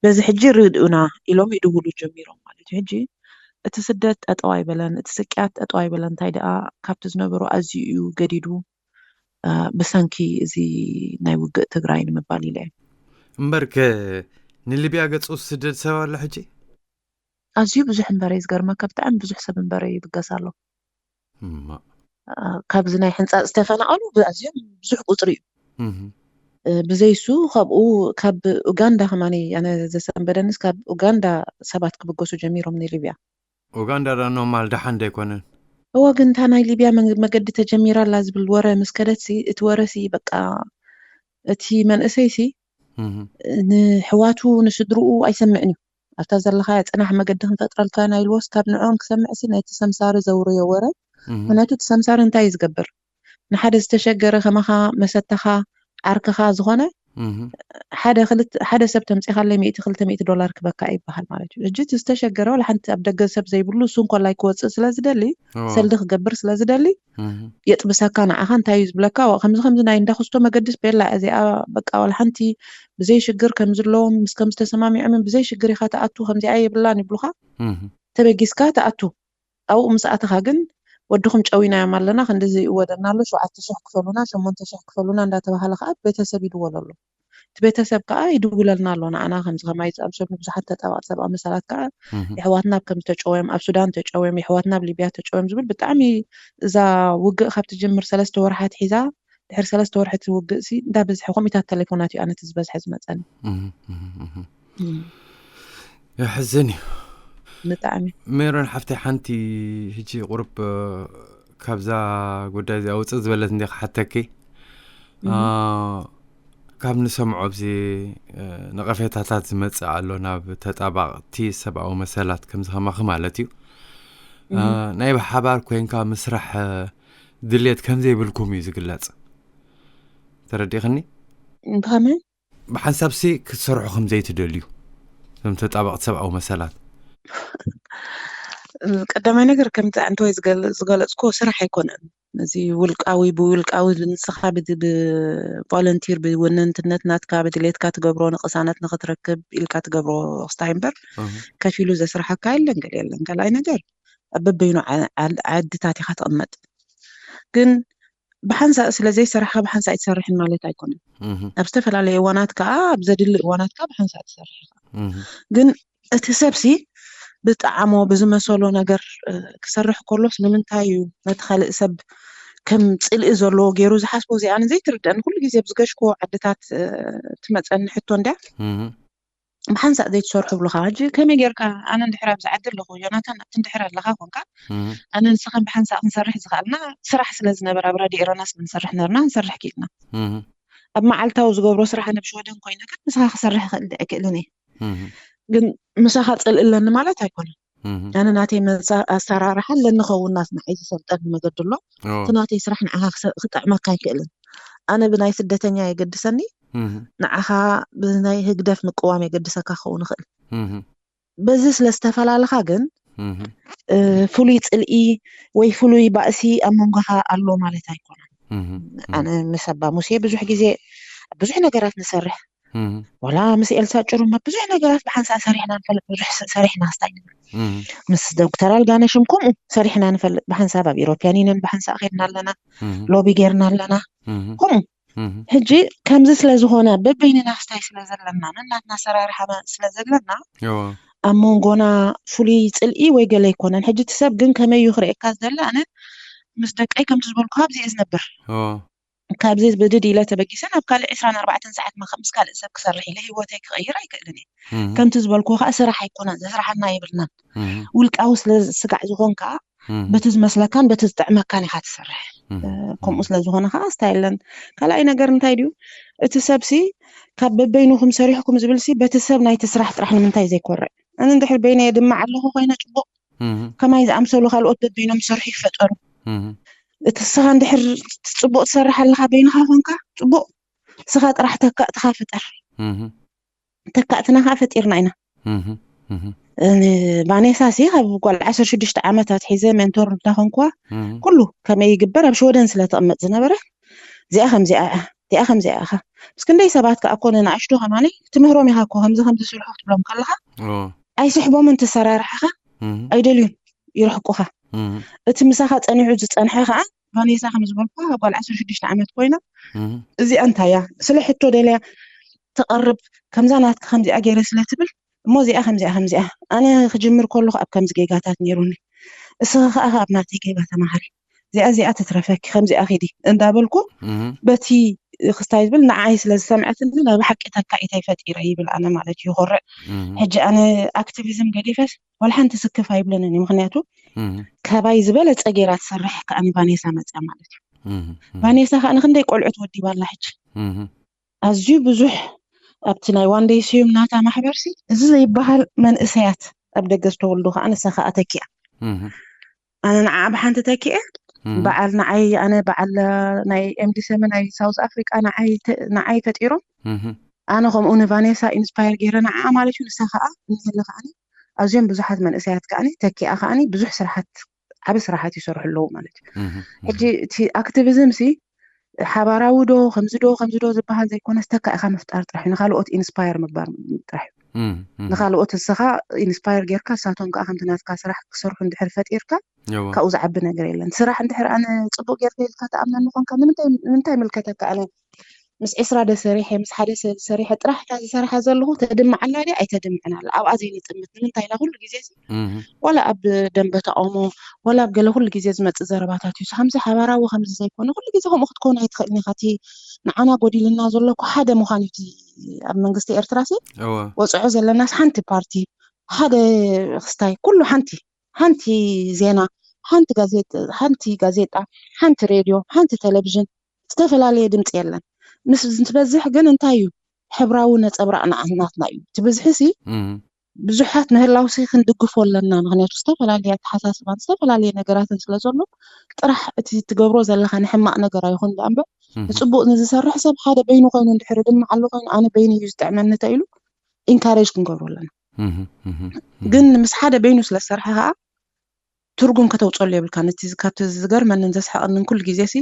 በዚ ሕጂ ርድኡና ኢሎም ይድውሉ ጀሚሮም ማለት እዩ። ሕጂ እቲ ስደት ጠጠው ኣይበለን፣ እቲ ስቅያት ጠጠው ኣይበለን። እንታይ ደኣ ካብቲ ዝነበሮ ኣዝዩ እዩ ገዲዱ፣ እ፣ ብሰንኪ እዚ ናይ ውግእ ትግራይ ንምባል ኢለ እየ። እምበርከ ንሊብያ ገጹ ዝስደድ ሰብ ኣሎ ሕጂ? ኣዝዩ ብዙሕ እምበረ እዩ፣ ዝገርመካ ብጣዕሚ ብዙሕ ሰብ እምበረ ይብገስ ኣሎ። እማ እ፣ ካብዚ ናይ ሕንጻጽ ዝተፈናቐሉ ኣዝዮም ብዙሕ ቁጽሪ እዩ። እህ። እ፣ ብዘይሱ ካብኡ ካብ ኡጋንዳ ከማኒ ኣነ ዘሰንበደንስ ካብ ኡጋንዳ ሰባት ክብገሱ ጀሚሮም ንሊብያ። ኡጋንዳ ዳ ኖርማል ደሓን ዶ ኣይኮነን? እወ፣ ግን እታ ናይ ሊብያ መን-፣ መገዲ ተጀሚራ ኣላ ዝብል ወረ ምስ ከደትሲ፣ እቲ ወረሲ በቃ እቲ መንእሰይሲ እህ። ንሕዋቱ ንስድርኡ ኣይሰምዕን እዩ። ኣብታ ዘለኻያ ጽናሕ መገዲ ክንፈጥረልካ ኢና ኢልዎስ ካብ ንዕኦም ክሰምዕሲ ናይቲ ሰምሳሪ ዘውርዮ ወረ። እህ። ምኽንያቱ እቲ ሰምሳሪ እንታይ እዩ ዝገብር? ንሓደ ዝተሸገረ ከማኻ መሰተኻ ዓርክኻ ዝኾነ እህ። ሓደ ክልተ፣ ሓደ ሰብ ተምጺኻለይ ሚእቲ ክልተ ሚእቲ ዶላር ክበካ ይበሃል ማለት እዩ። ሕጂ እቲ ዝተሸገረ ዋላ ሓንቲ ኣብ ደገ ሰብ ዘይብሉ እሱ እንኮላይ ክወጽእ ስለ ዝደሊ፣ እዎ። ሰልዲ ክገብር ስለ ዝደሊ እህ። የጥብሰካ። ንዓኻ እንታይ እዩ ዝብለካ? ዋ፣ ከምዚ ከምዚ ናይ እንዳ ክስቶ መገዲስ ቤላ እዚኣ በቃ ዋላ ሓንቲ ብዘይ ሽግር ከም ዘለዎም ምስ ከም ዝተሰማሚዖምን ብዘይ ሽግር ኢኻ ትኣቱ፣ ከምዚኣ የብላን ይብሉኻ። እህ። ተበጊስካ ትኣቱ። ኣብኡ ምስ ኣተኻ ግን ወድኹም ጨዊናዮም ኣለና፣ ክንድዚ ይእወደና ኣሎ፣ ሸውዓተ ሽሕ ክፈሉና፣ ሸሞንተ ሽሕ ክፈሉና እንዳተባሃለ ከዓ ቤተሰብ ይድወል ኣሎ። እቲ ቤተሰብ ከዓ ይድውለልና ኣሎ ንዓና፣ ከምዚ ከማይ ዝኣምሰሉ ብዙሓት ተጣባቕ ሰብኣዊ መሰላት ከዓ እህ። የሕዋትና ከም ዝተጨወዮም፣ ኣብ ሱዳን ተጨወዮም፣ የሕዋትና ኣብ ሊብያ ተጨወዮም ዝብል ብጣዕሚ እዛ ውግእ ካብ ትጅምር ሰለስተ ወርሓት ሒዛ ድሕሪ ሰለስተ ወርሒ እቲ ውግእ ሲ እንዳበዝሐ ከምኡታት ቴሌፎናት እዩ ኣነ እቲ ዝበዝሐ ዝመፀኒ። እህ፣ እህ፣ እህ። እም። የሕዝን እዩ። ብጣዕሚ። ሜሮን ሓፍተይ ሓንቲ ሕጂ ቁሩብ፣ እ፣ ካብዛ ጉዳይ እዚኣ ውፅእ ዝበለት እንደ ክሓተኪ። እም። እ፣ ካብ ንሰምዖ ኣብዚ፣ እ፣ ነቐፌታታት ዝመጽእ ኣሎ ናብ ተጣባቕቲ ሰብኣዊ መሰላት ከምዚ ከማኺ ማለት እዩ። እ፣ እም። ናይ ብሓባር ኮይንካ ምስራሕ፣ እ፣ ድሌት ከም ዘይብልኩም እዩ ዝግለጽ። ተረዲእኽኒ? ብኸመይ? ብሓንሳብሲ ክትሰርሑ ከም ዘይትደልዩ፣ እዞም ተጣበቕቲ ሰብኣዊ መሰላት። ቀዳማይ ነገር ከምቲ ኣንተወይ ዝገለ-፣ ዝገለጽኩዎ ስራሕ ኣይኮነን። እዚ ውልቃዊ፣ ብውልቃዊ ንስኻ ብድ-፣ ብቮለንቲር፣ ብወነንትነት ናትካ፣ ብድሌትካ ትገብሮ፣ ንቅሳነት ንኽትረክብ ኢልካ ትገብሮ ክስታይ እምበር፣ እህ። ከፊሉ ዘስርሓካ የለን፣ ገለ የለን። ካልኣይ ነገር፣ ኣብ በበይኑ ዓ-፣ ዓ-፣ ዓድታት ኢኻ ትቕመጥ። ግን ብሓንሳእ ስለ ዘይሰራሕካ ብሓንሳእ ኣይትሰርሕን ማለት ኣይኮነን። እህ። ኣብ ዝተፈላለየ እዋናት ከኣ፣ ኣብ ዘድሊ እዋናት ከኣ ብሓንሳእ ትሰርሕ ኢኻ። እህ። ግን እቲ ሰብሲ ብጣዕሞ ብዝመሰሎ ነገር፣ እ፣ ክሰርሕ ከሎስ ንምንታይ እዩ ነቲ ካልእ ሰብ ከም ጽልኢ ዘለዎ ገይሩ ዝሓስቦ? እዚኣ ኣነ ዘይትርድኣኒ፣ ኩሉ ግዜ ኣብ ዝገሽክዎ ዓድታት፣ እ፣ ትመጸኒ ሕቶ እንድያ። እህ። ብሓንሳእ ዘይትሰርሑ ይብሉኻ። ሕጂ ከመይ ጌርካ፣ ኣነ እንድሕር ኣብዚ ዓዲ ኣለኹ፣ ዮናታን ኣብቲ እንድሕር ኣለኻ ኮንካ፣ እህ። ኣነ ንስኻን ብሓንሳእ ክንሰርሕ ዝኸኣልና ስራሕ ስለ ዝነበረ፣ ኣብ ራድዮ ኤረና ስለ ንሰርሕ ነርና፣ ክንሰርሕ ክኢልና። እህ። ኣብ መዓልታዊ ዝገብሮ ስራሕ ኣነ ብሽወደን ኮይነ ግን ምሳኻ ክሰርሕ ይኽእል ዶ ኣይክእልን እየ። እህ። ግን ምሳኻ ጽልኢ ኣለኒ ማለት ኣይኮነን። እህ። ኣነ ናተይ መሳ-፣ ኣሰራርሓ ኣለኒ ኸውን ናት ንዓይ ዝሰልጠኒ መገዲ ኣሎ። ኦ። እቲ ናተይ ስራሕ ንዓኻ ክሰ-፣ ክጥዕመካ ኣይክእልን። ኣነ ብናይ ስደተኛ የገድሰኒ፣ እህ። ንዓኻ ብናይ ህግደፍ ምቅዋም የገድሰካ ክኸውን ይኽእል። እህ። በዚ ስለ ዝተፈላለኻ ግን፣ እህ። እ፣ ፍሉይ ጽልኢ ወይ ፍሉይ ባእሲ ኣብ መንጎኻ ኣሎ ማለት ኣይኮነን። እህ። ኣነ ምስ ኣባ ሙሴ ብዙሕ ግዜ ብዙሕ ነገራት ንሰርሕ። እህ። ዋላ ምስ ኤልሳ ጭሩማ ብዙሕ ነገራት ብሓንሳእ ሰሪሕና ንፈልጥ፣ ብዙሕ ስ-፣ ሰሪሕና ክስታይ ንብል። እህ። ምስ ዶክተር ኣልጋነሽም ከምኡ ሰሪሕና ንፈልጥ ብሓንሳብ፣ ኣብ ኢሮፕያን ዩኒየን ብሓንሳእ ኸድና ኣለና፣ እህ። ሎቢ ጌርና ኣለና። እህ። ከምኡ። እህ። ሕጂ ከምዚ ስለ ዝኾነ በበይንና ክስታይ ስለ ዘለና፣ ነናትና ኣሰራርሓና ስለ ዘለና፣ እዋ። ኣብ መንጎና ፍሉይ ጽልኢ ወይ ገለ ኣይኮነን። ሕጂ እቲ ሰብ ግን ከመይ እዩ ክርእየካ ዝደሊ? ኣነ ምስ ደቀይ ከምቲ ዝበልኩ ኣብዚ እየ ዝነብር። እዋ። ካብዚ ብድድ ኢለ ተበጊሰ ናብ ካልእ ዕስራን ኣርባዕተን ሰዓት መኸ-፣ ምስ ካልእ ሰብ ክሰርሕ ኢለ ህይወተይ ክቕይር ኣይክእልን እየ። እህ። ከምቲ ዝበልኩ ከኣ ስራሕ ኣይኮነን፣ ዘስርሓና የብልናን። እህ። ውልቃዊ ስለ ስጋዕ ዝኾን ከኣ እህ። በቲ ዝመስለካን በቲ ዝጥዕመካን ኢኻ ትሰርሕ። እህ። እ፣ ከምኡ ስለ ዝኾነ ከኣ ስታይ የለን። ካልኣይ ነገር እንታይ ድዩ? እቲ ሰብሲ ካብ በበይንኹም ሰሪሕኩም ዝብልሲ በቲ ሰብ ናይቲ ስራሕ ጥራሕ ንምንታይ ዘይኮርዕ? ኣነ እንድሕር በይነይ የድምዕ ኣለኹ ኮይነ ጽቡቕ፣ እህ። ከማይ ዝኣምሰሉ ካልኦት በበይኖም ዝሰርሑ ይፈጠሩ። እህ። እቲ ንስኻ እንድሕር ጽቡቕ ትሰርሕ ኣለኻ በይንኻ ኮንካ ጽቡቕ፣ ንስኻ ጥራሕ ተካእትኻ ፍጠር። እህ። ተካእትና ከኣ ፈጢርና ኢና። እህ። እህ። እ፣ ቫኔሳ ሲ ካብ ጓል ዓሰርተ ሽዱሽተ ዓመታት ሒዘ ሜንቶር እንዳኾንኩዋ እህ። ኩሉ ከመይ ይግበር ኣብ ሽወደን ስለ ትቕመጥ ዝነበረ፣ እዚኣ ከምዚኣ እያ፣ እዚኣ ከምዚኣ ኢኻ። ምስ ክንደይ ሰባት ከኣ እኮ ንንኣሽቱ ከማኒ ትምህሮም ኢኻ እኮ፣ ከምዚ ከምዚ ስርሑ ክትብሎም ከለኻ ኦ። ኣይስሕቦምን ትሰራርሓኻ። ኣይደልዩን፣ ይርሕቁኻ። እቲ ምሳኻ ጸኒሑ ዝጸንሐ ከዓ ቫኔሳ ከም ዝበልኩ ጓል ዓሰርተ ሽዱሽተ ዓመት ኮይና፣ እዚኣ እንታይ እያ ስለ ሕቶ ደልያ ትቐርብ፣ ከምዛ ናትካ ከምዚኣ ገይረ ስለ ትብል፣ እሞ እዚኣ ከምዚኣ ከምዚኣ፣ ኣነ ክጅምር ከለኹ ኣብ ከምዚ ጌጋታት ነይሩኒ፣ እስኻ ከዓ ኣብ ናተይ ጌጋ ተማሃሪ፣ እዚኣ እዚኣ ትትረፈኪ፣ ከምዚኣ ኺዲ እንዳበልኩ፣ በቲ ክስታይ ዝብል ንዓይ ስለ ዝሰምዐትኒ፣ ናይ ብሓቂ ተካኢተይ ፈጢረ ይብል ኣነ ማለት እዩ። ይኮርዕ። ሕጂ ኣነ ኣክቲቪዝም ገዲፈስ ዋላ ሓንቲ ስክፍ ኣይብለንን እዩ። ምክንያቱ ካባይ ዝበለፀ ገይራ ትሰርሕ ከኣ ቫኔሳ መፅያ ማለት እዩ። ቫኔሳ ከኣ ንክንደይ ቆልዑት ወዲባ ኣላ ሕጂ። ኣዝዩ ብዙሕ ኣብቲ ናይ ዋንደይ ስዩም ናታ ማሕበርሲ እዚ ዘይበሃል መንእሰያት ኣብ ደገ ዝተወልዱ ከኣ ንሳ ከኣ ተኪኣ። ኣነ ንዓ ብሓንቲ ተኪኤ በዓል ንዓይ፣ ኣነ በዓል ናይ ኤምዲ ሰመ ናይ ሳውዝ ኣፍሪቃ ንዓይ ተ- ንዓይ ፈጢሮም። ኣነ ከምኡ ንቫኔሳ ኢንስፓየር ገይረ ንዓ ማለት እዩ። ንሳ ከዓ እንህለ ከዓ ኣዝዮም ብዙሓት መንእሰያት ከዓ ተኪኣ ከዓ ብዙሕ ስራሓት፣ ዓቢ ስራሓት ይሰርሑ ኣለዉ ማለት እዩ። ሕጂ እቲ ኣክቲቪዝም ሲ ሓባራዊ ዶ ከምዚ ዶ ከምዚ ዶ ዝበሃል ዘይኮነ፣ ዝተካእካ ምፍጣር ጥራሕ እዩ፣ ንካልኦት ኢንስፓየር ምግባር ጥራሕ እዩ። ንካልኦት ንስኻ ኢንስፓየር ጌርካ፣ ንሳቶም ከዓ ከምቲ ናትካ ስራሕ ክሰርሑ እንድሕር ፈጢርካ፣ ካብኡ ዝዓቢ ነገር የለን። ስራሕ እንድሕር ኣነ ፅቡቅ ጌርካ ኢልካ ተኣምነኒ ኮንካ፣ ንምንታይ ንምንታይ ይምልከተካ? ኣነ ምስ ዕስራ ደ ሰሪሐ፣ ምስ ሓደ ሰብ ሰሪሐ ጥራሕ እታ ዝሰርሓ ዘለኹ ተድምዓላ ድያ ኣይተድምዕን ኣላ፣ ኣብኣ ዘይንጥምት ንምንታይ ኢልና ኩሉ ግዜ ሲ ዋላ ኣብ ደንበ ተቃውሞ ዋላ ኣብ ገለ ኩሉ ግዜ ዝመፅእ ዘረባታት እዩ። ከምዚ ሓባራዊ ከምዚ ዘይኮነ ኩሉ ግዜ ከምኡ ክትከውን ኣይትኽእልን ኢኻ። እቲ ንዓና ጎዲልና ዘሎ እኮ ሓደ ምዃን እዩ። እቲ ኣብ መንግስቲ ኤርትራ ሲ እወ ወፅዖ ዘለናስ ሓንቲ ፓርቲ፣ ሓደ ክስታይ፣ ኩሉ ሓንቲ ሓንቲ ዜና፣ ሓንቲ ጋዜጣ፣ ሓንቲ ጋዜጣ፣ ሓንቲ ሬድዮ፣ ሓንቲ ቴሌቪዥን፣ ዝተፈላለየ ድምፂ የለን። ምስ እንትበዝሕ ግን እንታይ እዩ ሕብራዊ ነፀብራቅ ንዓ- ናትና እዩ። እቲ ብዝሒ ሲ እም፣ ብዙሓት ምህላውሲ ክንድግፎ ኣለና። ምክንያቱ ዝተፈላለየ ኣተሓሳስባን ዝተፈላለየ ነገራትን ስለ ዘሎ ጥራሕ እቲ ትገብሮ ዘለካ ንሕማቅ ነገር ኣይኹን ደኣ እምበር እም፣ ንፅቡቅ ንዝሰርሕ ሰብ ሓደ በይኑ ኮይኑ እንድሕር ድማ ኣሎ ኮይኑ ኣነ በይኑ እዩ ዝጥዕመኒ እንተ ኢሉ ኢንካሬጅ ክንገብሮ ኣለና። እም፣ እም፣ እም፣ ግን ምስ ሓደ በይኑ ስለ ዝሰርሐ ከዓ ትርጉም ከተውፀሉ የብልካ። ነቲ ካብቲ ዝገርመንን ዘስሓቀንን ኩሉ ግዜ ሲ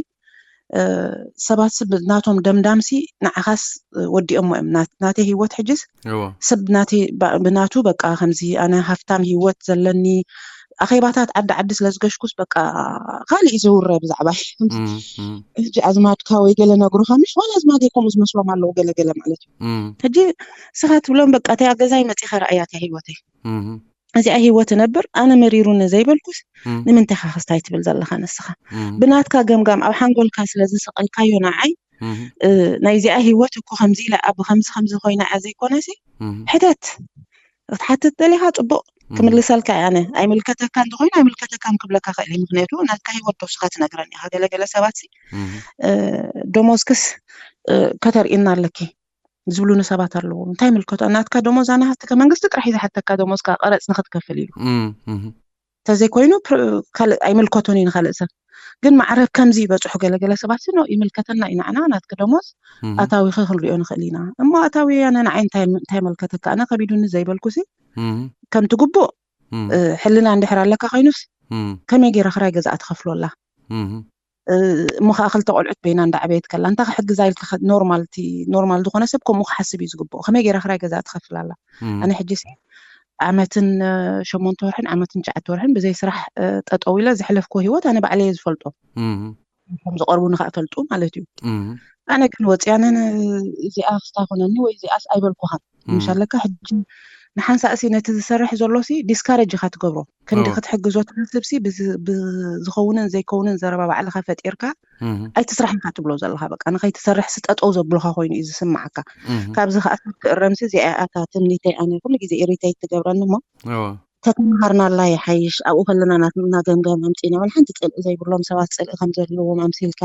ሰባት ሲ ናቶም ደምዳም ሲ ንዓኻስ ወዲኦሞ እዮም። ናት- ናተይ ህይወት ሕጅስ እዎ ሰብ ናተይ ባ- ብናቱ በቃ ከምዚ ኣነ ሃፍታም ህይወት ዘለኒ ኣኼባታት ዓዲ ዓዲ ስለ ዝገሽኩስ በቃ ካልእ እዩ ዝውረ ብዛዕባ እም፣ እም፣ ሕጂ ኣዝማድካ ወይ ገለ ነግሩኻ ምሽ ዋላ ኣዝማደይ ከምኡ ዝመስሎም ኣለዉ ገለ ገለ ማለት እዩ። እም፣ ሕጂ ስኻ ትብሎም በቃ እተይ ኣብ ገዛይ መፂኻ ረኣያ እተይ ህይወተይ እም፣ እዚኣ ህይወት እነብር ኣነ መሪሩኒ ዘይበልኩስ እም፣ ንምንታይ ኻ ክስታይ ትብል ዘለኻ ንስኻ እም፣ ብናትካ ገምጋም ኣብ ሓንጎልካ ስለ ዝሰቐልካዮ ንዓይ እም፣ እ፣ ናይዚኣ ህይወት እኮ ከምዚ ኢላ ኣብ ከምዚ ከምዚ ኮይና እያ ዘይኮነሲ እም፣ ሕተት ክትሓትት ደሊኻ ፅቡቕ እም፣ ክምልሰልካ እየ ኣነ ኣይምልከተካ እንተኮይኑ ኣይምልከተካን ክብለካ ክእል እዩ ምክንያቱ ናትካ ህይወት ዶ ስኻ ትነግረኒ ኢኻ ገለገለ ሰባት ሲ እም፣ እ፣ ደሞዝክስ እ፣ ከተርእና ኣለኪ ዝብሉኒ ሰባት ኣለዉ። እንታይ ይምልከቶ? ናትካ ደሞዝ ኣነ ሃፍቲ ከመንግስቲ ጥራሕ እዩ ዝሓተካ ደሞዝካ ቀረፅ ንክትከፍል ኢሉ። እም፣ እም፣ እንተዘይኮይኑ ፕር- ካልእ ኣይምልከቶን እዩ ንካልእ ሰብ። ግን ማዕረ ከምዚ ይበፅሑ ገለገለ ሰባት ሲ፣ ኖ ይምልከተና እዩ ንዓና ናትኪ ደሞዝ እም፣ ኣታዊኺ ክንሪኦ ንኽእል ኢና። እሞ ኣታዊ ኣነ ንዓይ እንታይ እንታይ ይመልከተካ? ኣነ ከቢዱኒ ዘይበልኩ ሲ እም፣ ከምቲ ግቡእ እም፣ እ፣ ሕልና እንድሕር ኣለካ ኮይኑስ እም፣ ከመይ ገይረ ክራይ ገዛእ ትኸፍሎ ኣላ? እም፣ እሞ ከዓ ክልተ ቆልዑት በይና እንዳዕበየት ከላ እንታይ ክሕግዛ ኢልካ ከ- ኖርማል እቲ ኖርማል ዝኾነ ሰብ ከምኡ ክሓስብ እዩ ዝግብኦ ከመይ ገይራ ክራይ ገዛ ትኸፍል ኣላ ኣነ ሕጂ ሲ ዓመትን ሸሞንተ ወርሕን ዓመትን ትሽዓተ ወርሕን ብዘይ ስራሕ ጠጠው ኢለ ዘሕለፍኩ ህይወት ኣነ ባዕለየ ዝፈልጦ ከም ዝቀርቡኒ ከዓ ፈልጡ ማለት እዩ ኣነ ግን ወፅያ ነን እዚኣ ክስታ ኮነኒ ወይ እዚኣስ ኣይበልኩኻን ምሻለካ ሕጂ ንሓንሳእ ሲ ነቲ ዝሰርሕ ዘሎ ሲ ዲስካረጅ ኢካ ትገብሮ ክንዲ ክትሕግዞ ትሓስብ ሲ ብዝኸውንን ዘይከውንን ዘረባ ባዕልካ ፈጢርካ ኣይትስራሕ ኢካ ትብሎ ዘለካ በቃ ንከይትሰርሕ ሲ ጠጠው ዘብሉካ ኮይኑ እዩ ዝስማዓካ ካብዚ ከዓ ሰብ ክእረም ሲ እዚኣ እያ እታ ትምኒተይ ኣነ ኩሉ ግዜ ኢሪተይት ትገብረኒ እሞ ተተምሃርናላ ይሓይሽ ኣብኡ ከለና ናትና ገምጋም ኣምፂና ዋላ ሓንቲ ፅልኢ ዘይብሎም ሰባት ፅልኢ ከም ዘለዎም ኣምሲልካ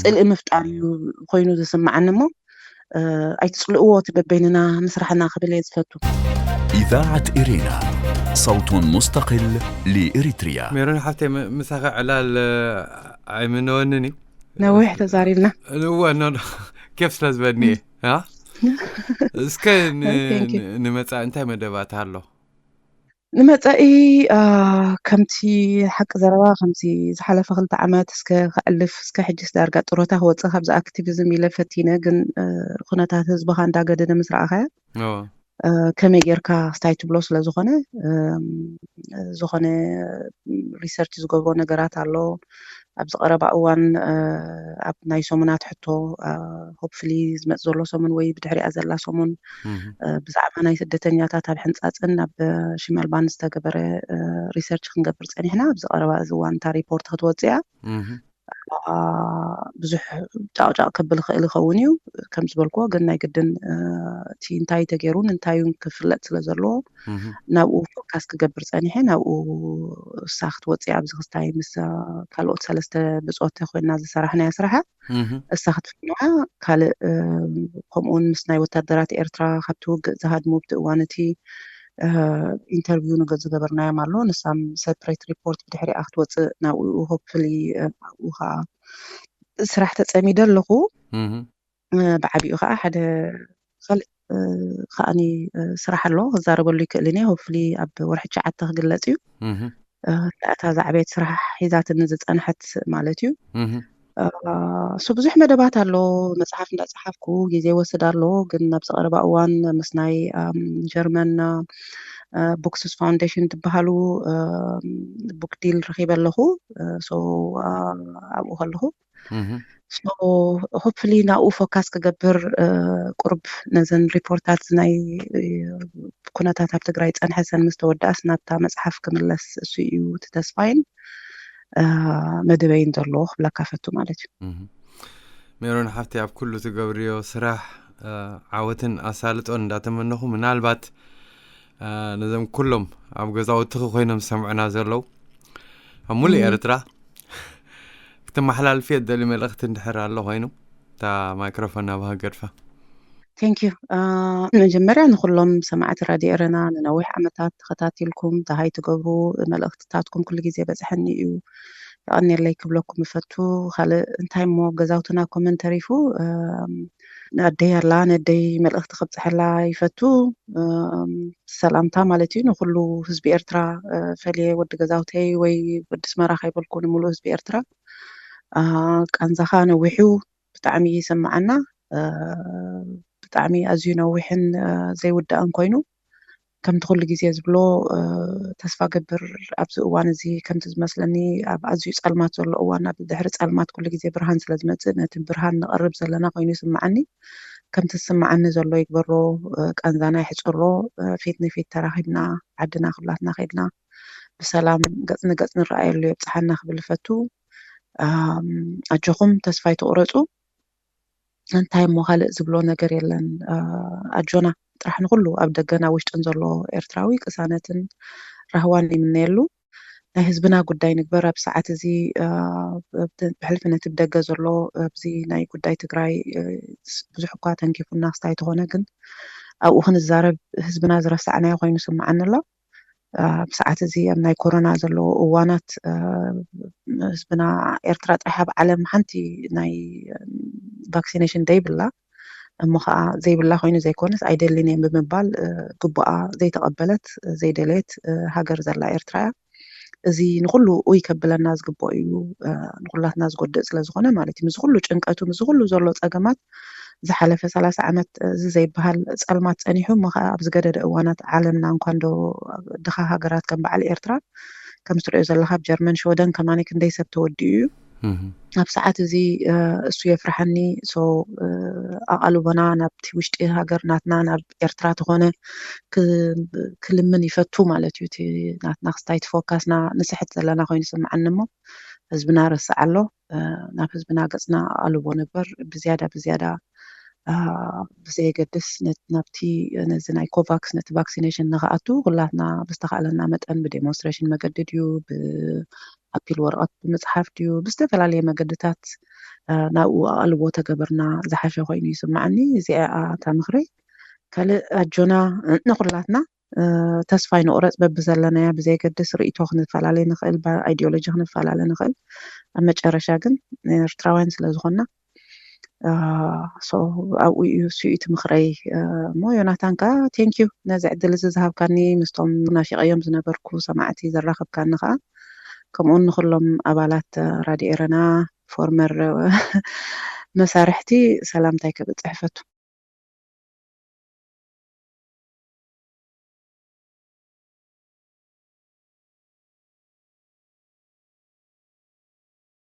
ፅልኢ ምፍጣር እዩ ኮይኑ ዝስምዓኒ እሞ ኣይትፅልእዎ እቲ በበይንና ምስራሕና ክብል እየ ዝፈቱ። إذاعة إرينا، صوت مستقل لإريتريا. ሜሮን ሓፍተይ ምሳኺ ዕላል ኣይምነወንን እዩ ነዊሕ ተዛሪብና እወ ኖ ኬፍ ስለ ዝበኒ እየ እስከ ንመፃእ እንታይ መደባት ኣሎ ንመፃኢ ከምቲ ሓቂ ዘረባ ከምቲ ዝሓለፈ ክልተ ዓመት እስከ ከዕልፍ እስከ ሕጅስ ዳርጋ ጥሮታ ክወፅእ ካብዚ ኣክቲቪዝም ኢለ ፈቲነ ግን ኩነታት ህዝብካ እንዳገደደ ምስ ረኣካያ ከመይ ጌርካ ስታይ ትብሎ ስለ ዝኾነ ዝኾነ ሪሰርች ዝገብሮ ነገራት ኣሎ። ኣብዚ ቀረባ እዋን ኣብ ናይ ሰሙናት ሕቶ ሆፕፍሊ ዝመፅ ዘሎ ሰሙን ወይ ብድሕሪኣ ዘላ ሰሙን ብዛዕባ ናይ ስደተኛታት ኣብ ሕንፃፅን ኣብ ሽመልባን ዝተገበረ ሪሰርች ክንገብር ፀኒሕና። ኣብዚ ቀረባ እዚ እዋን እታ ሪፖርት ክትወፅእ እያ። ብዙሕ ጫቕጫቕ ከብል ይኽእል ይኸውን እዩ። ከም ዝበልክዎ ግን ናይ ግድን እቲ እንታይ ተገይሩ ንእንታዩን ክፍለጥ ስለ ዘለዎ ናብኡ ፎካስ ክገብር ፀኒሐ። ናብኡ እሳ ክትወፅእ ኣብዚ ክስታይ ምስ ካልኦት ሰለስተ ብፆት ኮይና ዝሰራሕናያ ስራሓ እሳ ክትፍንዋ ካልእ ከምኡውን ምስ ናይ ወታደራት ኤርትራ ካብቲ ውግእ ዝሃድሙ ብቲ እዋን እቲ ኢንተርቪው ዝገበርናዮም ኣሎ። ንሳም ሰፕሬት ሪፖርት ብድሕሪኣ ክትወፅእ ናብኡ ሆፕፍሊ ኣብኡ ከዓ ስራሕ ተፀሚደ ኣለኹ። ብዓቢኡ ከዓ ሓደ ካልእ ከዓኒ ስራሕ ኣሎ ክዛረበሉ ይክእል እየ። ሆፕፍሊ ኣብ ወርሒ ትሽዓተ ክግለፅ እዩ። እታ ዝዓበየት ስራሕ ሒዛትኒ ዝፀንሐት ማለት እዩ። እሱ ብዙሕ መደባት ኣሎ። መፅሓፍ እንዳፀሓፍኩ ግዜ ይወስድ ኣሎ። ግን ኣብዚ ቀረባ እዋን ምስ ናይ ጀርመን ቡክስስ ፋውንዴሽን ዝበሃሉ ቡክ ዲል ረኺበ ኣለኹ። ኣብኡ ከለኹ ሆፕፍሊ ናብኡ ፎካስ ክገብር ቁርብ ነዘን ሪፖርታት ናይ ኩነታት ኣብ ትግራይ ፀንሐ ሰን ምስ ተወዳእስ ናብታ መፅሓፍ ክምለስ እሱ እዩ እቲ ተስፋይን መደበይን ዘለዎ ክብለካ ፈቱ ማለት እዩ። ሜሮን ሓፍቲ ኣብ ኩሉ ትገብርዮ ስራሕ ዓወትን ኣሳልጦን እንዳተመነኹ ምናልባት ነዞም ኩሎም ኣብ ገዛውትኺ ኮይኖም ዝሰምዑና ዘለዉ ኣብ ሙሉእ ኤርትራ ክትመሓላልፍዮ ደሊ መልእኽቲ እንድሕር ኣሎ ኮይኑ እታ ማይክሮፎን ናባኺ ገድፋ። ቴንክ ዩ። መጀመርያ ንኩሎም ሰማዕቲ ራድዮ ኤረና ንነዊሕ ዓመታት ተኸታቲልኩም ደሃይ ትገብሩ መልእኽትታትኩም ኩሉ ግዜ በፅሐኒ እዩ። የቐንየለይ ክብለኩም እፈቱ። ካልእ እንታይ እሞ ገዛውትና ኮመን ተሪፉ ንኣደይ ኣላ ነደይ መልእኽቲ ከብፅሐላ ይፈቱ። ሰላምታ ማለት እዩ ንኩሉ ህዝቢ ኤርትራ ፈልየ ወዲ ገዛውተይ ወይ ወዲ ስመራ ከይበልኩ ንምሉእ ህዝቢ ኤርትራ ቃንዛኻ ነዊሑ ብጣዕሚ ይስምዓና። ብጣዕሚ ኣዝዩ ነዊሕን ዘይውዳእን ኮይኑ ከምቲ ኩሉ ግዜ ዝብሎ ተስፋ ገብር ኣብዚ እዋን እዚ ከምቲ ዝመስለኒ ኣብ ኣዝዩ ጸልማት ዘሎ እዋን ኣብ ድሕሪ ጸልማት ኩሉ ግዜ ብርሃን ስለ ዝመጽእ ነቲ ብርሃን ንቐርብ ዘለና ኮይኑ ይስምዓኒ። ከምቲ ዝስምዓኒ ዘሎ ይግበሮ። ቃንዛና ይሕጽሮ። ፊት ንፊት ተራኺብና ዓድና ክብላትና ከይድና ብሰላም ገጽ ንገጽ ንረኣየሉ የብጽሓና ክብል እፈቱ። ኣጆኹም ተስፋ ኣይትቑረጹ። እንታይ እሞ ካልእ ዝብሎ ነገር የለን። ኣጆና ጥራሕ ንኹሉ ኣብ ደገን ኣብ ውሽጥን ዘሎ ኤርትራዊ ቅሳነትን ራህዋን ይምነየሉ። ናይ ህዝብና ጉዳይ ንግበር። ኣብ ሰዓት እዚ ብሕልፊ ነቲ ብደገ ዘሎ ኣብዚ ናይ ጉዳይ ትግራይ ብዙሕ እኳ ተንኪፉና ክስታይ ተኾነ ግን ኣብኡ ክንዛረብ ህዝብና ዝረሳዕናዮ ኮይኑ ስምዓኒ ኣሎ። ኣብ ሰዓት እዚ ኣብ ናይ ኮሮና ዘለዎ እዋናት ህዝብና ኤርትራ ጥራሕ ኣብ ዓለም ሓንቲ ናይ ቫክሲኔሽን ደይብላ እሞ ከዓ ዘይብላ ኮይኑ ዘይኮነስ ኣይደልን እየ ብምባል ግቡኣ ዘይተቐበለት ዘይደለየት ሃገር ዘላ ኤርትራ እያ። እዚ ንኩሉ ኡይ ከብለና ዝግብኦ እዩ። ንኩላትና ዝጎድእ ስለ ዝኾነ ማለት እዩ። ምስ ኩሉ ጭንቀቱ ምስ ኩሉ ዘሎ ፀገማት ዝሓለፈ ሰላሳ ዓመት እዚ ዘይበሃል ፀልማት ፀኒሑ እሞ ከዓ ኣብ ዝገደደ እዋናት ዓለምና እንኳ እንዶ ድኻ ሃገራት ከም በዓል ኤርትራ ከም ትሪኦ ዘለካ ኣብ ጀርመን ሽወደን ከማኒ ክንደይ ሰብ ተወዲኡ እዩ። ኣብ ሰዓት እዚ እሱ የፍርሓኒ። ሶ ኣቓልቦና ናብቲ ውሽጢ ሃገር ናትና ናብ ኤርትራ ተኾነ ክልምን ይፈቱ ማለት እዩ። እቲ ናትና ክስታይ ትፎካስና ንስሕት ዘለና ኮይኑ ስምዓኒ እሞ ህዝብና ረስዕ ኣሎ። ናብ ህዝብና ገፅና ኣቓልቦ ንግበር። ብዝያዳ ብዝያዳ ብዘየገድስ ናብቲ ነዚ ናይ ኮቫክስ ነቲ ቫክሲኔሽን ንክኣቱ ኩላትና ብዝተኻእለና መጠን ብዴሞንስትሬሽን መገዲ ድዩ ብኣፒል ወረቐት ብምፅሓፍ ድዩ ብዝተፈላለየ መገድታት ናብኡ ኣቓልቦ ተገበርና ዝሓሸ ኮይኑ ይስምዓኒ። እዚኣ እታ ምኽረይ። ካልእ ኣጆና ንኹላትና ተስፋ ኣይንቑረፅ። በብዘለናያ ብዘየገድስ ርእይቶ ክንፈላለ ንኽእል፣ ኣይዲዮሎጂ ክንፈላለ ንኽእል። ኣብ መጨረሻ ግን ኤርትራውያን ስለ ዝኾንና ኣብኡ እዩ እሱ እዩ እቲ ምኽረይ። እሞ ዮናታን ከዓ ቴንኪዩ ነዚ ዕድል እዚ ዝሃብካኒ ምስቶም ናፊቐዮም ዝነበርኩ ሰማዕቲ ዘራኸብካኒ ከዓ ከምኡውን ንኩሎም ኣባላት ራድዮ ኤረና ፎርመር መሳርሕቲ ሰላምታይ ከብፅሕ እፈቱ።